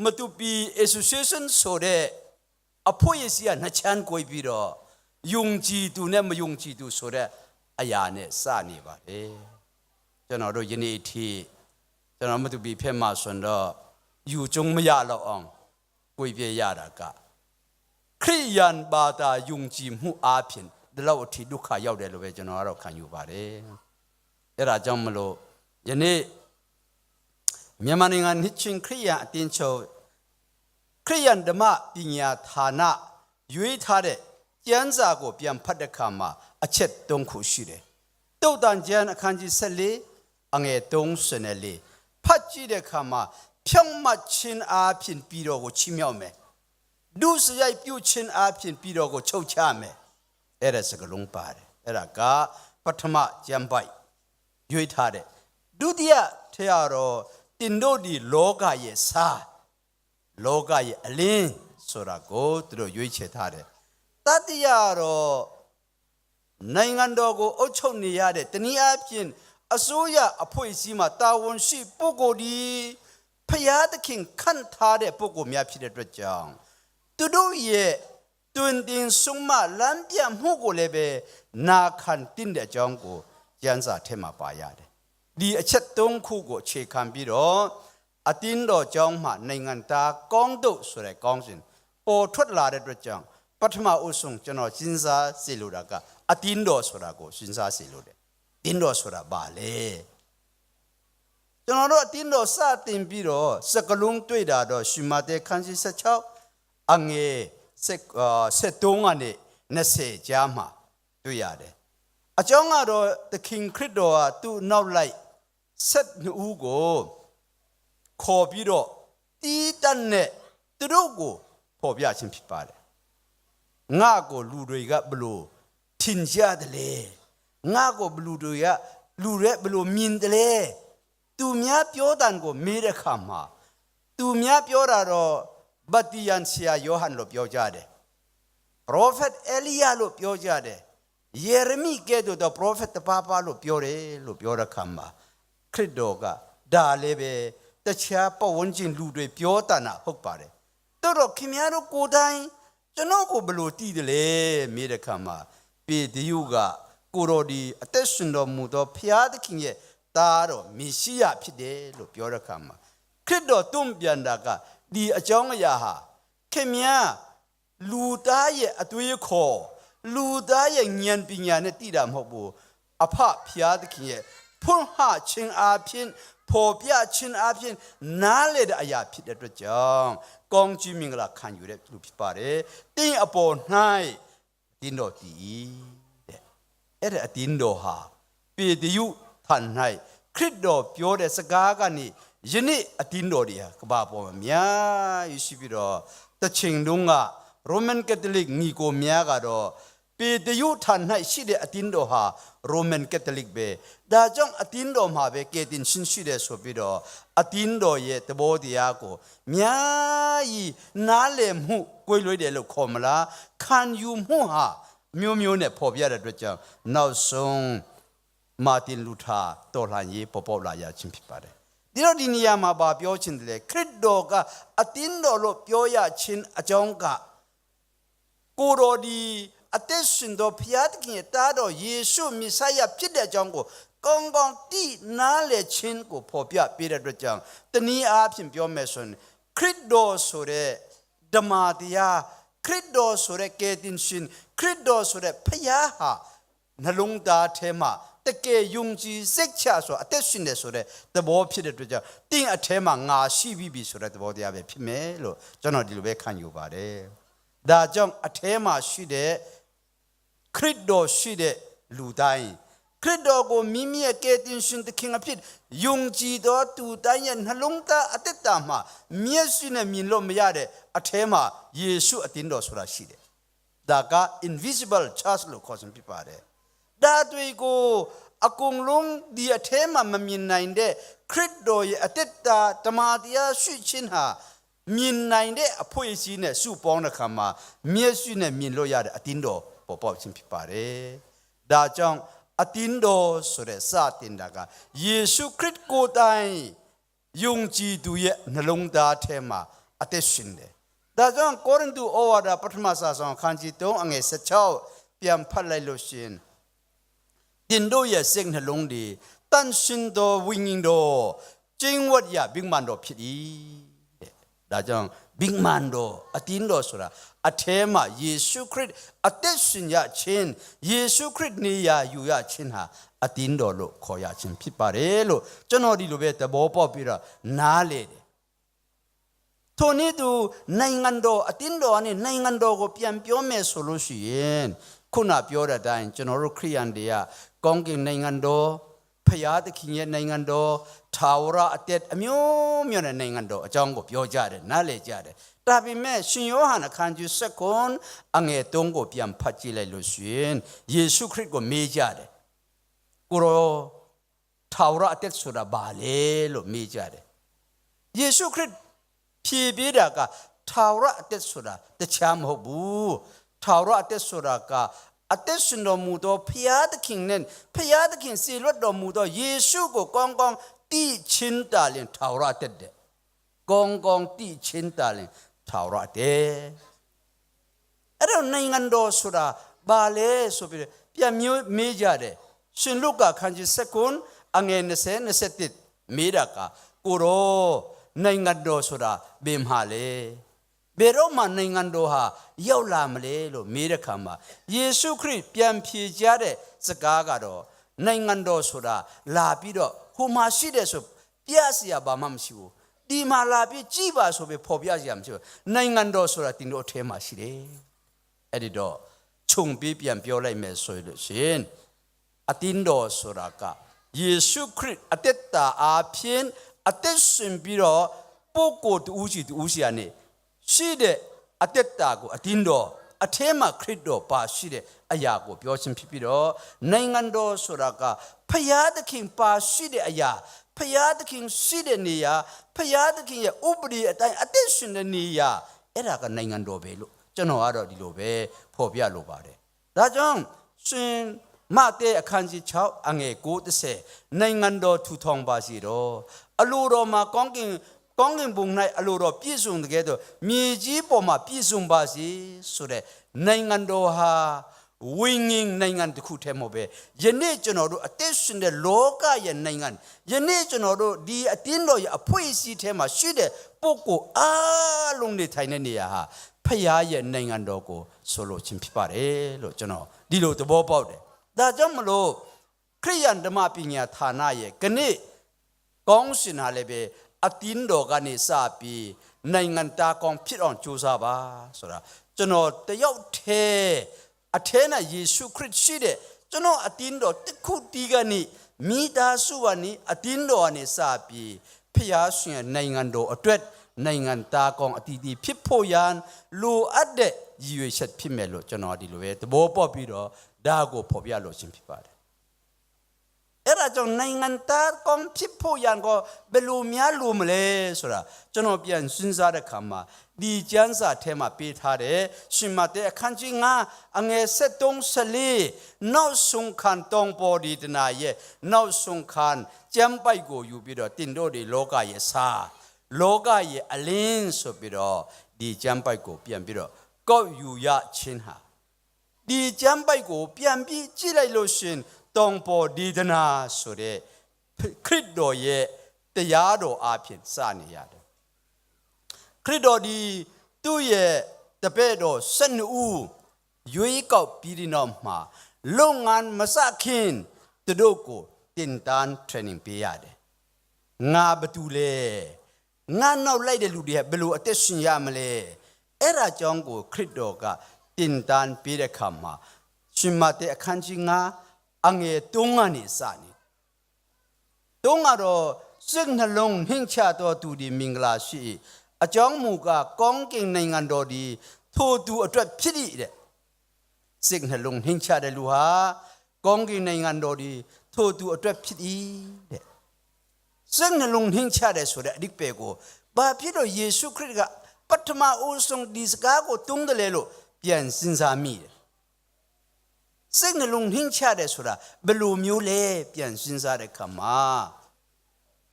မတူပီ Association ဆိုတဲ့အဖွဲ့အစည်းက နှစ်ခြမ်းကွဲပြီးတော့ ယုံကြည်သူနဲ့မယုံကြည်သူဆိုတဲ့အရာနဲ့ စနေပါတယ်။ ကျွန်တော်တို့ယနေ့အထိ ကျွန်တော်မတူပီဘက်မှာဆိုရင်တော့ ယူကျုံမရလောက်အောင် ကွဲပြားရတာက ခရစ်ယာန်ဘာသာယုံကြည်မှုအားဖြင့် ဒီလောက်အထိဒုက္ခရောက်တယ်လို့ပဲ ကျွန်တော်ကတော့ခံယူပါတယ်။ အဲ့ဒါကြောင့်မလို့ ယနေ့ မြန်မာနိုင်ငံနှစ်ခြင်းခရစ်ယာန်အသင်းချုပ် ခရစ်ယာန်ဓမ္မပညာဌာန ရွေးထားတဲ့ကျမ်းစာကို ပြန်ဖတ်တဲ့အခါမှာ အချက်သုံးခုရှိတယ်။ သုတ်တန်ကျမ်းအခန်းကြီးဆယ့်လေး အငယ်သုံးဆယ်နဲ့လေး ဖတ်ကြည့်တဲ့အခါမှာ ဖြောင့်မတ်ခြင်းအားဖြင့် ပြည်တော်ကိုချီးမြှောက်မယ်။ ဒုစရိုက်ပြုခြင်းအားဖြင့် ပြည်တော်ကိုချုပ်ချမယ်။ အဲ့ဒါစကားလုံးပါတယ်။ အဲ့ဒါက ပထမကျမ်းပိုဒ် ရွေးထားတယ်။ ဒုတိယထဲကတော့ သင်တို့သည်လောကရဲ့ဆား၊ လောကရဲ့အလင်းဆိုတာကို သူတို့ရွေးချယ်ထားတယ်။ တတိယကတော့ နိုင်ငံတော်ကိုအုပ်ချုပ်နေရတဲ့ တနည်းအားဖြင့် အစိုးရအဖွဲ့အစည်းမှာ တာဝန်ရှိပုဂ္ဂိုလ်သည် ဘုရားသခင်ခန့်ထားတဲ့ပုဂ္ဂိုလ်များဖြစ်တဲ့အတွက်ကြောင့် သူတို့ရဲ့ သွန်သင်ဆုံးမလမ်းပြမှုကိုလည်းပဲ နာခံသင့်တဲ့အကြောင်းကို ကျမ်းစာထဲမှာပါရတယ်။ ဒီအချက်သုံးခုကိုအခြေခံပြီးတော့ အသင်းတော်ကျောင်းမှာ နိုင်ငံသားကောင်းတို့ဆိုတဲ့ခေါင်းစဉ် ပေါ်ထွက်လာတဲ့အတွက်ကြောင့် ပထမဦးဆုံး ကျွန်တော်စဉ်းစားစေလိုတာက အသင်းတော်ဆိုတာကို စဉ်းစားစေလိုတယ်။ အသင်းတော်ဆိုတာဘာလဲ။ ကျွန်တော်တို့အသင်းတော်စတင်ပြီးတော့ စကလုံးတွေ့တာတော့ ရှင်မဿဲခန်းကြီးဆယ့်ခြောက် အငယ်ဆယ့်ဆယ့်သုံးကနေနှစ်ဆယ်ကြားမှာ တွေ့ရတယ်။ အကြောင်းကတော့ သခင်ခရစ်တော်ဟာ သူ့နောက်လိုက်ဆယ့်နှစ်ဦးကို ခေါ်ပြီးတော့ သီးသန့်နဲ့သူတို့ကိုဖော်ပြခြင်းဖြစ်ပါတယ်။ ငါ့ကိုလူတွေကဘယ်လိုထင်ကြသလဲ။ ငါ့ကိုဘယ်လူတွေက လူတွေဘယ်လိုမြင်သလဲ။ သူများပြောသံကိုမေးတဲ့အခါမှာ သူများပြောတာတော့ ဗတ္တိယံဆရာယောဟန်လို့ပြောကြတယ်။ prophet အဲလိယလို့ပြောကြတယ်။ ယေရမိကဲ့သို့သော prophet တစ်ပါးပါလို့ပြောတယ်လို့ပြောတဲ့အခါမှာ ခရစ်တော်က ဒါလည်းပဲ တခြားပတ်ဝန်းကျင်လူတွေပြောသံတာဟုတ်ပါတယ်။ သို့တော့ခင်ဗျားတို့ကိုယ်တိုင် ကျွန်တော်ကိုဘယ်လိုသိသလဲမေးတဲ့အခါမှာ ပေတရုက ကိုယ်တော်သည်အသက်ရှင်တော်မူသောဘုရားသခင်ရဲ့သားတော်မေရှိယဖြစ်တယ်လို့ပြောတဲ့အခါမှာ ခရစ်တော်တုံ့ပြန်တာက ဒီအကြောင်းအရာဟာ ခင်ဗျား လူသားရဲ့အတွေးအခေါ်၊ လူသားရဲ့ဉာဏ်ပညာနဲ့သိတာမဟုတ်ဘူး။ အဖဖျားသခင်ရဲ့ဖွင့်ဟခြင်းအားဖြင့်၊ ဖော်ပြခြင်းအားဖြင့် နားလည်တဲ့အရာဖြစ်တဲ့အတွက်ကြောင့် ကောင်းချီးမင်္ဂလာခံယူတဲ့လူဖြစ်ပါတယ်။ သင်အပေါ်၌အသင်းတော်တည်၏တဲ့။ အဲ့ဒီအသင်းတော်ဟာ ပေတရုထံ၌ ခရစ်တော်ပြောတဲ့စကားကနေ ယနေ့အသင်းတော်တွေဟာ ကမ္ဘာပေါ်မှာ အများကြီးရှိပြီးတော့ တစ်ချိန်တုန်းက Roman Catholic ညီအစ်ကိုများကတော့ ပေတရုထံ၌ရှိတဲ့အသင်းတော်ဟာ Roman Catholic ပဲ။ ဒါကြောင့် အသင်းတော်မှာပဲ ကယ်တင်ခြင်းရှိတယ်ဆိုပြီးတော့ အသင်းတော်ရဲ့သဘောတရားကို အများကြီးနားလည်မှု ကွဲလွဲတယ်လို့ခေါ်မလား၊ ခံယူမှုဟာ မျိုးမျိုးနဲ့ ဖော်ပြတဲ့အတွက်ကြောင့် နောက်ဆုံး မာတင်လူသာ တော်လှန်ရေး ပေါ်ပေါက်လာရခြင်း ဖြစ်ပါတယ်။ ဒီတော့ ဒီနေရာမှာ ဘာပြောချင်တယ်လဲ။ ခရစ်တော်က အသင်းတော်လို့ ပြောရခြင်းအကြောင်းက ကိုယ်တော်သည် အသက်ရှင်သော ဘုရားသခင်ရဲ့ သားတော် ယေရှု မessiah ဖြစ်တဲ့အကြောင်းကို ကောင်းကောင်းသိနားလည်ခြင်းကို ဖော်ပြပေးတဲ့အတွက်ကြောင့် တနည်းအားဖြင့် ပြောမယ်ဆိုရင် ခရစ်တော်ဆိုတဲ့ ဓမ္မတရား၊ ခရစ်တော်ဆိုတဲ့ ကယ်တင်ရှင်၊ ခရစ်တော်ဆိုတဲ့ ဘုရားဟာ နှလုံးသားထဲမှာ တကယ်ယုံကြည်စိတ်ချစွာ အသက်ရှင်တယ်ဆိုတဲ့ သဘောဖြစ်တဲ့အတွက်ကြောင့် သင့်အထဲမှာ ငါရှိပြီးပြီဆိုတဲ့ သဘောတရားပဲ ဖြစ်မယ်လို့ ကျွန်တော် ဒီလိုပဲ ခံယူပါတယ်။ ဒါကြောင့် အထဲမှာရှိတဲ့ ခရစ်တော်ရှိတဲ့လူတိုင်း၊ ခရစ်တော်ကို မိမိရဲ့ ကယ်တင်ရှင်သခင်အဖြစ် ယုံကြည်သောသူတိုင်းရဲ့ နှလုံးသားအသက်တာမှာ မျက်စိနဲ့ မြင်လို့မရတဲ့ အထဲမှာ ယေရှုအသင်းတော်ဆိုတာ ရှိတယ်။ ဒါက invisible church လို့ ခေါ်ခြင်း ဖြစ်ပါတယ်။ ဒါတွေကို အကုန်လုံး ဒီအထဲမှာ မမြင်နိုင်တဲ့ ခရစ်တော်ရဲ့ အသက်တာ ဓမ္မတရားရှိခြင်းဟာ မြင်နိုင်တဲ့ အဖွဲ့အစည်းနဲ့ စုပေါင်းတဲ့အခါမှာ မျက်စိနဲ့ မြင်လို့ရတဲ့ အသင်းတော် ပေါ်ပေါက်ခြင်း ဖြစ်ပါတယ်။ ဒါကြောင့် အသင်းတော်ဆိုတဲ့ စတင်တာက ယေရှုခရစ်ကိုယ်တိုင် ယုံကြည်သူရဲ့ နှလုံးသားထဲမှာ အသက်ရှင်တယ်။ ဒါကြောင့် ကောရိန္သု ဩဝါဒ ပထမစာစောင် အခန်းကြီး သုံး အငယ် ဆယ့်ခြောက် ပြန်ဖတ်လိုက်လို့ရှိရင်၊ သင်တို့ရဲ့ စိတ်နှလုံးသည် သန့်ရှင်းသော ဝိညာဉ်တော် ကျိန်းဝပ်ရာ ဗိမာန်တော် ဖြစ်၏တဲ့။ ဒါကြောင့် ဗိမာန်တော်၊ အသင်းတော်ဆိုတာ အထဲမှာ ယေရှုခရစ် အသက်ရှင်ရခြင်း၊ ယေရှုခရစ် နေရာယူရခြင်းဟာ အသင်းတော်လို့ ခေါ်ရခြင်း ဖြစ်ပါတယ်လို့ ကျွန်တော် ဒီလိုပဲ သဘောပေါက်ပြီးတော့ နားလည်တယ်။ ထိုနည်းတူ နိုင်ငံတော်၊ အသင်းတော်ကနေ နိုင်ငံတော်ကို ပြန်ပြောမယ်ဆိုလို့ရှိရင်၊ ခုနပြောတဲ့အတိုင်း ကျွန်တော်တို့ ခရစ်ယာန်တွေက ကောင်းကင်နိုင်ငံတော်၊ ဘုရားသခင်ရဲ့ နိုင်ငံတော်၊ ထာဝရအသက် အမျိုးမျိုးနဲ့ နိုင်ငံတော်အကြောင်းကို ပြောကြတယ်၊ နားလည်ကြတယ်။ ဒါပေမဲ့ ရှင်ယောဟန် အခန်းကြီး ဆယ့်ခုနစ် အငယ် သုံး ကို ပြန်ဖတ်ကြည့်လိုက်လို့ရှိရင်၊ ယေရှုခရစ်ကို မေးကြတယ်။ ကိုယ်တော် ထာဝရအသက်ဆိုတာ ဘာလဲလို့ မေးကြတယ်။ ယေရှုခရစ် ဖြေပေးတာက ထာဝရအသက်ဆိုတာ တခြားမဟုတ်ဘူး။ ထာဝရအသက်ဆိုတာက အသက်ရှင်တော်မူသော ဘုရားသခင်နဲ့ ဘုရားသခင် စေလွှတ်တော်မူသော ယေရှုကို ကောင်းကောင်းသိခြင်းသာလျှင် ထာဝရအသက်တဲ့။ ကောင်းကောင်းသိခြင်းသာလျှင် ထာဝရအသက်။ အဲ့တော့ နိုင်ငံတော်ဆိုတာ ဘာလဲဆိုပြီးတော့ ပြန်မျိုးမေးကြတယ်။ ရှင်လုကာ အခန်းကြီး ဆယ့်ခုနစ် အငယ် နှစ်ဆယ် နှစ်ဆယ့်တစ် မေးတာက ကိုယ်တော် နိုင်ငံတော်ဆိုတာ ဘယ်မှာလဲ၊ ဘယ်တော့မှ နိုင်ငံတော်ဟာ ရောက်လာမလဲလို့ မေးတဲ့အခါမှာ ယေရှုခရစ် ပြန်ဖြေကြားတဲ့ စကားကတော့ နိုင်ငံတော်ဆိုတာ လာပြီးတော့ ဟိုမှာရှိတယ်ဆို ပြစရာ ဘာမှမရှိဘူး။ ဒီမှာလာပြီး ကြည့်ပါဆိုပြီး ဖော်ပြစရာ မရှိဘူး။ နိုင်ငံတော်ဆိုတာ သင်တို့အထဲမှာ ရှိတယ်။ အဲ့ဒီတော့ ခြုံပြီး ပြန်ပြောလိုက်မယ်ဆိုလို့ရှိရင်၊ အသင်းတော်ဆိုတာက ယေရှုခရစ် အသက်တာအားဖြင့် အသက်ရှင်ပြီးတော့ ပုဂ္ဂိုလ်တဦးစီ တဦးစီကနေ ရှိတဲ့ အသက်တာကို အသင်းတော်၊ အထဲမှာ ခရစ်တော်ပါရှိတဲ့ အရာကို ပြောခြင်းဖြစ်ပြီးတော့၊ နိုင်ငံတော်ဆိုတာက ဘုရားသခင်ပါရှိတဲ့ အရာ၊ ဘုရားသခင်ရှိတဲ့ နေရာ၊ ဘုရားသခင်ရဲ့ ဥပဒေအတိုင်း အသက်ရှင်တဲ့ နေရာ၊ အဲ့ဒါက နိုင်ငံတော်ပဲလို့ ကျွန်တော်ကတော့ ဒီလိုပဲ ဖော်ပြလိုပါတယ်။ ဒါကြောင့် ရှင်မဿဲ အခန်းကြီး ခြောက် အငယ် ကိုး တစ်ဆယ်၊ နိုင်ငံတော်ထူထောင်ပါစေတော့။ အလိုတော်မှာ ကောင်းကင်၊ ကောင်းကင်ဘုံ၌ အလိုတော်ပြည့်စုံသကဲ့သို့ မြေကြီးပေါ်မှာ ပြည့်စုံပါစေဆိုတဲ့ နိုင်ငံတော်ဟာ ဝိညာဉ်နိုင်ငံတစ်ခုထဲ မဟုတ်ပဲ၊ ယနေ့ ကျွန်တော်တို့ အသက်ရှင်တဲ့ လောကရဲ့ နိုင်ငံ၊ ယနေ့ ကျွန်တော်တို့ ဒီအသင်းတော်ရဲ့ အဖွဲ့အစည်းထဲမှာ ရှိတဲ့ ပုဂ္ဂိုလ်အားလုံး နေထိုင်တဲ့ နေရာဟာ ဘုရားရဲ့ နိုင်ငံတော်ကို ဆိုလိုခြင်း ဖြစ်ပါတယ်လို့ ကျွန်တော် ဒီလို သဘောပေါက်တယ်။ ဒါကြောင့်မလို့ ခရစ်ယာန်ဓမ္မပညာဌာနရဲ့ ကနေ့ ခေါင်းစဉ်ဟာလည်းပဲ အသင်းတော်ကနေစပြီး နိုင်ငံသားကောင်း ဖြစ်အောင် ကြိုးစားပါဆိုတာ၊ ကျွန်တော် တစ်ယောက်ထဲ အထဲ၌ ယေရှုခရစ်ရှိတဲ့ ကျွန်တော်အသင်းတော်တစ်ခုတည်းကနေ မိသားစုကနေ အသင်းတော်ကနေစပြီး ဘုရားရှင်ရဲ့နိုင်ငံတော်အတွက် နိုင်ငံသားကောင်းအသီးသီးဖြစ်ဖို့ရန် လိုအပ်တဲ့ရည်ရွယ်ချက်ဖြစ်မယ်လို့ ကျွန်တော်ဒီလိုပဲသဘောပေါက်ပြီးတော့ ဒါကိုဖော်ပြလိုခြင်းဖြစ်ပါတယ်။ အဲ့ဒါကြောင့် နိုင်ငံသားကောင်းဖြစ်ဖို့ရန်ကို ဘယ်လိုများလိုမလဲဆိုတာ ကျွန်တော်ပြန်စဉ်းစားတဲ့အခါမှာ ဒီကျမ်းစာထဲမှာပေးထားတဲ့ ရှင်မဿဲအခန်းကြီးငါး အငယ်ဆယ့်သုံး ဆယ့်လေး နောက်ဆုံးခန်းတောင်ပေါ်ဒေသနာရဲ့ နောက်ဆုံးခန်းကျမ်းပိုဒ်ကိုယူပြီးတော့ သင်တို့သည်လောကရဲ့အဆား၊ လောကရဲ့အလင်းဆိုပြီးတော့ ဒီကျမ်းပိုဒ်ကိုပြန်ပြီးတော့ ကောက်ယူရခြင်းဟာ ဒီကျမ်းပိုဒ်ကိုပြန်ပြီးကြည့်လိုက်လို့ရှိရင် တောင်ပေါ်ဒေသနာဆိုတဲ့ ခရစ်တော်ရဲ့တရားတော်အားဖြင့်စနေရတယ်။ ခရစ်တော်သည် သူ့ရဲ့တပည့်တော်ဆယ့်နှစ်ဦး ရွေးကောက်ပြီးတဲ့နောက်မှာ လုပ်ငန်းမစခင် သူတို့ကိုသင်တန်း training ပေးရတယ်။ ငါဘယ်သူလဲ၊ ငါနောက်လိုက်တဲ့လူတွေက ဘယ်လိုအသက်ရှင်ရမလဲ။ အဲ့ဒါကြောင့်ကို ခရစ်တော်ကသင်တန်းပေးတဲ့အခါမှာ ရှင်မဿဲအခန်းကြီးငါး အငယ်သုံးကနေစနေ၊ သုံးကတော့ စိတ်နှလုံးနှိမ့်ချသောသူသည်မင်္ဂလာရှိ၏၊ အကြောင်းမူကား ကောင်းကင်နိုင်ငံတော်သည် ထိုသူအတွက်ဖြစ်၏တဲ့။ စိတ်နှလုံးနှိမ့်ချတဲ့လူဟာ ကောင်းကင်နိုင်ငံတော်သည် ထိုသူအတွက်ဖြစ်၏တဲ့။ စိတ်နှလုံးနှိမ့်ချတယ်ဆိုတဲ့အဓိပ္ပာယ်ကို ဘာဖြစ်လို့ယေရှုခရစ်က ပထမဦးဆုံးဒီစကားကိုသုံးတယ်လဲလို့ ပြန်စဉ်းစားမိတယ်။ စိတ်နှလုံးနှိမ့်ချတယ်ဆိုတာ ဘယ်လိုမျိုးလဲ ပြန်စဉ်းစားတဲ့အခါမှာ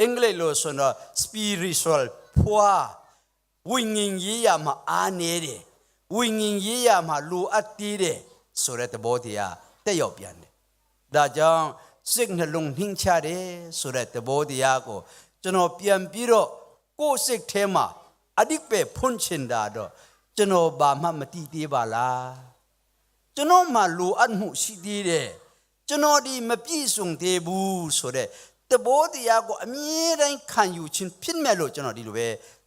အင်္ဂလိပ်လိုဆိုရင်တော့ spiritual poor ဝိညာဉ်ရေးရာမှာအားနည်းတယ်၊ ဝိညာဉ်ရေးရာမှာလိုအပ်သေးတယ်ဆိုတဲ့သဘောတရား သက်ရောက်ပြန်တယ်။ ဒါကြောင့် စိတ်နှလုံးနှိမ့်ချတယ်ဆိုတဲ့သဘောတရားကို ကျွန်တော်ပြန်ပြီးတော့ ကိုယ့်စိတ်ထဲမှာ အဓိပ္ပာယ်ဖွင့်ချင်တာတော့ ကျွန်တော်ဘာမှမသိသေးပါလား၊ ကျွန်တော်မှာလိုအပ်မှုရှိသေးတယ်၊ ကျွန်တော်ဒီမပြည့်စုံသေးဘူးဆိုတဲ့သဘောတရားကို အမြဲတမ်းခံယူခြင်းဖြစ်မယ်လို့ ကျွန်တော်ဒီလိုပဲ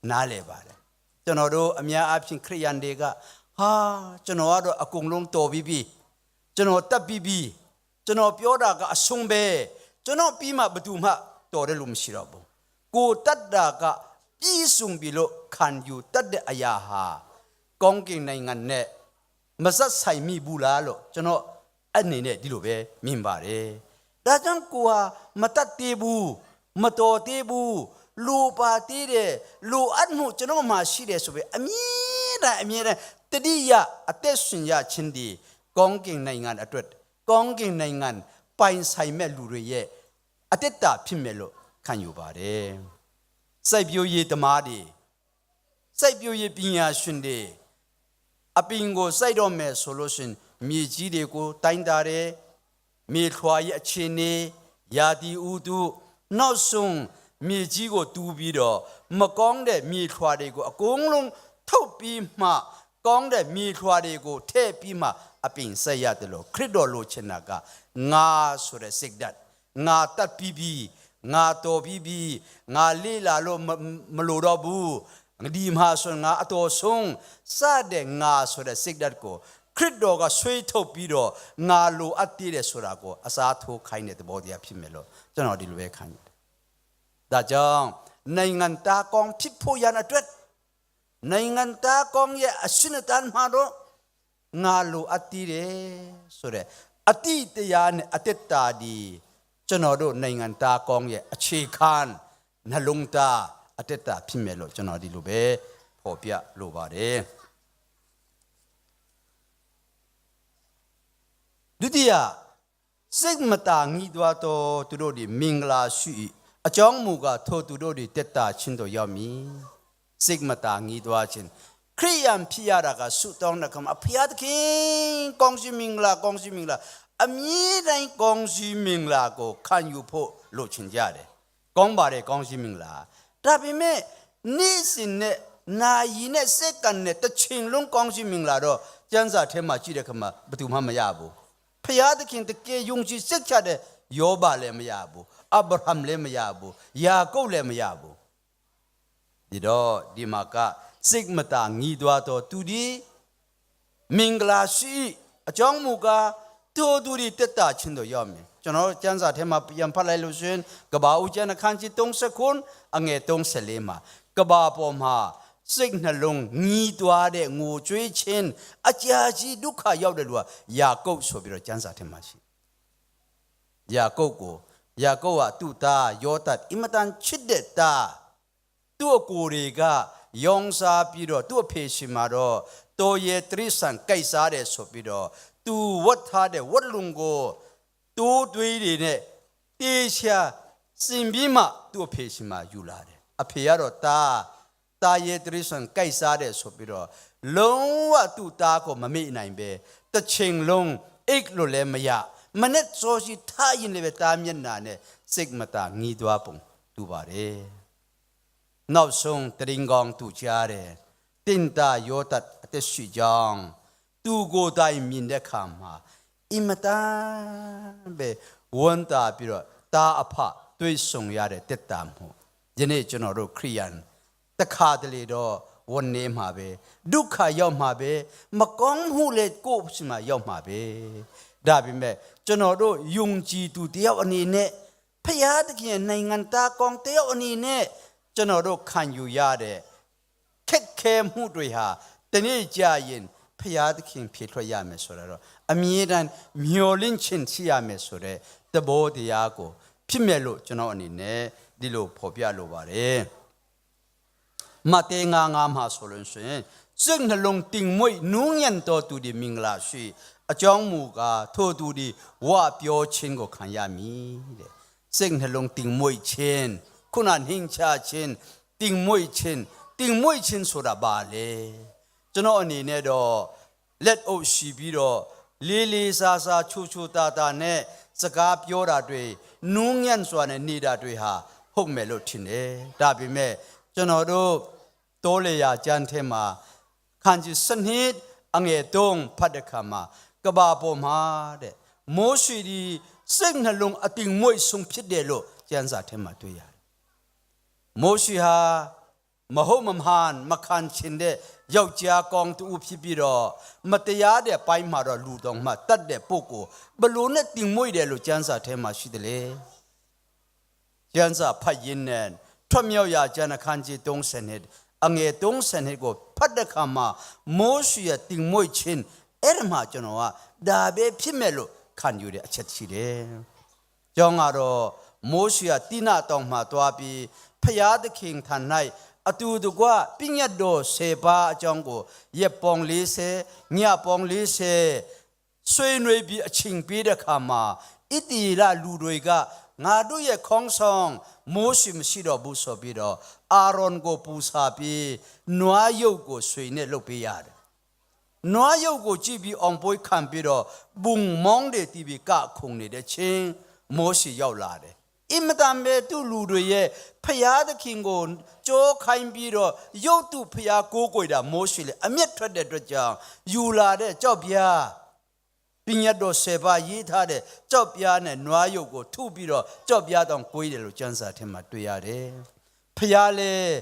နားလည်ပါတယ်။ ကျွန်တော်တို့အများအားဖြင့် ခရစ်ယာန်တွေက ဟာ၊ ကျွန်တော်ကတော့အကုန်လုံးတော်ပြီးပြီ၊ ကျွန်တော်တတ်ပြီးပြီ၊ ကျွန်တော်ပြောတာကအဆုံးပဲ၊ ကျွန်တော်ပြီးမှဘယ်သူမှတော်တဲ့လူမရှိတော့ဘူး။ ကိုယ်တတ်တာကပြည့်စုံပြီလို့ခံယူတတ်တဲ့အရာဟာ ကောင်းကင်နိုင်ငံနဲ့မဆက်ဆိုင်မိဘူးလားလို့ ကျွန်တော်အနေနဲ့ဒီလိုပဲမြင်ပါတယ်။ ဒါကြောင့် ကိုယ်ဟာမတတ်သေးဘူး၊ မတော်သေးဘူး၊ လိုပါသေးတယ်၊ လိုအပ်မှုကျွန်တော်မှာရှိတယ်ဆိုပြီး အမြဲတမ်း၊ အမြဲတမ်း သတိရ၊ အသက်ရှင်ရခြင်းသည် ကောင်းကင်နိုင်ငံအတွက်၊ ကောင်းကင်နိုင်ငံပိုင်ဆိုင်မဲ့လူတွေရဲ့အသက်တာဖြစ်မယ်လို့ခံယူပါတယ်။ စိုက်ပျိုးရေးသမားတွေ၊ စိုက်ပျိုးရေးပညာရှင်တွေ၊ အပင်ကိုစိုက်တော့မယ်ဆိုလို့ရှိရင် မြေကြီးတွေကိုတိုင်းတာတယ်။ မြေထွာရဲ့အခြေအနေ၊ ရာသီဥတု၊ နောက်ဆုံးမြေကြီးကိုတူးပြီးတော့ မကောင်းတဲ့မြေထွာတွေကိုအကုန်လုံးထုတ်ပြီးမှ၊ ကောင်းတဲ့မြေထွာတွေကိုထည့်ပြီးမှ အပင်စိုက်ရတယ်လို့ ခရစ်တော်လိုချင်တာက ငါဆိုတဲ့စိတ်ဓာတ်၊ ငါတတ်ပြီးပြီ၊ ငါတော်ပြီးပြီ၊ ငါလေ့လာလို့မမလိုတော့ဘူး၊ ဒီမှာဆိုရင်ငါအတော်ဆုံးစတဲ့ ငါဆိုတဲ့စိတ်ဓာတ်ကို ခရစ်တော်ကဆွဲထုတ်ပြီးတော့ ငါလိုအပ်သေးတယ်ဆိုတာကို အစားထိုးခိုင်းတဲ့သဘောတရားဖြစ်မယ်လို့ ကျွန်တော်ဒီလိုပဲခံယူတယ်။ ဒါကြောင့် နိုင်ငံသားကောင်းဖြစ်ဖို့ရန်အတွက်၊ နိုင်ငံသားကောင်းရဲ့အဆင့်အတန်းမှာတော့ ငါလိုအပ်သေးတယ်ဆိုတဲ့ အသိတရားနဲ့အသက်တာဒီ ကျွန်တော်တို့နိုင်ငံသားကောင်းရဲ့အခြေခံ၊ နှလုံးသား၊ အသက်တာဖြစ်မယ်လို့ ကျွန်တော်ဒီလိုပဲဖော်ပြလိုပါတယ်။ ဒုတိယ၊ စိတ်မသာငြီးတွားသောသူတို့သည်မင်္ဂလာရှိ၏၊ အကြောင်းမူကား ထိုသူတို့သည်သက်သာခြင်းသို့ရောက်မည်။ စိတ်မသာငြီးတွားခြင်း၊ ခရစ်ယာန်ဖြစ်ရတာက ဆုတောင်းတဲ့အခါမှာ ဘုရားသခင်၊ ကောင်းချီးမင်္ဂလာ၊ ကောင်းချီးမင်္ဂလာ၊ အမြဲတမ်းကောင်းချီးမင်္ဂလာကိုခံယူဖို့လိုချင်ကြတယ်။ ကောင်းပါတယ်၊ ကောင်းချီးမင်္ဂလာ။ ဒါပေမဲ့ နေ့စဉ်နဲ့နာရီနဲ့စက္ကန့်နဲ့တစ်ချိန်လုံးကောင်းချီးမင်္ဂလာတော့ ကျမ်းစာထဲမှာကြည့်တဲ့အခါမှာ ဘယ်သူမှမရဘူး။ ဘုရားသခင်တကယ်ယုံကြည်စိတ်ချတဲ့ယောဘလည်းမရဘူး။ အာဗြဟံလည်းမရဘူး။ ယာကုပ်လည်းမရဘူး။ ဒီတော့ ဒီမှာက စိတ်မသာငြီးတွားသောသူသည်မင်္ဂလာရှိ၏၊ အကြောင်းမူကား ထိုသူသည် သက်သာခြင်းသို့ ရောက်မည်။ ကျွန်တော်တို့ ကျမ်းစာထဲမှာ ပြန်ဖတ်လိုက်လို့ရှိရင် ကဘာဦးကျမ်း အခန်းကြီး သုံးဆယ့်ခုနစ် အငယ် သုံးဆယ့်လေးမှာ ကဘာပေါ်မှာ စိတ်နှလုံးငြီးတွားတဲ့ ငိုကြွေးခြင်း အကြာကြီး ဒုက္ခရောက်တဲ့လူဟာ ယာကုပ်ဆိုပြီးတော့ ကျမ်းစာထဲမှာရှိတယ်။ ယာကုပ်ကို ယာကုပ်က သူ့သားယောသပ် အင်မတန်ချစ်တဲ့သား သူ့အကိုတွေက ရောင်းစားပြီးတော့ သူ့အဖေဆီမှာတော့ တောရဲတိရစ္ဆာန် ကိုက်စားတယ်ဆိုပြီးတော့ သူဝတ်ထားတဲ့ ဝတ်လုံကို သိုးသွေးတွေနဲ့ သေချာစင်ပြီးမှ သူ့အဖေဆီမှာ ယူလာတယ်။ အဖေကတော့ သား၊ သားရဲတိရစ္ဆာန် ကိုက်စားတယ်ဆိုပြီးတော့ လုံးဝ သူ့သားကို မမေ့နိုင်ပဲ တစ်ချိန်လုံး အိပ်လို့လည်းမရ၊ မနက်စောစော ထရင်လည်းပဲ သားမျက်နှာနဲ့ စိတ်မသာ ငြီးတွားပုံ တူပါတယ်။ နောက်ဆုံး သတင်းကောင်း သူကြားတယ်။ သင်သားယောသပ် အသက်ရှင်ကြောင်း သူကိုယ်တိုင် မြင်တဲ့အခါမှာ အင်မတန်ပဲ ဝမ်းသာပြီးတော့ သားအဖ တွေ့ဆုံရတဲ့ သက်သာမှု။ ယနေ့ ကျွန်တော်တို့ ခရစ်ယာန် တခါတလေတော့ ဝမ်းနည်းမှာပဲ၊ ဒုက္ခရောက်မှာပဲ၊ မကောင်းမှုလည်း ကိုယ့်ဆီမှာ ရောက်မှာပဲ။ ဒါပေမဲ့ ကျွန်တော်တို့ ယုံကြည်သူတစ်ယောက်အနေနဲ့ ဘုရားသခင်ရဲ့ နိုင်ငံသားကောင်းတစ်ယောက်အနေနဲ့ ကျွန်တော်တို့ ခံယူရတဲ့ ခက်ခဲမှုတွေဟာ တနေ့ကျရင် ဘုရားသခင် ဖယ်ထွက်ရမယ်ဆိုတာတော့ အမြဲတမ်း မျှော်လင့်ခြင်း ရှိရမယ်ဆိုတဲ့ သဘောတရားကို ဖြစ်မယ်လို့ ကျွန်တော်အနေနဲ့ ဒီလို ဖော်ပြလိုပါတယ်။ မဿဲ ငါးငါးမှာဆိုလို့ရှိရင် စိတ်နှလုံးတိမ်မွေ့ နူးညံ့သောသူသည် မင်္ဂလာရှိ၊ အကြောင်းမူကား ထိုသူသည် ဝါပြောခြင်းကို ခံရမည်တဲ့။ စိတ်နှလုံးတိမ်မွေ့ခြင်း၊ ခုန နှိမ့်ချခြင်း၊ တိမ်မွေ့ခြင်း၊ တိမ်မွေ့ခြင်းဆိုတာ ဘာလဲ။ ကျွန်တော်အနေနဲ့တော့ လက်အုပ်ရှိပြီးတော့ လေးလေးစားစား ချိုချိုသာသာနဲ့ စကားပြောတာတွေ၊ နူးညံ့စွာနဲ့ နေတာတွေဟာ ဟုတ်မယ်လို့ထင်တယ်။ ဒါပေမဲ့ ကျွန်တော်တို့ တောလျှောက်ကျမ်းထဲမှာ အခန်းကြီး ဆယ့်နှစ် အငယ် သုံး ဖတ်တဲ့အခါမှာ ကမ္ဘာပေါ်မှာတဲ့ မောရှေသည် စိတ်နှလုံး အတိမ်မွေ့ဆုံး ဖြစ်တယ်လို့ ကျမ်းစာထဲမှာ တွေ့ရတယ်။ မောရှေဟာ မဟုတ်မမှန် မခံချင်တဲ့ ယောက်ျားကောင်းတစ်ဦး ဖြစ်ပြီးတော့ မတရားတဲ့ဘက်မှာတော့ လူတောင်မှ သတ်တဲ့ပုဂ္ဂိုလ်၊ ဘယ်လိုနဲ့ တိမ်မွေ့တယ်လို့ ကျမ်းစာထဲမှာ ရှိသလဲ။ ကျမ်းစာဖတ်ရင်းနဲ့ ထွတ်မြောက်ရာကျမ်း အခန်းကြီး သုံးဆယ့်နှစ် အငယ် သုံးဆယ့်နှစ်ကို ဖတ်တဲ့အခါမှာ မောရှေရဲ့ တိမ်မွေ့ခြင်း အဲ့ဒီမှာ ကျွန်တော်က ဒါပဲဖြစ်မယ်လို့ ခံယူတဲ့ အချက်ရှိတယ်။ အကြောင်းကတော့ မောရှေဟာ သိနာတောင်မှာသွားပြီး ဘုရားသခင်ထံ၌ အတူတကွ ပညတ်တော်ဆယ်ပါးအကြောင်းကို ရက်ပေါင်းလေးဆယ်၊ ညပေါင်းလေးဆယ် ဆွေးနွေးပြီး အချိန်ပေးတဲ့အခါမှာ ဣသရေလလူတွေက ငါတို့ရဲ့ခေါင်းဆောင် မောရှေ မရှိတော့ဘူးဆိုပြီးတော့ အာရုန်ကို ပူဇော်ပြီး နွားရုပ်ကို ဆွေနဲ့လုပ်ပေးရတယ်။ နွားရုပ်ကိုကြည့်ပြီး အောင်ပွဲခံပြီးတော့ ဘုံမောင်းတွေတီးပြီး ကခုန်နေတဲ့အချိန် မောရှေရောက်လာတယ်။ အင်မတန်ပဲ သူ့လူတွေရဲ့ ဘုရားသခင်ကို ကျောခိုင်းပြီးတော့ ရုပ်တုဘုရား ကိုးကွယ်တာ မောရှေလည်း အမျက်ထွက်တဲ့အတွက်ကြောင့် ယူလာတဲ့ ကျောက်ပြား၊ ပညတ်တော်ဆယ်ပါး ရေးထားတဲ့ ကျောက်ပြားနဲ့ နွားရုပ်ကို ထုပြီးတော့ ကျောက်ပြားတောင် ကွဲတယ်လို့ ကျမ်းစာထဲမှာ တွေ့ရတယ်။ ဘုရားလည်း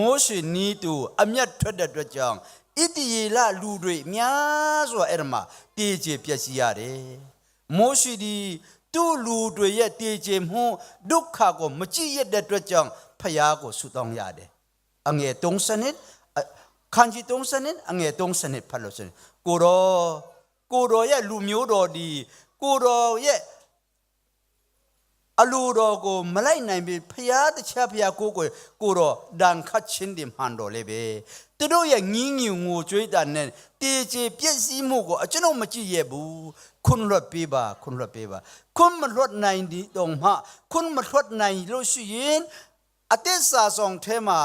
မောရှေနည်းတူ အမျက်ထွက်တဲ့အတွက်ကြောင့် ဣသရေလလူတွေ များစွာ အဲ့ဒီမှာ သေကြေပျက်စီးရတယ်။ မောရှေသည် သူ့လူတွေရဲ့ သေကြေမှု ဒုက္ခကို မကြည့်ရတဲ့အတွက်ကြောင့် ဘုရားကို ဆုတောင်းရတယ်။ အငယ် သုံးဆယ့်နှစ်၊ အခန်းကြီး သုံးဆယ့်နှစ်၊ အငယ် သုံးဆယ့်နှစ် ဖတ်လို့ရှိရင် ကိုယ်တော်၊ ကိုယ်တော်ရဲ့ လူမျိုးတော်သည် ကိုယ်တော်ရဲ့ အလိုတော်ကို မလိုက်နိုင်ပေ၊ ဘုရားတခြား ဘုရားကိုးကွယ်၊ ကိုယ်တော် ဒဏ်ခတ်ခြင်းတွေ မှန်သော်လည်းပဲ၊ သူတို့ရဲ့ ငြီးငိုငိုကြွေးသံနဲ့ သေကြေပျက်စီးမှုကို အကျွန်ုပ် မကြည့်ရဲဘူး။ ခွင့်လွှတ်ပေးပါ၊ ခွင့်လွှတ်ပေးပါ။ ခွင့်မလွှတ်နိုင်သည်တောင်မှ၊ ခွင့်မလွှတ်နိုင်လို့ရှိရင်၊ အသစ္စာဆောင်ထဲမှာ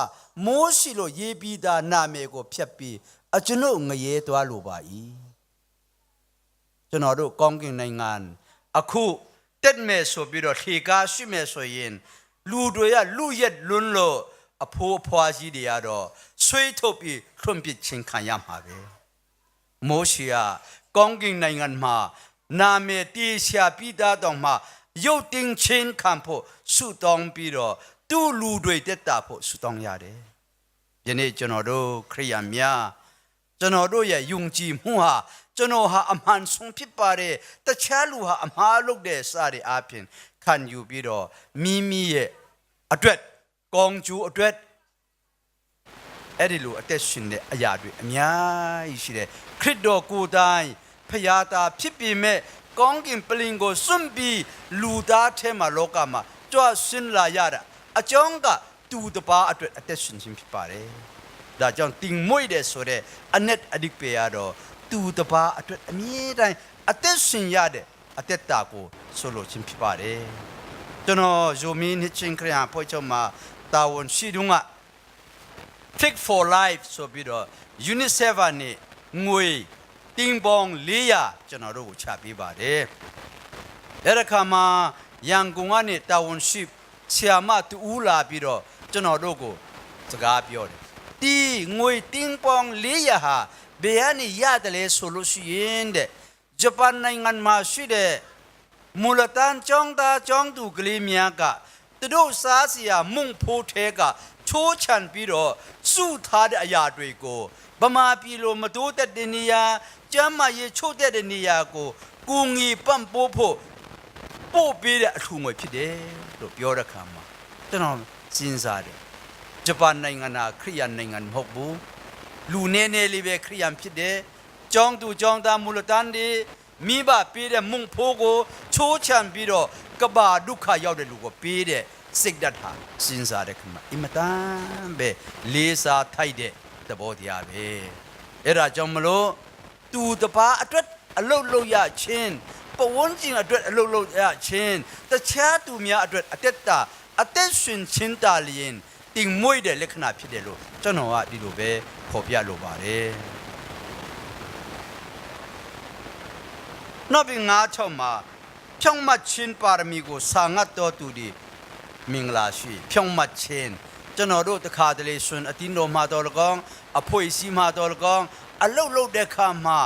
မောရှေလို့ ရေးပြီးသား နာမည်ကို ဖျက်ပြီး၊ အကျွန်ုပ် ငရဲသွားလိုပါ၏။ ကျွန်တော်တို့ ကောင်းကင်နိုင်ငံ အခု တက်မယ်ဆိုပြီးတော့ လှေကားရှိမယ်ဆိုရင်၊ လူတွေက လုယက်လွန်းလို့ အဖိုးအဖွားကြီးတွေကတော့ ဆွဲထုတ်ပြီး လွှင့်ပစ်ခြင်း ခံရမှာပဲ။ မောရှေက ကောင်းကင်နိုင်ငံမှာ နာမည်သေချာပြီးသားတောင်မှ ရုပ်သိမ်းခြင်းခံဖို့ ဆုတောင်းပြီးတော့ သူ့လူတွေ သက်သာဖို့ ဆုတောင်းရတယ်။ ယနေ့ ကျွန်တော်တို့ ခရစ်ယာန်များ၊ ကျွန်တော်တို့ရဲ့ ယုံကြည်မှုဟာ က ကျွန်တော်ဟာအမှန်ဆုံးဖြစ်ပါတယ်၊ တခြားလူဟာအမှားလုပ်တယ် စသည်အားဖြင့် ခံယူပြီးတော့ မိမိရဲ့အတွက်၊ ကောင်းကျိုးအတွက် အဲ့ဒီလိုအသက်ရှင်တဲ့အရာတွေအများကြီးရှိတယ်။ ခရစ်တော်ကိုယ်တိုင် ဘုရားသားဖြစ်ပေမဲ့ ကောင်းကင်ပလ္လင်ကိုစွန့်ပြီး လူသားထဲမှာ လောကမှာ ကြွဆင်းလာရတာ အကြောင်းက သူတစ်ပါးအတွက် အသက်ရှင်ခြင်းဖြစ်ပါတယ်။ ဒါကြောင့် သင်မွေ့တယ်ဆိုတဲ့ အနက်အဓိပ္ပာယ်ကတော့ သူတစ်ပါးအတွက် အမြဲတမ်း အသက်ရှင်ရတဲ့ အသက်တာကို ဆိုလိုခြင်းဖြစ်ပါတယ်။ ကျွန်တော် ယိုမီးနှစ်ခြင်းခရစ်ယာန်အဖွဲ့ချုပ်မှာ တာဝန်ရှိတုန်းက Fit for Life ဆိုပြီးတော့ UNICEF ကနေ ငွေတင်းပေါင်း လေးရာ ကျွန်တော်တို့ကို ချပေးပါတယ်။ အဲ့ဒီအခါမှာ ရန်ကုန်ကနေ တာဝန်ရှိ ဆရာမတစ်ဦး လာပြီးတော့ ကျွန်တော်တို့ကို စကားပြောတယ်။ ဒီငွေတင်းပေါင်း လေးရာ ဟာ ဘယ်ကနေရတယ်လဲဆိုလို့ရှိရင်တဲ့ ဂျပန်နိုင်ငံမှာရှိတဲ့ မူလတန်းကျောင်းသားကျောင်းသူကလေးများက သူတို့စားစရာမုန့်ဖိုးထဲက ချိုးချံပြီးတော့ စုထားတဲ့အရာတွေကို ဗမာပြည်လို မတိုးတက်တဲ့နေရာ၊ ကျန်းမာရေးချို့တဲ့တဲ့နေရာကို ကူညီပံ့ပိုးဖို့ ပို့ပေးတဲ့အလှူငွေဖြစ်တယ်လို့ ပြောတဲ့အခါမှာ ကျွန်တော်စဉ်းစားတယ်။ ဂျပန်နိုင်ငံဟာ ခရစ်ယာန်နိုင်ငံမဟုတ်ဘူး။ လူနည်းနည်းလေးပဲ ခရစ်ယာန်ဖြစ်တယ်။ ကျောင်းသူကျောင်းသား မူလတန်းတွေ မိဘပေးတဲ့မုန့်ဖိုးကို ချိုးချံပြီးတော့ ကမ္ဘာ့ဒုက္ခရောက်တဲ့လူကိုပေးတဲ့ စိတ်ဓာတ်ဟာ စဉ်းစားတဲ့အခါမှာ အင်မတန်ပဲ လေးစားထိုက်တဲ့ သဘောတရားပဲ။ အဲ့ဒါကြောင့်မလို့ သူတစ်ပါးအတွက် အလုပ်လုပ်ရခြင်း၊ ပတ်ဝန်းကျင်အတွက် အလုပ်လုပ်ရခြင်း၊ တခြားသူများအတွက် အသက်တာ၊ အသက်ရှင်ခြင်းသာလျှင် သင်မွေ့တဲ့လက္ခဏာဖြစ်တယ်လို့ ကျွန်တော်က ဒီလိုပဲ ဖော်ပြလိုပါတယ်။ နောက်ပြီး ငါးထောင့်မှာ ဖြောင့်မတ်ခြင်းပါရမီကို ဆောင်ရွက်တော်သူသည် မင်္ဂလာရှိ။ ဖြောင့်မတ်ခြင်း၊ ကျွန်တော်တို့ တခါတလေဆိုရင် အသင်းတော်မှာသော်လည်းကောင်း၊ အဖွဲ့အစည်းမှာသော်လည်းကောင်း၊ အလုပ်လုပ်တဲ့အခါမှာ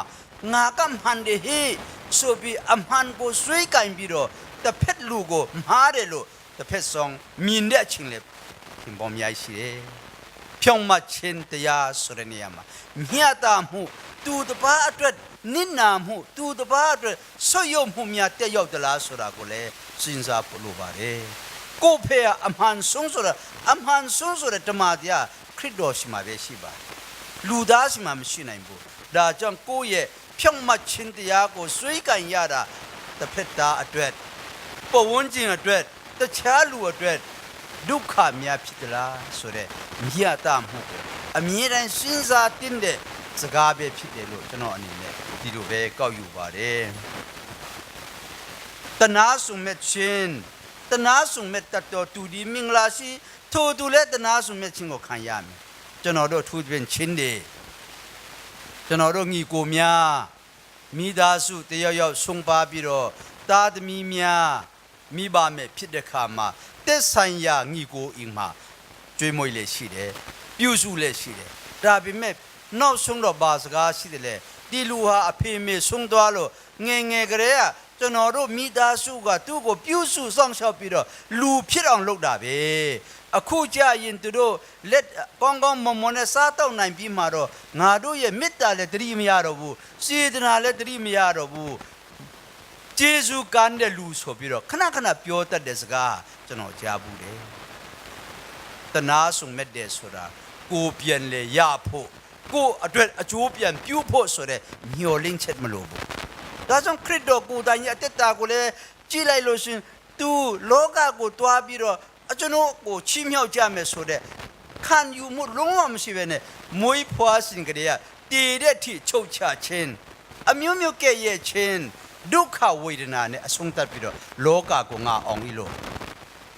ငါကမှန်တယ်ဟေ့ဆိုပြီး အမှန်ကိုစွဲကိုင်ပြီးတော့ တစ်ဖက်လူကို မှားတယ်လို့ တစ်ဖက်စောင်းမြင်တဲ့အချိန်လည်း ထင်ပေါ်အများကြီးရှိတယ်။ ဖြောင့်မတ်ခြင်းတရားဆိုတဲ့နေရာမှာ မျှတမှု၊ သူတစ်ပါးအတွက် နစ်နာမှု၊ သူတစ်ပါးအတွက် ဆုတ်ယုတ်မှုများ သက်ရောက်သလားဆိုတာကိုလည်း စဉ်းစားဖို့လိုပါတယ်။ ကိုယ့်ဖက်ကအမှန်ဆုံးဆိုတာ၊ အမှန်ဆုံးဆိုတဲ့ ဓမ္မတရား၊ ခရစ်တော်ရှိမှပဲရှိပါတယ်။ လူသားရှိမှမရှိနိုင်ဘူး။ ဒါကြောင့် ကိုယ့်ရဲ့ဖြောင့်မတ်ခြင်းတရားကို စွဲကိုင်ရတာ၊ တစ်ဖက်သားအတွက်၊ ပတ်ဝန်းကျင်အတွက်၊ တခြားလူအတွက် ဒုက္ခများဖြစ်သလားဆိုတဲ့ မျှတမှုကို အမြဲတမ်းစဉ်းစားသင့်တဲ့ စကားပဲဖြစ်တယ်လို့ ကျွန်တော်အနေနဲ့ ဒီလိုပဲ ကောက်ယူပါတယ်။ သနားစုံမက်ခြင်း၊ သနားစုံမက်တတ်သောသူသည် မင်္ဂလာရှိ၊ ထိုသူလည်း သနားစုံမက်ခြင်းကို ခံရမည်။ ကျွန်တော်တို့ အထူးသဖြင့် ချင်းတွေ၊ ကျွန်တော်တို့ ညီအစ်ကိုများ၊ မိသားစုတစ်ယောက်ယောက် ဆုံးပါးပြီးတော့ သားသမီးများ၊ မိဘမဲ့ဖြစ်တဲ့အခါမှာ သက်ဆိုင်ရာ ညီအစ်ကိုအိမ်မှာ ကျွေးမွေးလျက်ရှိတယ်။ ပြုစုလျက်ရှိတယ်။ ဒါပေမဲ့ နောက်ဆုံးတော့ ဘာစကားရှိသလဲ။ ဒီလူဟာ အဖေအမေဆုံးသွားလို့ ငယ်ငယ်ကတည်းက ကျွန်တော်တို့ မိသားစုက သူ့ကို ပြုစုစောင့်ရှောက်ပြီးတော့ လူဖြစ်အောင်လုပ်တာပဲ။ အခုကျရင် သူတို့ လက်ကောင်းကောင်းမွန်မွန်နဲ့ စားသောက်နိုင်ပြီးမှတော့ ငါတို့ရဲ့ မေတ္တာလည်း သတိမရတော့ဘူး။ စေတနာလည်း သတိမရတော့ဘူး။ ကျေးဇူးကန်းတဲ့လူဆိုပြီးတော့ ခဏခဏပြောတတ်တဲ့စကား ကျွန်တော်ကြားဖူးတယ်။ သနားစုံမက်တယ်ဆိုတာ ကိုယ်ပြန်လည်ရဖို့၊ ကိုယ့်အတွက် အကျိုးပြန်ပြုဖို့ဆိုတဲ့ မျှော်လင့်ချက် မလိုဘူး။ ဒါကြောင့် ခရစ်တော်ကိုယ်တိုင်ရဲ့ အသက်တာကိုလည်း ကြည့်လိုက်လို့ရှိရင် သူလောကကိုသွားပြီးတော့ အကျွန်ုပ်ကို ချီးမြှောက်ကြမယ်ဆိုတဲ့ ခံယူမှု လုံးဝမရှိဘဲနဲ့ မွေးဖွားစဉ်ကတည်းက သေတဲ့အထိ ချုပ်ချခြင်း၊ အမျိုးမျိုးကဲ့ရဲ့ခြင်း၊ ဒုက္ခဝေဒနာနဲ့ အဆုံးသတ်ပြီးတော့ လောကကို ငါအောင်ပြီလို့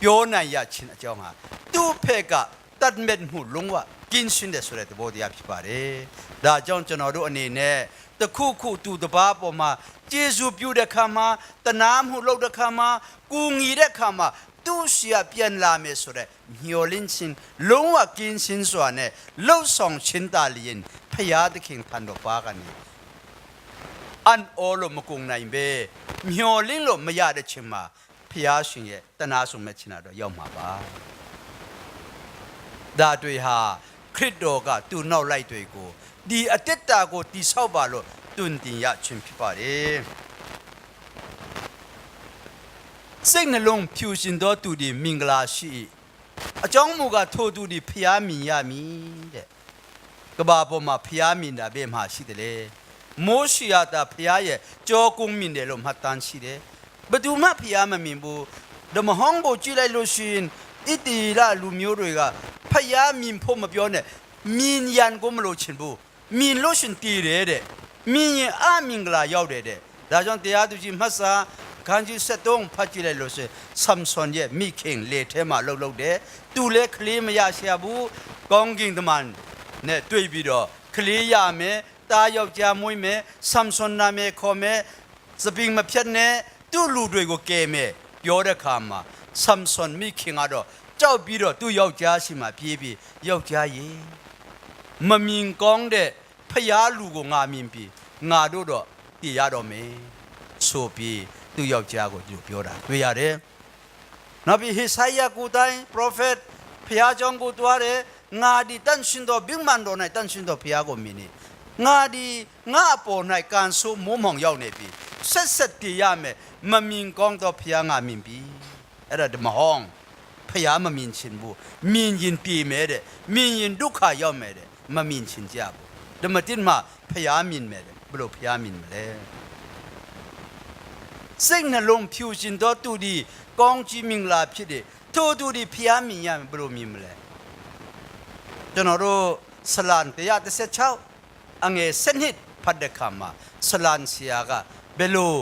ပြောနိုင်ရခြင်းအကြောင်းဟာ သူ့ဘက်က တပ်မက်မှု လုံးဝကင်းရှင်းတယ်ဆိုတဲ့ သဘောတရားဖြစ်ပါတယ်။ ဒါကြောင့် ကျွန်တော်တို့အနေနဲ့ တစ်ခုခုသူတစ်ပါးအပေါ်မှာ ကျေးဇူးပြုတဲ့အခါမှာ၊ သနားမှုလုပ်တဲ့အခါမှာ၊ ကူညီတဲ့အခါမှာ သူ့ဆီက ပြန်လာမယ်ဆိုတဲ့ မျှော်လင့်ခြင်း လုံးဝကင်းရှင်းစွာနဲ့ လုပ်ဆောင်ခြင်းသာလျှင် ဘုရားသခင်ထံတော်ပါးကနေ အံ့ဩလို့မကုန်နိုင်ဘဲ၊ မျှော်လင့်လို့မရတဲ့အချိန်မှာ ဘုရားရှင်ရဲ့ သနားစုံမက်ခြင်းတော် ရောက်မှာပါ။ ဒါတွေဟာ ခရစ်တော်က သူ့နောက်လိုက်တွေကို ဒီအသက်တာကို တည်ဆောက်ပါလို့ တွင်တင်ရခြင်းဖြစ်ပါတယ်။ စိတ်နှလုံးဖြူစင်သောသူသည်မင်္ဂလာရှိ၏။ အကြောင်းမူကားထိုသူသည်ဘုရားမြင်ရမည်တဲ့။ ကမ္ဘာပေါ်မှာဘုရားမြင်တာဘယ်မှာရှိသလဲ။ မောရှေကသာဘုရားရဲ့ကျောကုန်းမြင်တယ်လို့မှတ်တမ်းရှိတယ်။ ဘယ်သူမှဘုရားမမြင်ဘူး။ ဓမ္မဟောင်းကိုကြည့်လိုက်လို့ရှိရင် ဣသရေလလူမျိုးတွေကဘုရားမြင်ဖို့မပြောနဲ့ မြင်ရန်ကိုမလိုချင်ဘူး။ မြင်လို့ရှိရင်သေတယ်တဲ့။ မြင်ရင်အမင်္ဂလာရောက်တယ်တဲ့။ ဒါကြောင့်တရားသူကြီးမှတ်စာ ခန်းကြီးဆယ့်သုံး ဖတ်ကြည့်လိုက်လို့ရှိရင် ဆမ်ဆွန်ရဲ့မိခင်လယ်ထဲမှာအလုပ်လုပ်တယ်။ သူလည်းကလေးမရရှိဘူး။ ကောင်းကင်တမန်နဲ့တွေ့ပြီးတော့ ကလေးရမယ်။ သားယောက်ျားမွေးမယ်။ ဆမ်ဆွန်နာမည်ခေါ်မယ်။ စပျစ်မဖြတ်နဲ့။ သူ့လူတွေကိုကယ်မယ်ပြောတဲ့အခါမှာ ဆမ်ဆွန်မိခင်ကတော့ကြောက်ပြီးတော့သူ့ယောက်ျားဆီမှာပြေးပြီး ယောက်ျားရေ မမြင်ကောင်းတဲ့ ဖယားလူကိုငါမြင်ပြီးငါတို့တော့သေရတော့မယ်ဆိုပြီးသူ့ယောက်ျားကိုဒီလိုပြောတာတွေ့ရတယ်။ နောက်ပြီးဟေရှာယကိုယ်တိုင် prophet ဘုရားကျောင်းကိုသွားတယ်။ ငါဒီတန်ရှင်သောဗိမာန်တော်၌တန်ရှင်သောဘုရားကိုမြင်နေ။ ငါဒီငါအပေါ်၌ကံဆိုးမိုးမှောင်ရောက်နေပြီ။ ဆက်ဆက်သေရမယ်။ မမြင်ကောင်းသောဘုရားငါမြင်ပြီ။ အဲ့ဒါဓမ္မဟောင်း။ ဖယားမမြင်ချင်ဘူး။ မြင်ရင်သေမယ်တဲ့။ မြင်ရင်ဒုက္ခရောက်မယ်တဲ့။ မမြင်ချင်ကြဘူး။ ဓမ္မသစ်မှာဖယားမြင်မယ်တဲ့။ ဘယ်လိုဖယားမြင်မလဲ။ စိတ်နှလုံးဖြူစင်သောသူသည်ကောင်းကြီးမင်္ဂလာဖြစ်တယ်။ ထိုသူသည်ဖယားမြင်ရမယ်။ ဘယ်လိုမြင်မလဲ။ ကျွန်တော်တို့ဆလံတစ်ရာတစ်ဆယ့်ခြောက် အငယ်ဆယ့်နှစ်ဖတ်တဲ့အခါမှာဆလံဆရာကဘယ်လို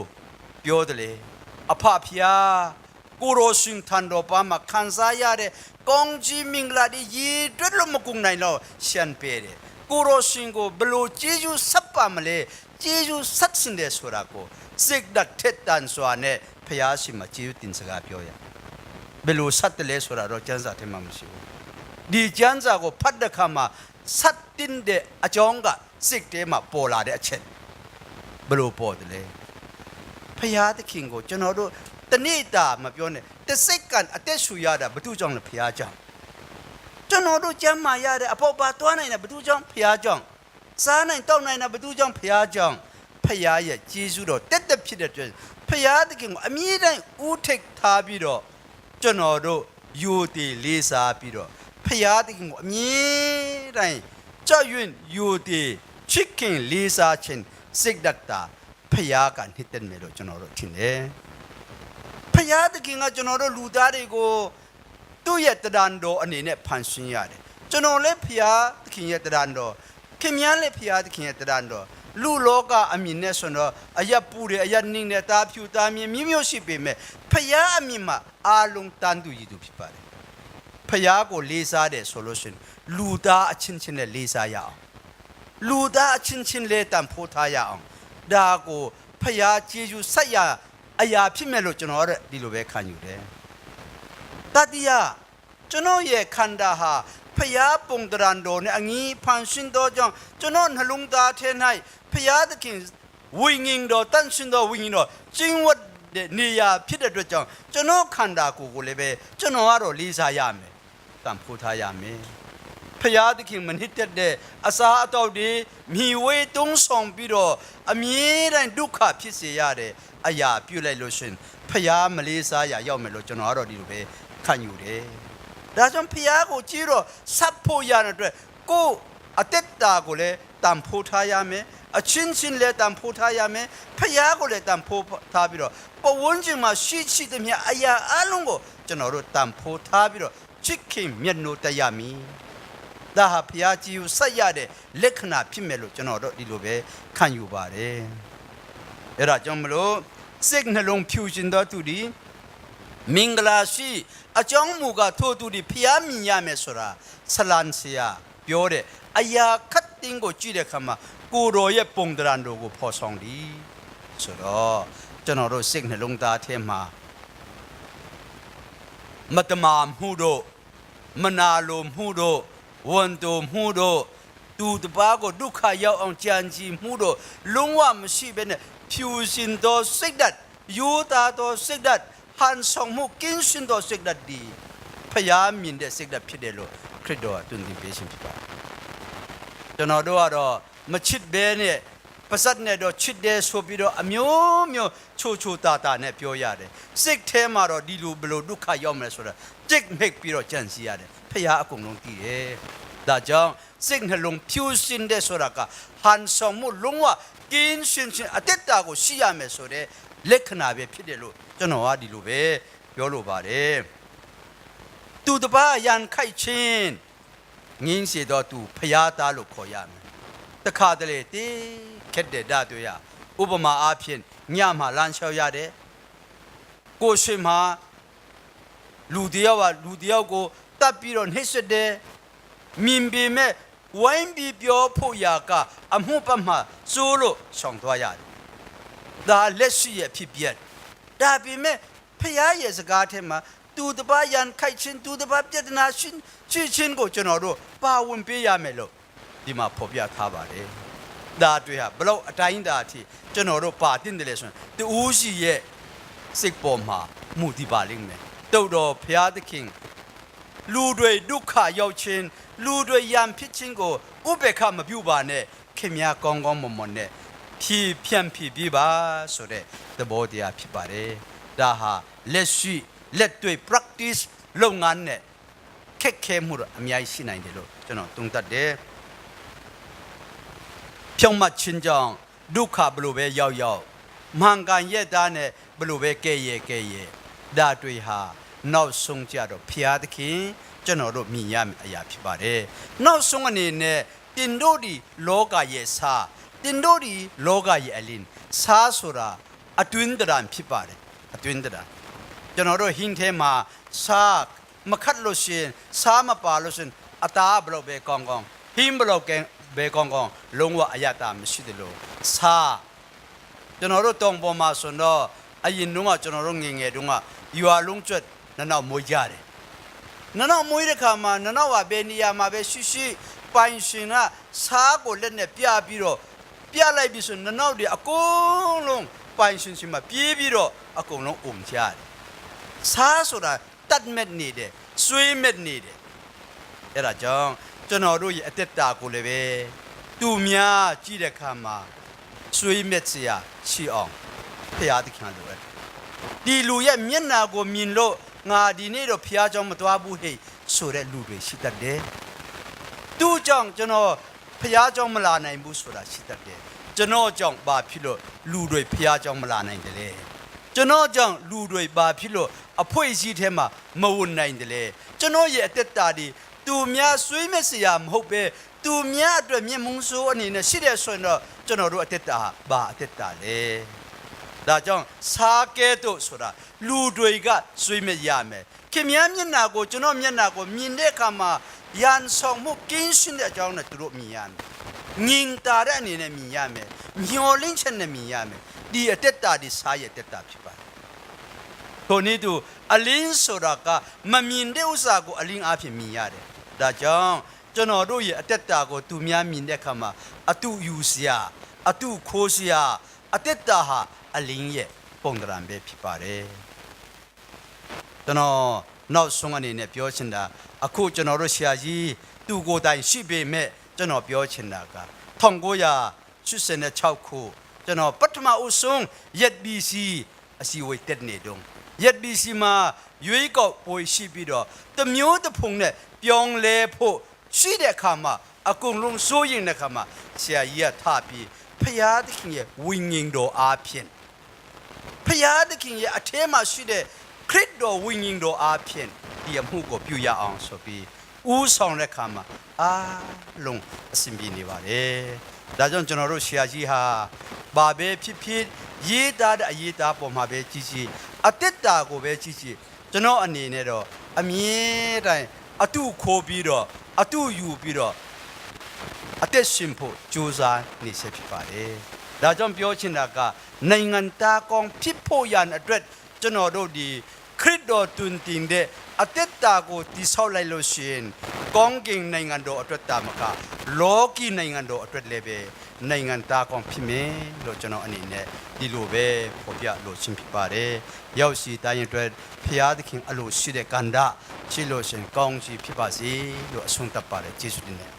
ပြောတယ်လဲ။ အဖဖျား ကိုယ်တော်ရှင်ထံတော်ပါမှာခံစားရတဲ့ကောင်းကြီးမင်္ဂလာတွေရေတွက်လို့မကုန်နိုင်တော့ရှံပဲတယ်။ ကိုယ်တော်ရှင်ကိုဘယ်လိုကျေးဇူးဆက်ပါမလဲ။ ကျေးဇူးဆက်ချင်တယ်ဆိုတာကိုစိတ်ဓာတ်ထက်သန်စွာနဲ့ဘုရားရှင်မှာကျေးဇူးတင်စကားပြောရ။ ဘယ်လိုဆက်တယ်လဲဆိုတာတော့ကျမ်းစာထဲမှာမရှိဘူး။ ဒီကျမ်းစာကိုဖတ်တဲ့အခါမှာဆက်တင်တဲ့အကြောင်းကစိတ်ထဲမှာပေါ်လာတဲ့အချက်ဘယ်လိုပေါ်တယ်လဲ။ ဘုရားသခင်ကိုကျွန်တော်တို့တစ်နေ့တာမပြောနဲ့တစ်စက္ကန့်အသက်ရှူရတာဘယ်သူကြောင့်လဲ။ ဘုရားကြောင့်။ ကျွန်တော်တို့ကျန်းမာရတဲ့အပေါက်ပါသွားနိုင်တာဘယ်သူကြောင့်။ ဘုရားကြောင့်။ စားနိုင်တောက်နိုင်တာဘယ်သူကြောင့်။ ဘုရားကြောင့်။ ဘုရားရဲ့ကျေးဇူးတော်သက်သက်ဖြစ်တဲ့အတွက်ဘုရားသခင်ကိုအမြဲတမ်းဦးထိပ်ထားပြီးတော့ကျွန်တော်တို့ယိုသေလေးစားပြီးတော့ဘုရားသခင်ကိုအမြဲတမ်းကြောက်ရွံ့ယိုသေချစ်ခင်လေးစားခြင်းစိတ်ဓာတ်သာဘုရားကနှစ်သက်မယ်လို့ကျွန်တော်တို့ထင်တယ်။ ဘုရားသခင်ကကျွန်တော်တို့လူသားတွေကိုသူ့ရဲ့သဏ္ဍာန်တော်အနေနဲ့ဖန်ဆင်းရတယ်။ ကျွန်တော်လည်းဘုရားသခင်ရဲ့သဏ္ဍာန်တော်၊ ခင်ဗျားလည်းဘုရားသခင်ရဲ့သဏ္ဍာန်တော်၊ လူလောကအမြင်နဲ့ဆိုတော့အရပ်ပူတယ်၊ အရပ်နင်းတယ်၊ သားဖြူသားမြင်းမျိုးမျိုးရှိပေမဲ့ဘုရားအမြင်မှာအားလုံးတန်းတူရည်တူဖြစ်ပါတယ်။ ဘုရားကိုလေးစားတယ်ဆိုလို့ရှိရင်လူသားအချင်းချင်းနဲ့လေးစားရအောင်။ လူသားအချင်းချင်းလည်းတန်ဖိုးထားရအောင်။ ဒါကိုဘုရားကျေးဇူးဆက်ရအရာဖြစ်မယ်လို့ကျွန်တော်ကတော့ဒီလိုပဲခံယူတယ်။ တတိယကျွန်တော်ရဲ့ခန္ဓာဟာဘုရားပုံသဏ္ဍာန်တော်နဲ့အညီဖန်ဆင်းသောကြောင့်ကျွန်တော်နှလုံးသားထဲ၌ဘုရားသခင်ဝိညာဉ်တော်တန်ဆင်းသောဝိညာဉ်တော်ကျင်းဝတ်တဲ့နေရာဖြစ်တဲ့အတွက်ကြောင့်ကျွန်တော်ခန္ဓာကိုယ်ကိုလည်းပဲကျွန်တော်ကတော့လေးစားရမယ်။ တန်ဖိုးထားရမယ်။ ဘုရားသခင်မနှစ်သက်တဲ့အစားအသောက်တွေမျှဝေသုံးဆောင်ပြီးတော့အမြဲတမ်းဒုက္ခဖြစ်စေရတဲ့အရာပြုလိုက်လို့ရှိရင်ဘုရားမလေးစားရာရောက်မယ်လို့ကျွန်တော်ကတော့ဒီလိုပဲခံယူတယ်။ ဒါကြောင့်ဘုရားကိုကြည့်တော့ဆက်ဖို့ရတဲ့အတွက်ကိုယ့်အသက်တာကိုလည်းတန်ဖိုးထားရမယ်။ အချင်းချင်းလည်းတန်ဖိုးထားရမယ်။ ဘုရားကိုလည်းတန်ဖိုးထားပြီးတော့ပတ်ဝန်းကျင်မှာရှိရှိသမျှအရာအလုံးကိုကျွန်တော်တို့တန်ဖိုးထားပြီးတော့ချစ်ခင်မြတ်နိုးတတ်ရမည်။ ဒါဟာဘုရားကျေးဇူးဆက်ရတဲ့လက္ခဏာဖြစ်မယ်လို့ကျွန်တော်တို့ဒီလိုပဲခံယူပါတယ်။ အဲဒါကြောင့်မလို့စိတ်နှလုံးဖြူစင်သောသူသည်မင်္ဂလာရှိအကြောင်းမူကားထိုသူသည်ဘုရားမြင်ရမယ်ဆိုတာဆလံဆရာပြောတဲ့အရာခပ်သိမ်းကိုကြည့်တဲ့အခါမှာကိုယ်တော်ရဲ့ပုံသဏ္ဍာန်တို့ကိုဖော်ဆောင်သည်ဆိုတော့ကျွန်တော်တို့စိတ်နှလုံးသားထဲမှာမတမာမှုတို့မနာလိုမှုတို့ဝန်တိုမှုတို့သူတစ်ပါးကိုဒုက္ခရောက်အောင်ကြံစည်မှုတို့လုံးဝမရှိဘဲနဲ့ဖြူစင်သောစိတ်ဓာတ်ရိုးသားသောစိတ်ဓာတ်ဟန်ဆောင်မှုကင်းရှင်းသောစိတ်ဓာတ်ဒီဘုရားမြင်တဲ့စိတ်ဓာတ်ဖြစ်တယ်လို့ခရစ်တော်ကတွင်တင်ပေးခြင်းဖြစ်ပါတယ်။ ကျွန်တော်တို့ကတော့မချစ်ဘဲနဲ့ ပါးစပ်နဲ့တော့ ချစ်တယ်ဆိုပြီးတော့ အမျိုးမျိုး ချိုချိုတာတာနဲ့ ပြောရတယ်။ စိတ်ထဲမှာတော့ ဒီလို ဘယ်လို ဒုက္ခရောက်မလဲဆိုတာ ကြိတ်မှိတ်ပြီးတော့ ကြံစည်ရတယ်။ ဘုရား အကုန်လုံးသိတယ်။ ဒါကြောင့် စိတ်နှလုံးဖြူစင်တယ်ဆိုတာက ဟန်ဆောင်မှု လုံးဝကင်းရှင်းခြင်း အသက်တာကို ရှိရမယ်ဆိုတဲ့ လက္ခဏာပဲဖြစ်တယ်လို့ ကျွန်တော်က ဒီလိုပဲ ပြောလိုပါတယ်။ သူတစ်ပါး ရန်ခိုက်ခြင်း ငြင်းစေသောသူ ဘုရားသားလို့ ခေါ်ရမယ်။ တခါတလေ သိပ်ခက်တယ်။ ဒါတွေ့ရ ဥပမာအားဖြင့် ညမှာ လမ်းလျှောက်ရတယ်။ ကိုယ်ရှေ့မှာ လူတစ်ယောက်က လူတစ်ယောက်ကို သတ်ပြီးတော့ နှိပ်စက်တယ်။ မြင်ပေမဲ့ ဝိုင်းပြီးပြောဖို့ရာက အမှုဘက်မှာ စိုးလို့ ရှောင်သွားရတယ်။ ဒါ လက်ရှိရဲ့ အဖြစ်အပျက်။ ဒါပေမဲ့ ဘုရားရဲ့ စကားထဲမှာ သူတစ်ပါး ရန်ခိုက်ခြင်း၊ သူတစ်ပါး ပြဿနာရှိ၊ ရှိခြင်းကို ကျွန်တော်တို့ ပါဝင်ပေးရမယ်လို့ ဒီမှာ ဖော်ပြထားပါတယ်။ ဒါတွေ့ရ ဘယ်လောက် အတိုင်းအတာအထိ ကျွန်တော်တို့ ပါသင့်တယ်လဲဆိုရင် တဦးစီရဲ့ စိတ်ပေါ်မှာ မူတည်ပါလိမ့်မယ်။ သို့သော် ဘုရားသခင် လူတွေ ဒုက္ခရောက်ခြင်း၊ လူတွေ ရန်ဖြစ်ခြင်းကို ဥပေက္ခ မပြုပါနဲ့၊ ခင်ဗျား ကောင်းကောင်းမွန်မွန်နဲ့ ဖြေ၊ ဖြန့်ဖြေပေးပါဆိုတဲ့ သဘောတရား ဖြစ်ပါတယ်။ ဒါဟာ လက်ရှိ လက်တွေ့ practice လုပ်ငန်းနဲ့ ခက်ခဲမှုတော့ အများကြီး ရှိနိုင်တယ်လို့ ကျွန်တော် သုံးသပ်တယ်။ ဖြောင့်မတ်ခြင်းကြောင့် ဒုက္ခ ဘယ်လိုပဲရောက်ရောက်၊ မှန်ကန်ရဲ့သားနဲ့ ဘယ်လိုပဲ ကယ်ရဲ့ ကယ်ရဲ့၊ ဒါတွေဟာ နောက်ဆုံးကျတော့ ဘုရားသခင် ကျွန်တော်တို့ မြင်ရမယ့်အရာ ဖြစ်ပါတယ်။ နောက်ဆုံးအနေနဲ့ သင်တို့သည် လောကရဲ့ ဆား၊ သင်တို့သည် လောကရဲ့ အလင်း။ ဆားဆိုတာ အတွင်းသဏ္ဍာန် ဖြစ်ပါတယ်။ အတွင်းသဏ္ဍာန်။ ကျွန်တော်တို့ ဟင်းထဲမှာ ဆား မခတ်လို့ရှိရင်၊ ဆားမပါလို့ရှိရင်၊ အသားဘယ်လောက်ပဲကောင်းကောင်း၊ ဟင်းဘယ်လောက်ပဲကောင်းကောင်း၊ လုံးဝ အရသာမရှိသလို၊ ဆား၊ ကျွန်တော်တို့ တောင်ပေါ်မှာဆိုတော့၊ အရင်တုန်းက ကျွန်တော်တို့ ငယ်ငယ်တုန်းက ရွာလုံးကျွတ် နနောက်မွေးကြတယ်။ နနောက်မွေးတဲ့အခါမှာ နနောက်က ဘယ်နေရာမှာပဲရှိရှိ၊ ပိုင်ရှင်က ဆားကို လက်နဲ့ပြပြီးတော့၊ ပြလိုက်ပြီဆိုရင် နနောက်တွေ အကုန်လုံး ပိုင်ရှင်ဆီမှာ ပြေးပြီးတော့ အကုန်လုံး အုံကြတယ်။ ဆားဆိုတာ တပ်မက်နေတယ်၊ ဆွေးမက်နေတယ်။ အဲဒါကြောင့် ကျွန်တော်တို့ရဲ့ အသက်တာကိုလည်းပဲ သူများကြည့်တဲ့အခါမှာ ဆွေးမက်စရာရှိအောင် ဘုရားသခင်က လိုအပ်တယ်။ ဒီလူရဲ့မျက်နှာကိုမြင်လို့ ငါဒီနေ့တော့ ဘုရားကျောင်းမသွားဘူးဟဲ့ဆိုတဲ့လူတွေ ရှိတတ်တယ်။ သူ့ကြောင့် ကျွန်တော် ဘုရားကျောင်းမလာနိုင်ဘူးဆိုတာ ရှိတတ်တယ်။ ကျွန်တော်ကြောင့် ဘာဖြစ်လို့ လူတွေ ဘုရားကျောင်းမလာနိုင်တယ်လဲ။ ကျွန်တော်ကြောင့် လူတွေ ဘာဖြစ်လို့ အဖွဲ့အစည်းထဲမှာ မဝင်နိုင်တယ်လဲ။ ကျွန်တော်ရဲ့ အသက်တာသည် သူများဆွေးမက်စရာ မဟုတ်ဘဲ၊ သူများအတွက် မျက်မုံစိုးအနေနဲ့ ရှိတယ်ဆိုရင်တော့၊ ကျွန်တော်တို့ အသက်တာဟာ ဘာအသက်တာလဲ။ ဒါကြောင့် ဆားကဲသို့ဆိုတာ လူတွေက ဆွေးမက်ရမယ်။ ခင်ဗျားမျက်နှာကို ကျွန်တော့်မျက်နှာကို မြင်တဲ့အခါမှာ ရန်ဆောင်မှု ကင်းရှင်းတဲ့အကြောင်းနဲ့ သူတို့ မြင်ရမယ်။ ငြိမ်သာတဲ့အနေနဲ့ မြင်ရမယ်။ မျှော်လင့်ချက်နဲ့ မြင်ရမယ်။ ဒီအသက်တာသည် ဆားရဲ့အသက်တာ ဖြစ်ပါတယ်။ ထိုနည်းတူ၊ အလင်းဆိုတာက မမြင်တဲ့ဥစ္စာကို အလင်းအားဖြင့် မြင်ရတယ်။ ဒါကြောင့် ကျွန်တော်တို့ရဲ့ အသက်တာကို သူများမြင်တဲ့အခါမှာ အတုယူစရာ၊ အတုခိုးစရာ၊ အသက်တာဟာ အလင်းရဲ့ ပုံသဏ္ဍာန်ပဲ ဖြစ်ပါတယ်။ ကျွန်တော် နောက်ဆုံးအနေနဲ့ ပြောချင်တာ၊ အခု ကျွန်တော်တို့ ဆရာကြီး သူကိုယ်တိုင် ရှိပေမဲ့၊ ကျွန်တော် ပြောချင်တာက ထောင့်ကိုးရာရှစ်ဆယ်ခြောက်ခု၊ ကျွန်တော် ပထမဦးဆုံး ယက်ဘီစီ အစည်းအဝေး တက်နေတုန်း၊ ယက်ဘီစီမှာ ရွေးကောက်ပွဲရှိပြီးတော့၊ တစ်မျိုးတစ်ဖုံနဲ့ ပြောင်းလဲဖို့ ရှိတဲ့အခါမှာ၊ အကုန်လုံး စိုးရိမ်တဲ့အခါမှာ၊ ဆရာကြီးက ထပြီး၊ ဘုရားသခင်ရဲ့ ဝိညာဉ်တော်အားဖြင့်၊ ဘုရားသခင်ရဲ့ အထဲမှာရှိတဲ့ ခရစ်တော်ဝိညာဉ်တော်အားဖြင့် ဒီအမှုကို ပြုရအောင်ဆိုပြီး ဦးဆောင်တဲ့အခါမှာ အားလုံး အဆင်ပြေနေပါတယ်။ ဒါကြောင့် ကျွန်တော်တို့ ဆရာကြီးဟာ ဘာပဲဖြစ်ဖြစ်၊ ရေးသားတဲ့ အရေးသားပေါ်မှာပဲကြည့်ကြည့်၊ အသက်တာကိုပဲကြည့်ကြည့်၊ ကျွန်တော်အနေနဲ့တော့ အမြဲတမ်း အတုခိုးပြီးတော့၊ အတုယူပြီးတော့၊ အသက်ရှင်ဖို့ ကြိုးစားနေဆဲ ဖြစ်ပါတယ်။ ဒါကြောင့် ပြောချင်တာက၊ နိုင်ငံသားကောင်း ဖြစ်ဖို့ရန်အတွက် ကျွန်တော်တို့သည် ခရစ်တော်သွန်သင်တဲ့ အသက်တာကို တည်ဆောက်လိုက်လို့ရှိရင်၊ ကောင်းကင်နိုင်ငံတော်အတွက်သာမက၊ လောကီနိုင်ငံတော်အတွက်လည်းပဲ နိုင်ငံသားကောင်း ဖြစ်မယ်လို့ ကျွန်တော်အနေနဲ့ ဒီလိုပဲ ဖော်ပြလိုခြင်း ဖြစ်ပါတယ်။ ရောက်ရှိတိုင်းအတွက် ဘုရားသခင် အလိုရှိတဲ့ ကဏ္ဍ ရှိလို့ရှိရင် ကောင်းချီး ဖြစ်ပါစေလို့ အဆုံးသတ်ပါတယ်။ ကျေးဇူးတင်တယ်။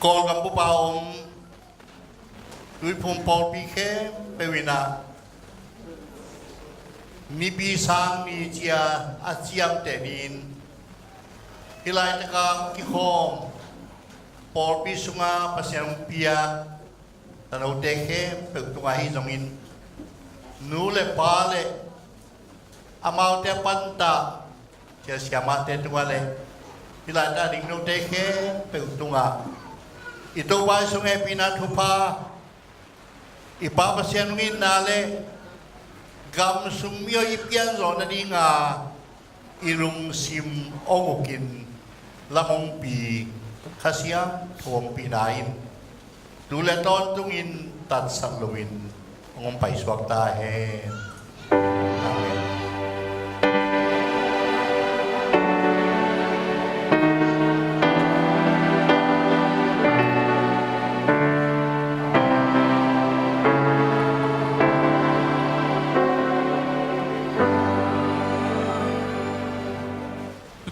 Kawlgam bup a om Tuiphum pawlpi khempeuh in ah Nipi sang ni cia a ciamteh ni-in, hih laitak a kikhawm pawlpi sunga Pasian hong piak tanote khempeuh tungah ahi zongin, nu le pa le amaute a pantah sia siamahte tungah le hih laitak a ding note khempeuh tungah i Topa Jesu hehpihna thupha, i Pa Pasian hong itna le gam sung mi aw i pianzawh nadinga i lungsim hong ukin lam hong pi, Kha Siangtho hong pihna in tu le tawntungin tatsak loin hong om paisuak ta hen. Amen.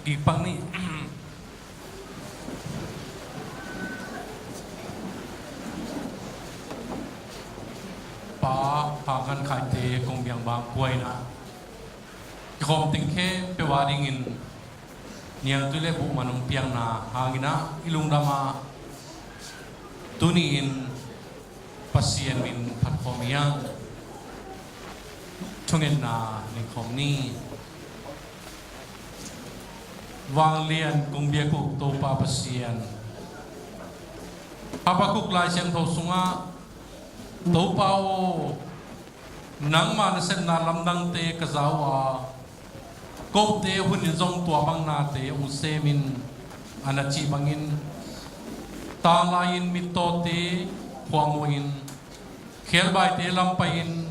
Kipang ni. Pa Hang Khan Khaite kong biang bang kuaina kikhawm teng khempeuh a dingin niangtui le buhman hong piakna hangin ah i lungdam a, tuni-in Pasian min phat khawm hi hang. Thungetna ning khawm ni. Vanglian kong biak uh Topa Pasian, Habakkuk Lai Siangtho sungah, Topa aw, nangma nasepna lamdangte ka za uh a, kote hunin zong tua bang nate hong sem in, a na cih bangin, tanglai-in mittawte khuamuhin, khebaite lam pai-in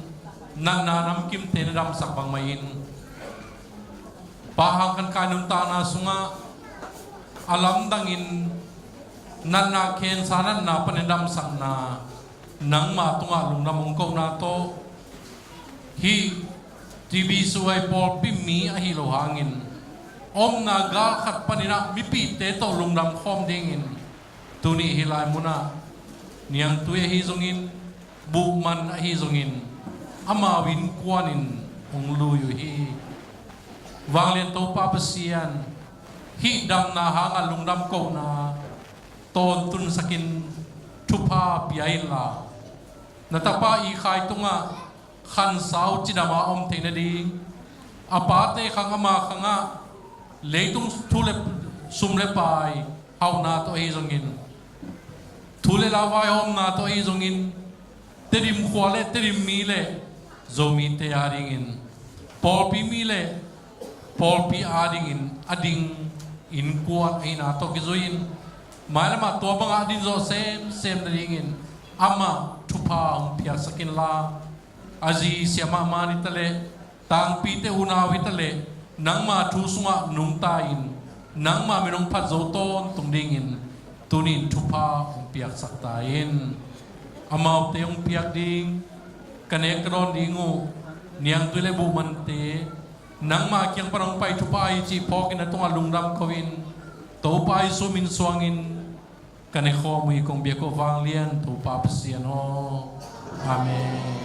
natna namkimte na damsak bangmah in, Pa Hang Khan Khai nuntakna sungah a lamdangin natna khensa, natna panin damsakna, nangma tungah lungdam hong kohna tawh, hih T B C Y pawlpi mi ahi lo hangin, omna gal khat panin ah mipite tawh lungdam khawm dingin, tuni hih lai munah niangtui ahi zongin, buhman ahi zongin, amau innkuanin hong lui uh hi. Vanglian Topa Pasian, hih damna hanga lungdam kohna tawntunsakin thupha pia inla, na tapa i khai tungah khansau cidama om theih nading, a pate khang ama khangah leitung thu le sum le pai hauhna tawh ahi zongin, thu le la vaihawmna tawh ahi zongin, Tedim khua le Tedim mi le Zomite adingin, pawlpi mi le pawlpi adingin a ding innkuan ahina tawh kizui-in, mailamah tua bangah a din zawh semsem nadingin amah thupha hong piaksak inla, a zi siamah man hi taleh, tangpite unau hi taleh, nangma thu sungah nungta-in, nangma min hong phat zo tawntung dingin tuni-in thupha hong piaksak ta in. Amaute hong piak ding, ka nek ka dawn ding uh niangtui le buhmante, nangma kiang pan hong pai thupha ahi cih phawkin a tungah lungdam ko-in, Topa Jesu min suangin ka ne khawm uh hi, kong biak uh vanglian Topa Pasian aw. Amen.